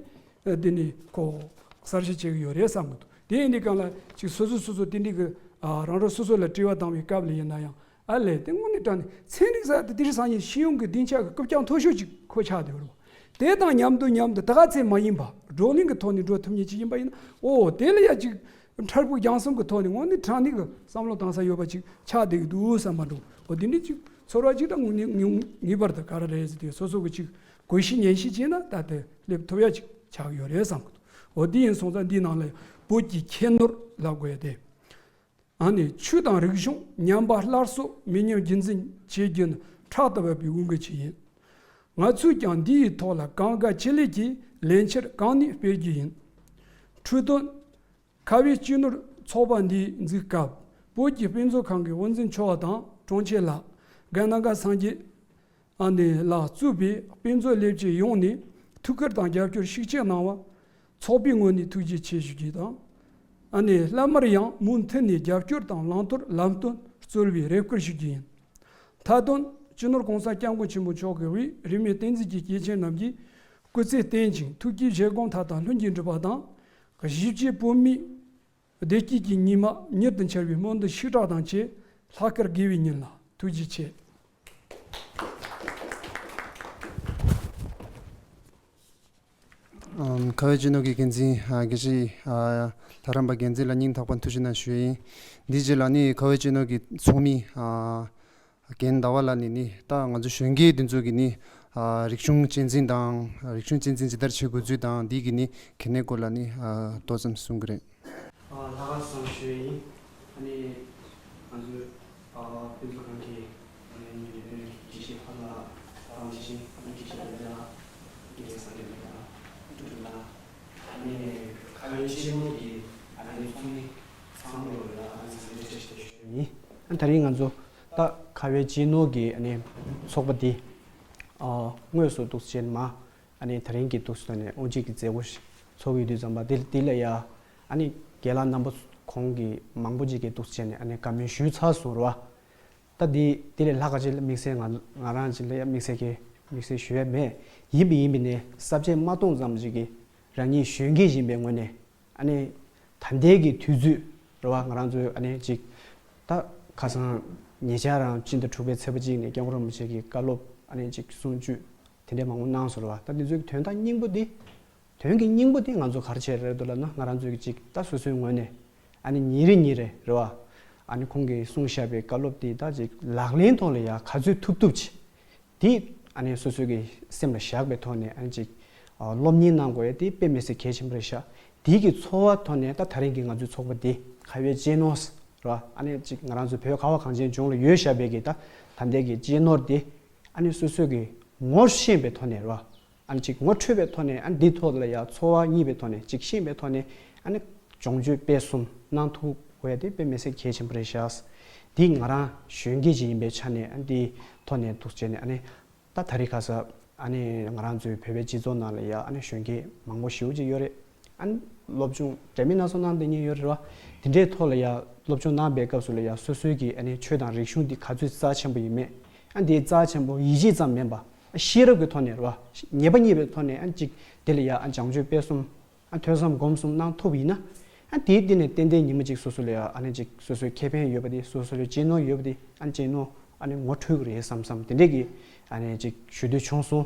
ཨ་དེ་ནི་ཁོ་གསལ་བཤད་བྱེད་ཀྱི་ཡོད་རེད་བསམ་གྱི་འདུག་དེ་ཡིན་དུས་སྒང་ལ་ཅིག་སོ་སོ་སོ་སོ་དེ་འདྲའི་གི་ཨ་རང་རང་སོ་སོ་ལ་དྲི་བ་བཏང་བའི་སྐབས་ལ་ཡིན་ན་ཡང་། ཨ་ལས་དེ་དངོས་གནས་དྲང་གནས་ཚན་རིག་ཟེར་ཡ་དེ་དེ་རིང་སང་ཉིན་སྤྱི་ཡོངས་ཀྱི་སྡིངས་ཆ་གི་རྐུབ་བཀྱག་མཐོ་ཤོས་ཅིག་ཁོ་ཆགས་བསྡད་ཡོད་རེད་བ། དེ་དང་མཉམ་དུ་མཉམ་དུ་ད་ག་ཚོད་མ་ཡིན་པ་བགྲོ་གླེང་གི་ཐོག་ནས་འགྲོ་ཐུབ་མཁན་ཅིག་ཡིན་པ་ཡིན་ན། ཨོ་དེ་ལ་ཡ་ཅིག་འཕྲལ་ཕུགས་རྒྱང་གསུམ་གྱི་ཐོག་ནས་དངོས་གནས་དྲང་གནས་ཀྱི་བསམ་བློ་བཏང་ས་ཡོད་པ་ཅིག་ཆགས་བསྡད་ཀྱི་འདུག་བསམ་པ་འདྲ་བོ། འོ་དེ་འདྲའི་ཅིག་ཚོར་བ་ཅིག་ད་དངོས་གནས་ངེས་ངེས་པར་དུ་ག་རེ་རེད་ཟེར་དུས། སོ་སོ་གི་ཅིག་གོ་ཤེས་ཉན་ཤེས་བྱས་ན་ད་དེ་སླེབས་ཐུབ་ཡ་ཅིག་ཆགས་ཡོད་རེད་བསམ་གྱི་འདུག་འོ་དེ་ཡིན་སོང་ཙང་འདིའི་ནང་ལ་བོད་ཀྱི་ཁྱད་ནོར་ལབ་དགོས་ཡ་དེ། ཨ་ནི་ཆོས་དང་རིག་གཞུང་ཉམས་པ་སླར་གསོ་མི་ཉམས་རྒྱུན་འཛིན་བྱེད་རྒྱུ་ནི་ཕྲག་ཏུ་བབས་པའི་དབང་གི་ཆེད་ཡིན། ང་ཚོས་ཀྱང་འདི་ཡི་ཐོག་ལ་གང་དགའ་ཅི་ལེགས་ཀྱིས་ལས་འཆར་གང་ནུས་སྤེལ་རྒྱུ་ཡིན། འཕྲོས་དོན། ཁ་བའི་སྤྱི་ནོར་ཚོགས་པ་འདིའི་འཛུགས་སྐབས། བོད་ཀྱི་དཔེ་མཛོད་ཁང་གི་དབུ་འཛིན་མཆོག་དང་དྲུང་ཆེ་ལགས། རྒན་ནང་ཀ་སངས་རྒྱས་ཨ་ནེ་ལགས་གཙོས་པའི་དཔེ་མཛོད་ལས་བྱེད་ཡོངས་ནས་ཐུགས་ཁུར་དང་རྒྱབ་སྐྱོར་ཤུགས་ཆེ་གནང་བར་ཚོགས་པའི་ངོས་ནས་ཐུགས་རྗེ་ཆེ་ཞུ་རྒྱུ་དང་། ཨ་ནེ་བླ་མར་ཡང་མུ་མཐུད་ནས་རྒྱབ་སྐྱོར་དང་བླང་དོར་ལམ་སྟོན་སྩོལ་བའི་རེ་སྐུལ་ཞུ་རྒྱུ་ཡིན། མཐའ་དོན། སྤྱི་ནོར་༸གོང་ས་༸སྐྱབས་མགོན་ཆེན་པོ་མཆོག་གིས་དབུས་རིས་མེད་བསྟན་འཛིན་གྱི་སྐྱེས་ཆེན་རྣམས་ཀྱི་སྐུ་ཚེ་བརྟན་ཅིང་ཐུགས་ཀྱི་བཞེད་དགོངས་མཐའ་དག་ལྷུན་གྱིས་འགྲུབ་པ་དང་། གཞིས་བྱེས་བོད་མིའི་བདེ་སྐྱིད་ཀྱི་ཉི་མ་མྱུར་དུ་འཆར་བའི་སྨོན་འདུན་ཤིག་དྲག་དང་བཅས་ལྷག་དཀར་དགེ་བའི་ཉིན་ལ། ཐུགས་རྗེ་ཆེ། ཨམ། ཁ་བའི་སྤྱི་ནོར་གྱི་འགན་འཛིན། ཨ། དགེ་བཤེས། ཨ། ལྷ་རམས་པ་འགན་འཛིན་ལ་སྙིང་ཐག་པ་ཐུགས་རྗེ་གནང་ཞུ་ཡིན། འདིའི་རྗེས་ལ་ནི་ཁ་བའི་སྤྱི་ནོར་གྱི་ཚོགས་མི། ཨ། རྒན་ཟླ་བ་ལགས་ནས་ནི་ད་ང་ཚོ་གཞོན་སྐྱེས་འདི་ཚོ་གི་ནི་ཨ་རིག་གཞུང་གཅེས་འཛིན་དང་རིག་གཞུང་གཅེས་འཛིན་ཇི་ལྟར་བྱེད་དགོས་ཚུལ་དང་འདི་གི་ནི་གལ་གནད་སྐོར་ལ་ནི་ཨ་ཏོག་ཙམ་གསུང་གི་རེད། ཨ་ལྷག་དཀར་བཟང་ཞུ་ཡིན། ཨ་ནི་ང་ཚོའི་ཨ་ཕུན་ཚོགས་ཁང་གི་ཨ་ནི་དགེ་བཤེས་ཕ་ལགས་དང་དེ་བཞིན་ཨ་ནི་དགེ་བཤེས་རྒན་ལགས་དགེ་བཤེས་སངས་རྒྱས་ལགས་དང་ཀྲུའུ་ཀྲུའུ་ལགས། ཨ་ནི་ཁ་བའི་གཅེས་ནོར་གྱི་ཨ་ནི་ཚོགས་མི་ཚང་མ་ལ་ཨ་ནི་འཚམས་འདྲི་བཀྲ་ཤིས་བདེ་ལེགས་ཞུ་ཡིན། ཨ་ད་རིང་ང་ཚོ་ད་ཁ་བའི་གཅེས་ནོར་གྱི་ཨ་ནི་ཚོགས་པ་འདི་ཨ་དངོས་སུ་འདུག་སེ་བྱས་ནས་མ་ཨ་ནི་ད་རིང་གི་འདུག་སེ་ནས་དབུ་འབྱེད་ཀྱི་མཛད་སྒོ་ཞིག་ཚོགས་ཀྱི་ཡོད་དུས་ཙམ་པ་འདི་འདི་ལ་ཡ་ཨ་ནི་རྒན་ལགས་རྣམ་པ་ཁོང་གི་མང་པོ་ཅིག་གིས་འདུག་སེ་བྱས་ནས་ཨ་ནི་བཀའ་མོལ་ཞུས་ཚར་སོང་རེད་བ། ད་འདི་དེ་ལས་ལྷག་ག་ཅིག་དམིགས་བསལ་ང་ང་རང་ཅིག་ལ་ཡ་དམིགས་བསལ་གྱི་དམིགས་བསལ་ཞུ་ཡ་མེད། ཡིན་པ་ཡིན་པ་ནས་ས་བཅད་མ་སྟོང་ཙམ་ཅིག་གིས་རང་ཉིད་གཞོན་སྐྱེས་ཡིན་པའི་ངོས་ནས་ཨ་ནི་ད་ལྟའི་གི་དུས་ཚོད་རེད་བ། ང་རང་ཚོའི་ཨ་ནི་ཅིག་ད་ཁ་སང་ཉེ་ཆར་རང་སྤྱི་ཟླ་དྲུག་པའི་ཚེས་པ་གཅིག་ནས་སྐྱབས་མགོན་རིན་པོ་ཆེ་གི་བཀའ་སློབ་ཨ་ནི་ཅིག་གསུང་ཆོས་དེ་འདྲའི་མང་པོ་གནང་སོང་རེད་བ། ད་འདི་ཚོའི་དོན་དག་སྙིང་པོ་འདི་དོན་གྱི་སྙིང་པོ་དེ་ང་ཚོ་ག་རེ་བྱས་རེད་འདུག་ལབ་ན། ང་རང་ཚོའི་གཅིག་ད་སོ་སོའི་ངོས་ནས་ཨ་ནི་ཉིན་རེ་ཉིན་རེ་རེད་བ། ཨ་ནི་ཁོང་གིས་གསུངས་བཞག་པའི་བཀའ་སློབ་དེ་ད་ཅིག་ལག་ལེན་ཐོག་ལ་ཡ་ག་ཚོད་ཐུབ་ཐུབ་ཅིག་དེ་ཨ་ནི་སོ་སོའི་གི་སེམས་ལ་བཞག་པའི་ཐོག་ནས་ཨ་ནི་ཅིག་ཨ་སློབ་གཉེར་གནང་དགོས་ཡ་དེ་དཔེ་མི་སྲིད་གལ་ཆེན་པོ་རེད་ཤག་དེ་གི་ཚོར་བ་ཐོག་ནས་ད་ད་རིང་གི་ང་ཚོའི་ཚོགས་པ་འདི་ཁ་བའི་གཅེས་ནོར་རེད་བ། ཨ་ནི་ཅིག་ང་རང་ཚོ་བོད་ཁ་བ་གངས་ཅན་ལྗོངས་ལ་ཡོད་བཞག་པའི་གི་ད་ད་ལྟའི་གི་གཅེས་ནོར་དེ་ཨ་ནི་སོ་སོའི་གི་ངོ་ཤེས་པའི་ཐོག་ནས་རེད་བ། ཨ་ནི་ཅིག་ངོ་འཕྲོད་པའི་ཐོག་ནས་ཨ་ནི་འདི་ཐོག་ལ་ཡ་ཚོར་བ་རྙེད་པའི་ཐོག་ནས་ཅིག་ཤེས་པའི་ཐོག་ནས་ཨ་ནི་སྦྱོང་སྤྱོད་སྤེལ་གསུམ་གནང་ཐུབ་དགོས་ཡ་དེ་དཔེ་མི་སྲིད་གལ་ཆེན་པོ་རེད་ཤག་འདི་ང་རང་གཞོན་སྐྱེས་ཅིག་ཡིན་པའི་ཆ་ནས་ཨ་ནི་འདི་ཐོག་ནས་འདུག་བྱས་ནས་ཨ་ནི་ད་ད་རེས་ཁ་སང་ཨ་ནི་ང་རང་ཚོའི་བོད་པའི་སྤྱི་ཚོགས་ནང་ལ་ཡ་ཨ་ནི་གཞོན་སྐྱེས་མང་པོ་ཞེ་པོ་ཅིག་ཡོད་རེད། ཨ་ནི་སློབ་སྦྱོང་འདྲ་མིན་སྣ་ཚོགས་གནང་བསྡད་མཁན་ཡོད་རེད་བ། དེ་འདྲའི་ཐོག་ལ་ཡ་སློབ་སྦྱོང་གནང་པའི་སྐབས་སུ་ལ་ཡ་སོ་སོའི་གི་ཨ་ནི་ཆོས་དང་རིག་གཞུང་འདི་ག་ཚོད་རྩ་ཆེན་པོ་ཡིན་མེད། ཨ་འདི་རྩ་ཆེན་པོ་ཡིད་ཆེས་ཙམ་མིན་པ། ཤེས་རབ་ཀྱི་ཐོག་ནས་རེད་བ། ཉེས་པ་རྙེད་པའི་ཐོག་ནས་ཨ་ཅིག་དེ་ལ་ཡ་ཨ་སྦྱང་སྤྱོད་སྤེལ་གསུམ། ཨ་ཐོས་བསམ་སྒོམ་གསུམ་གནང་ཐུབ་ཡིན་ན། ཨ་དེའི་སྟེང་ནས་ཏན་ཏན་ཉི་མ་ཅིག་སོ་སོ་ལ་ཡ་ཨ་ནི་ཅིག་སོ་སོའི་ཁེ་ཕན་ཡོད་པ་དེ་སོ་སོ་ལ་གཅེས་ནོར་ཡོད་པ་དེ་ཨ་གཅེས་ནོར་ཨ་ནི་ངོ་འཕྲོད་ཀྱི་རེད་བསམ་བསམ་དེ་འདྲས་ཀྱི་ཨ་ནི་ཅིག་ཞུ་འདོད་བྱུང་སོང་།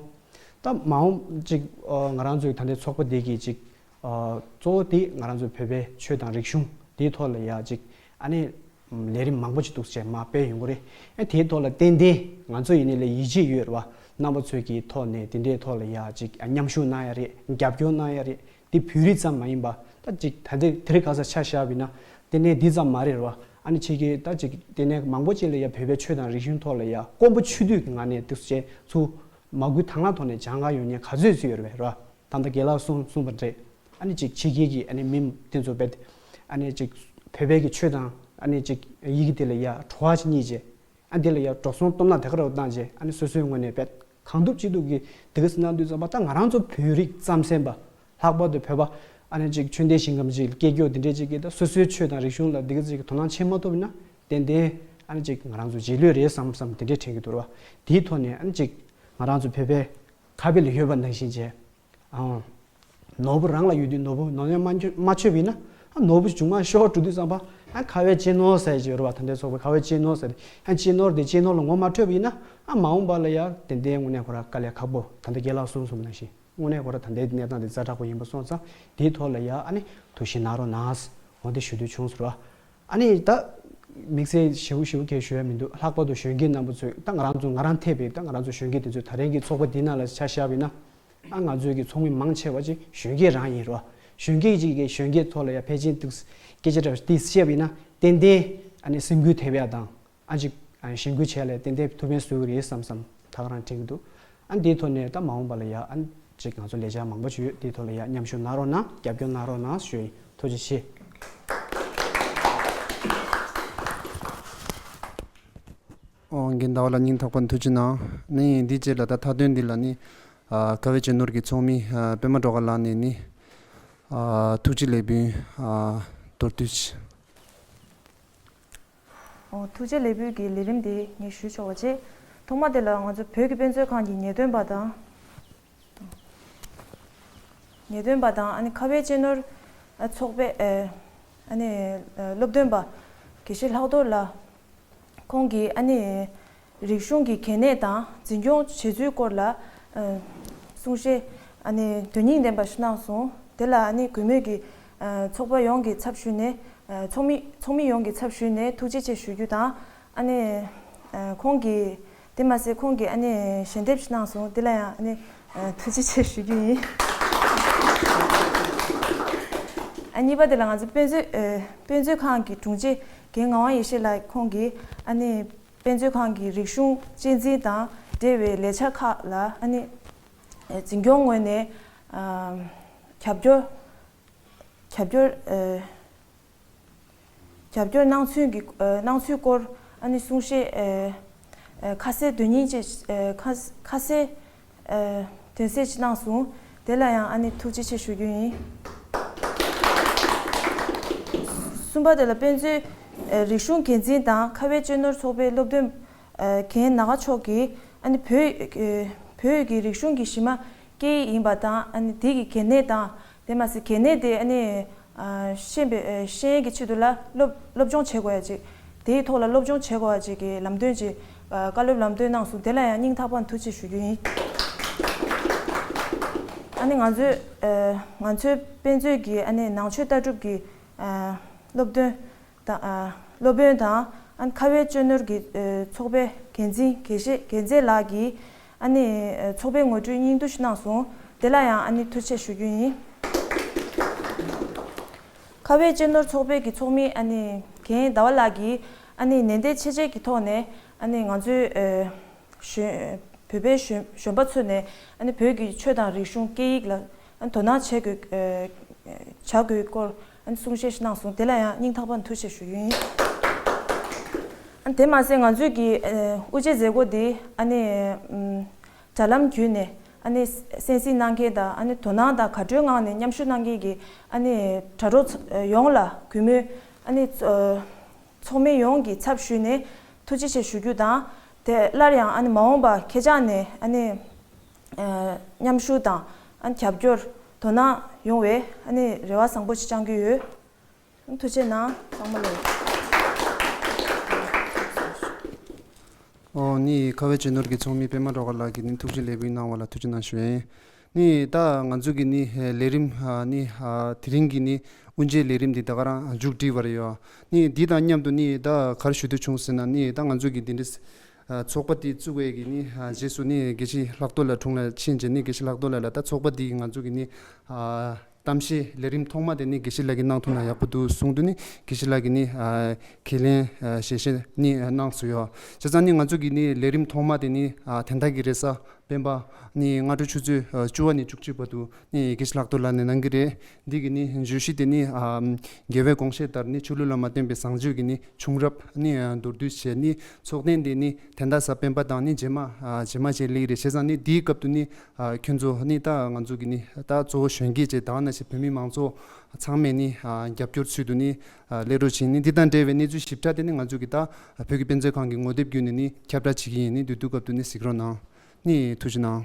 ད་མ་འོངས་ཅིག་ཨ་ང་རང་ཚོའི་ད་ལྟའི་ཚོགས་པ་འདི་གི་ཅིག་ཨ་གཙོ་བོ་དེ་ང་རང་ཚོའི་བོད་པའི་ཆོས་དང་རིག་གཞུང་དེའི་ཐོག་ལ་ཡ་ཅིག་ཨ་ནི་ལས་རིམ་མང་པོ་ཅིག་འདུག་བྱས་མ་སྤེལ་ཡོང་གི་རེད། ཨ་དེའི་ཐོག་ལ་ཏན་ཏན་ང་ཚོ་ཡིན་ནའི་ལ་ཡིད་ཆེས་ཡོད་རེད་བ། རྣམ་པ་ཚོའི་གི་ཐོག་ནས་དེ་འདྲའི་ཐོག་ལ་ཡ་ཅིག་ཨ་མཉམ་ཞུགས་གནང་ཡ་རེད། རྒྱབ་སྐྱོར་གནང་ཡ་རེད། དེ་བོད་རིགས་ཙམ་མ་ཡིན་པ་ད་ཅིག་ད་ལྟའི་དེ་རིང་ཁ་སང་ཆ་བཞག་པ་ཡིན་ན་ཏན་ཏན་འདི་ཙམ་མ་རེད་བ། ཨ་ནི་ཕྱི་རྒྱལ་ད་ཅིག་དེ་ནས་མང་པོ་ཅིག་ལ་ཡ་བོད་པའི་ཆོས་དང་རིག་གཞུང་ཐོག་ལ་ཡ་དཀོན་པོ་ཆེ་དུས་ཀྱི་ངང་ནས་འདུག་བྱས་ཚུར་མ་བསྐུལ་དང་བླངས་ཐོག་ནས་སྦྱང་ག་ཡོང་མཁན་ག་ཚོད་ཚོད་ཡོད་རེད་བ། ད་ལྟ་རྒན་ལགས་གསུངས་གསུངས་པ་འདྲ། ཨ་ནི་ཅིག་ཕྱི་རྒྱལ་གྱི་ཨ་ནི་མི་དེ་ཚོ་བས་ཨ་ནི་ཅིག་བོད་པའི་གི་ཆོས་དང་ཨ་ནི་ཅིག་ཡི་གེ་དེ་ལ་ཡ་བྲོ་བ་ཅིག་རྙེད་བྱས། ཨ་འདི་ལ་ཡ་འགྲོ་སོང་སྟོབས་ན་དེ་ག་རུ་བཏང་བྱས་ཨ་ནི་སོ་སོའི་ངོས་ནས་བས་གང་ཐུབ་ཅི་ཐུབ་ཀྱིས་དེ་ག་སེ་གནང་དུས་ཙམ་པ་ད་ང་རང་ཚོ་བོད་རིགས་རྩམ་ཟན་པ་ལྷག་པར་དུ་བོད་པ་ཨ་ནི་ཅིག་ཆོས་ལྡན་ཞིང་ཁམས་ཅིག་སྐྱེས་རྒྱུ་དེ་འདྲས་ཅིག་གིས་ད་སོ་སོའི་ཆོས་དང་རིག་གཞུང་ལ་དེ་ག་ཅིག་དོ་སྣང་བྱེད་མ་ཐུབ་ན་ཏན་ཏན་ཨ་ནི་ཅིག་ང་རང་ཚོ་རྗེས་ལུས་རེད་བསམ་བསམ་དེ་འདྲས་དྲན་གྱི་འདུག་ར་བ། དེའི་ཐོག་ནས་ཨ་ནི་ཅིག་ང་རང་ཚོ་བོད་པའི་ཁ་དཔེ་ལ་ཡོད་པ་ནང་བཞིན་བྱས། ཨང་། ནོར་བུ་རང་ལ་ཡོད་དུས་ནོར་བུ་ནོར་ཉམས་མ་མཆོད་པ་ཡིན་ན། ཨ་ནོར་བུ་བྱུང་མ་ཤོར་འགྲོ་དུས་ཙམ་པ། ཨ་ཁ་བའི་གཅེས་ནོར་ཟེར་གྱི་ཡོད་རེད་བ། ད་ལྟའི་ཚོགས་པའི་ཁ་བའི་གཅེས་ནོར་ཟེར་ཏེ། ཨ་གཅེས་ནོར་དེ་གཅེས་ནོར་ལ་ངོ་མ་འཕྲོད་པ་ཡིན་ན། ཨ་མ་འོངས་པ་ལ་ཡ་ཏན་ཏན་དངོས་གནས་ཁོ་ར་དཀའ་ལས་ཁག་པོ། ད་ལྟ་རྒན་ལགས་གསུངས་སོང་ནང་བཞིན་དངོས་གནས་ཁོ་ར་ད་ལྟའི་གནས་སྟངས་དེ་ཛ་དྲག་པོ་ཡིན་པ་སོང་ཙང་དེའི་ཐོག་ལ་ཡ་ཨ་ནི་ཐུགས་ཞིབ་གནང་རོགས་གནང་། འོ་དེ་ཞུ་འདོད་བྱུང་ཟེར་བ། ཨ་ནི་ད་དམིགས་བསལ་ཞེ་པོ་ཞེ་པོ་གས་ཞུ་ཡ་མི་འདུག་ལྷག་པར་དུ་གཞོན་སྐྱེས་རྣམ་པ་ཚོས་ད་ང་རང་ཚོ་ང་རང་འཐད་པའི་ད་ང་རང་ཚོ་གཞོན་སྐྱེས་དེ་ཚོས་ད་རིང་གི་ཚོགས་པ་འདི་ནང་ལ་ཆ་བཞག་པ་ཡིན་ན། ཨ་ང་ཚོའི་གི་ཚོགས་མི་མང་ཆེ་བ་ཅིག་གཞོན་སྐྱེས་རང་ཡིན་རོ། གཞོན་སྐྱེས་ཅིག་གིས་གཞོན་སྐྱེས་ཐོག་ལ་ཡ་ཕལ་ཆེར་འདུག་སྐད་ཆ་འདྲ་བ་འདི་བཤད་པ་ཡིན་ན་ཏན་ཏན་ཨ་ནི་སེམས་འགུལ་ཐེབས་ཡ་དང་ཨ་ཅིག་ཨ་གཞེན་སྐུལ་བྱས་ལ་ཏན་ཏན་ཐུགས་ཕན་གསོས་ཀྱི་རེད་བསམ་བསམ་ད་ག་རང་དྲན་གྱི་འདུག་ཨ་འདིའི་ཐོག་ནས་ད་མ་འོངས་པ་ལ་ཡ་ཨ་ཅིག་ང་ཚོ་ལས་འཆར་མང་པོ་ཅིག་ཡོད། འདིའི་ཐོག་ལ་ཡ་མཉམ་ཞུགས་གནང་རོགས་གནང་། རྒྱབ་སྐྱོར་གནང་རོགས་གནང་ཞུ་ཡིན། ཐུགས་རྗེ་ཆེ། ཨོ་རྒན་ཟླ་བ་ལགས་སྙིང་ཐག་པ་ནས་ཐུགས་རྗེ་གནང་། ནི་འདི་རྗེས་ལ་ད་མཐའ་དོན་འདི་ལ་ནི་ཨ་ཁ་བའི་གཅེས་ནོར་གྱི་ཚོགས་མི་ཨ་པད་མ་སྒྲོལ་དཀར་ལགས་ནས་ནི་ཨ་ཐུགས་རྗེ་ལེགས་འབུལ་ཨ་མདོར་བསྡུས། ཨོ་ཐུགས་རྗེ་ལེགས་འབུལ་གྱི་ལས་རིམ་འདི་ངས་ཞུས་ཆོག་པ་བྱས། ཐོག་མ་དེ་ལ་ང་ཚོ་བོད་ཀྱི་དཔེ་མཛོད་ཁང་གི་ངེས་སྟོན་པ་དང་། ངེས་སྟོན་པ་དང་ཨ་ནི་ཁ་བའི་གཅེས་ནོར་ཨ་ཚོགས་པའི་ཨ་ཨ་ནི་ཨ་སློབ་སྟོན་པ་དགེ་བཤེས་ལྷག་རྡོར་ལགས། ཁོང་གིས་ཨ་ནི་རིག་གཞུང་གི་གལ་གནད་དང་འཛིན་སྐྱོང་བྱེད་ཚུལ་སྐོར་ལ་ཨ་གསུང་བཤད་ཨ་ནི་དོན་སྙིང་ལྡན་པ་ཞིག་གནང་སོང་། དེ་ལ་ཨ་ནི་གུས་མོས་ཀྱིས་ཨ་ཚོགས་པ་ཡོངས་ཀྱི་ཚབ་ཞུས་ནས་ཨ་ཚོགས་མི་ཚོགས་མི་ཡོངས་ཀྱི་ཚབ་ཞུས་ནས་ཐུགས་རྗེ་ཆེ་ཞུ་རྒྱུ་དང་། ཨ་ནི་ ཨ་ཁོང་གིས་དེ་མ་ཟད་ཁོང་གིས་ཨ་ནི་ཞལ་འདེབས་ཤིག་གནང་སོང་། དེ་ལ་ཡང་ཨ་ནི་ཨ་ཐུགས་རྗེ་ཆེ་ཞུ་རྒྱུ་ཡིན། ཨ་གཉིས་པ་དེ་ལ་ང་ཚོ་དཔེ་མཛོད་ཨ་དཔེ་མཛོད་ཁང་གི་དྲུང་ཆེ་རྒན་ངག་དབང་ཡེ་ཤེས་ལགས། ཁོང་གིས་ཨ་ནི་དཔེ་མཛོད་ཁང་གི་རིག་གཞུང་གཅེས་འཛིན་དང་འབྲེལ་བའི་ལས་འཆར་ཁག་ལ་ཨ་ནི་ཨ་འཛིན་སྐྱོང་ངོས་ནས་ཨ་རྒྱབ་སྐྱོར་རྒྱབ་སྐྱོར་ཨ་རྒྱབ་སྐྱོར་གནང་ཚུལ་གྱི་ཨ་གནང་ཚུལ་སྐོར་ཨ་ནི་གསུང་བཤད་ཨ་ཨ་ཁ་གསལ་དོན་སྙིང་ཅིག་ཨ་ཁ་ཁ་གསལ་ཨ་དོན་གསལ་ཅིག་གནང་སོང་། དེ་ལ་ཡང་ཨ་ནི་ཐུགས་རྗེ་ཆེ་ཞུ་རྒྱུ་ཡིན། གསུམ་པ་དེ་ལ་དཔེ་མཛོད་ཨ་རིག་གཞུང་འགན་འཛིན་དང་ཁ་བའི་གཅེས་ནོར་ཚོགས་པའི་སློབ་སྟོན་ཨ་རྒན་ན་ག་མཆོག་གིས་ཨ་ནི་བོད་ཨ་བོད་ཀྱི་རིག་གཞུང་གི་གཞི་མ་སྐད་ཡིག་ཡིན་པ་དང་། ཨ་ནི་དེ་གི་གལ་གནད་དང་། དེ་མ་ཟད་གལ་གནད་དེ་ཨ་ནི་ཨ་ཤེས་པའི་ཨ་ཤེས་ཡོན་གྱི་ཆེད་དུ་ལ་སློབ་སློབ་སྦྱོང་བྱེད་དགོས་ཡ་ཅིག་དེའི་ཐོག་ལ་སློབ་སྦྱོང་བྱེད་དགོས་ཡ་ཅིག་གི་ལམ་སྟོན་ཅིག་ཨ་བཀའ་སློབ་ལམ་སྟོན་གནང་སོང་། དེ་ལ་ཡང་སྙིང་ཐག་པ་ནས་ཐུགས་རྗེ་ཆེ་ཞུ་རྒྱུ་ཡིན། ཨ་ནི་ང་ཚོའི་ཨ་ང་ཚོའི་དཔེ་མཛོད་ཀྱི་ཨ་ནི་ནང་ཆོས་ལྟ་གྲུབ་ཀྱི་ཨ་སློབ་སྟོན་དང་ཨ་སློབ་དཔོན་དང་ཨ་ནི་ཁ་བའི་གཅེས་ནོར་གྱི་ཨ་ཚོགས་པའི་འགན་འཛིན་དགེ་བཤེས་རྒྱལ་མཚན་ལགས་ཀྱིས་ཨ་ནི་ཨ་ཚོགས་པའི་ངོ་སྤྲོད་སྙིང་བསྡུས་ཤིག་གནང་སོང་། དེ་ལ་ཡང་ཨ་ནི་ཐུགས་རྗེ་ཆེ་ཞུ་རྒྱུ་ཡིན། ཁ་བའི་གཅེས་ནོར་ཚོགས་པའི་གི་ཚོགས་མི་ཨ་ནི་རྒན་ཟླ་བ་ལགས་ཀྱིས་ཨ་ནི་ནན་ཏན་ཆེ་བྱེད་ཀྱི་ཐོག་ནས་ཨ་ནི་ང་ཚོའི་ཨ་གཞོན་བོད་པའི་གཞོན་གཞོན་པ་ཚོ་ནས་ཨ་ནི་བོད་ཀྱི་ཆོས་དང་རིག་གཞུང་སྐད་ཡིག་ལ་ཨ་ནི་དོ་སྣང་བྱེད་དགོས་ཨ་བྱ་དགོས་སྐོར་ཨ་ནི་གསུང་བཤད་ཞིག་གནང་སོང་། དེ་ལ་ཡང་སྙིང་ཐག་པ་ནས་ཐུགས་རྗེ་ཆེ་ཞུ་རྒྱུ་ཡིན། ཨ་ནི་དེ་མ་ཟད་ང་ཚོའི་གི་ཨ་དབུ་འབྱེད་མཛད་སྒོ་འདི་ཨ་ནི་ཨམ་དྲ་ལམ་བརྒྱུད་ནས་ཨ་ནི་གསན་གཟིགས་གནང་མཁན་དང་། ཨ་ནི་དོ་སྣང་དང་དགའ་སྤྲོའི་ངང་ནས་མཉམ་ཞུགས་གནང་མཁན་གྱི་ཨ་ནི་དྲ་གྲོགས་ཚོ་ཡོངས་ལ་གུས་མོས་ཨ་ནི་ཚོགས་མི་ཡོངས་ཀྱི་ཚབ་ཞུས་ནས་ཐུགས་རྗེ་ཆེ་ཞུ་རྒྱུ་དང་། དེ་སླར་ཡང་ཨ་ནི་མ་འོངས་པ་ཁྱེད་ཅག་ནས་ཨ་ནི་ཨ་མཉམ་ཞུགས་དང་ཨ་ནི་རྒྱབ་སྐྱོར་དོ་སྣང་ཡོང་བའི་ཨ་ནི་རེ་བ་བཟང་པོ་ཞིག་བཅང་གི་ཡོད། ཐུགས་རྗེ་གནང་། ཚང་མ་ལ། ཨོ་ནི་ཁ་བའི་གཅེས་ནོར་གྱི་ཚོགས་མི་པད་མ་སྒྲོལ་དཀར་ལགས་ཀྱིས་ནི་ཐུགས་རྗེ་ལེགས་འབུལ་གནང་བ་ལ་ཐུགས་རྗེ་གནང་ཞུ་ཡིན། ནི་ད་ང་ཚོ་གི་ནི་ལས་རིམ་ནི་དེ་རིང་གི་ནི་དབུ་འབྱེད་ལས་རིམ་འདི་ད་ག་རང་མཇུག་སྒྲིལ་བ་རེད་ཡོད། ནི་འདི་དང་མཉམ་དུ་ནི་ད་ག་རེ་ཞུ་འདོད་བྱུང་ཟེར་ན། ནི་ད་ང་ཚོ་གི་འདི་འདྲའི་ཚོགས་པ་འདི་བཙུགས་པའི་གི་ནི་རྗེས་སུ་ནི་དགེ་བཤེས་ལྷག་རྡོར་ལགས་དྲུང་ལ་ཕྱིན་རྗེས་ནི་དགེ་བཤེས་ལྷག་རྡོར་ལགས་ལ་ད་ཚོགས་པ་འདི་ང་ཚོ་གི་ནི་གཏམ་བཤད་ལས་རིམ་ཐོག་མ་དེ་ནི་དགེ་བཤེས་ལགས་ཀྱིས་གནང་ཐུབ་ན་ཡག་པོ་འདུག་གསུངས་དུས་ནི་དགེ་བཤེས་ལགས་ཀྱིས་ནི་ཁས་ལེན་ཞལ་བཞེས་ནི་གནང་སོང་ཡོད། བྱས་ཙང་ནི་ང་ཚོ་གི་ནི་ལས་རིམ་ཐོག་མ་དེ་ནི་དེ་ཟླ་གི་རེས་གཟའ་སྤེན་པ་ནི་སྔ་དྲོ་ཆུ་ཚོད་བཅུ་པ་ནས་བཅུ་གཅིག་བར་དུ་ནི་དགེ་བཤེས་ལྷག་རྡོར་ལགས་ནས་གནང་གི་རེད། འདི་གི་ནི་བརྗོད་གཞི་དེ་ནི་རྒྱལ་བའི་དགོངས་བཞེད་ལྟར་ནི་ཆོས་ལུགས་ལ་མ་བརྟེན་པའི་བཟང་སྤྱོད་ཀྱི་ནི་བྱུང་རབས་ནི་མདོར་བསྡུས་བྱས། ནི་ཚོགས་ཐེངས་དེ་ནི་དེ་ཟླ་གཟའ་སྤེན་པ་དང་ནི་རྗེས་མ་རྗེས་མ་བྱས་སླེབས་རེད། བྱས་ཙང་ནི་དེའི་སྐབས་དུ་ནི་ཁྱོད་ཚོ་ནི་ད་ང་ཚོ་གི་ནི་ད་གཙོ་བོ་གཞོན་སྐྱེས་བཅས་དང་ནང་བཞིན་བོད་མི་མང་ཚོགས་ཚང་མས་ནི་རྒྱབ་སྐྱོར་ཚུལ་དུ་ནི་སླེབས་རོགས་བྱེད། ནི་འདི་དང་འབྲེལ་བའི་གནས་ཚུལ་ཞིབ་ཕྲ་དེ་ནི་ང་ཚོ་གི་ད་བོད་ཀྱི་དཔེ་མཛོད་ཁང་གི་ངོ་དེབ་བརྒྱུད་ནས་ནི་ཁྱབ་བསྒྲགས་བྱེད་ཀྱི་ཡིན། ནི་དུས་དུས་སྐབས་དུ་ནི་གཟིགས་རོགས་གནང་། ནི་ཐུགས་རྗེ་གནང་།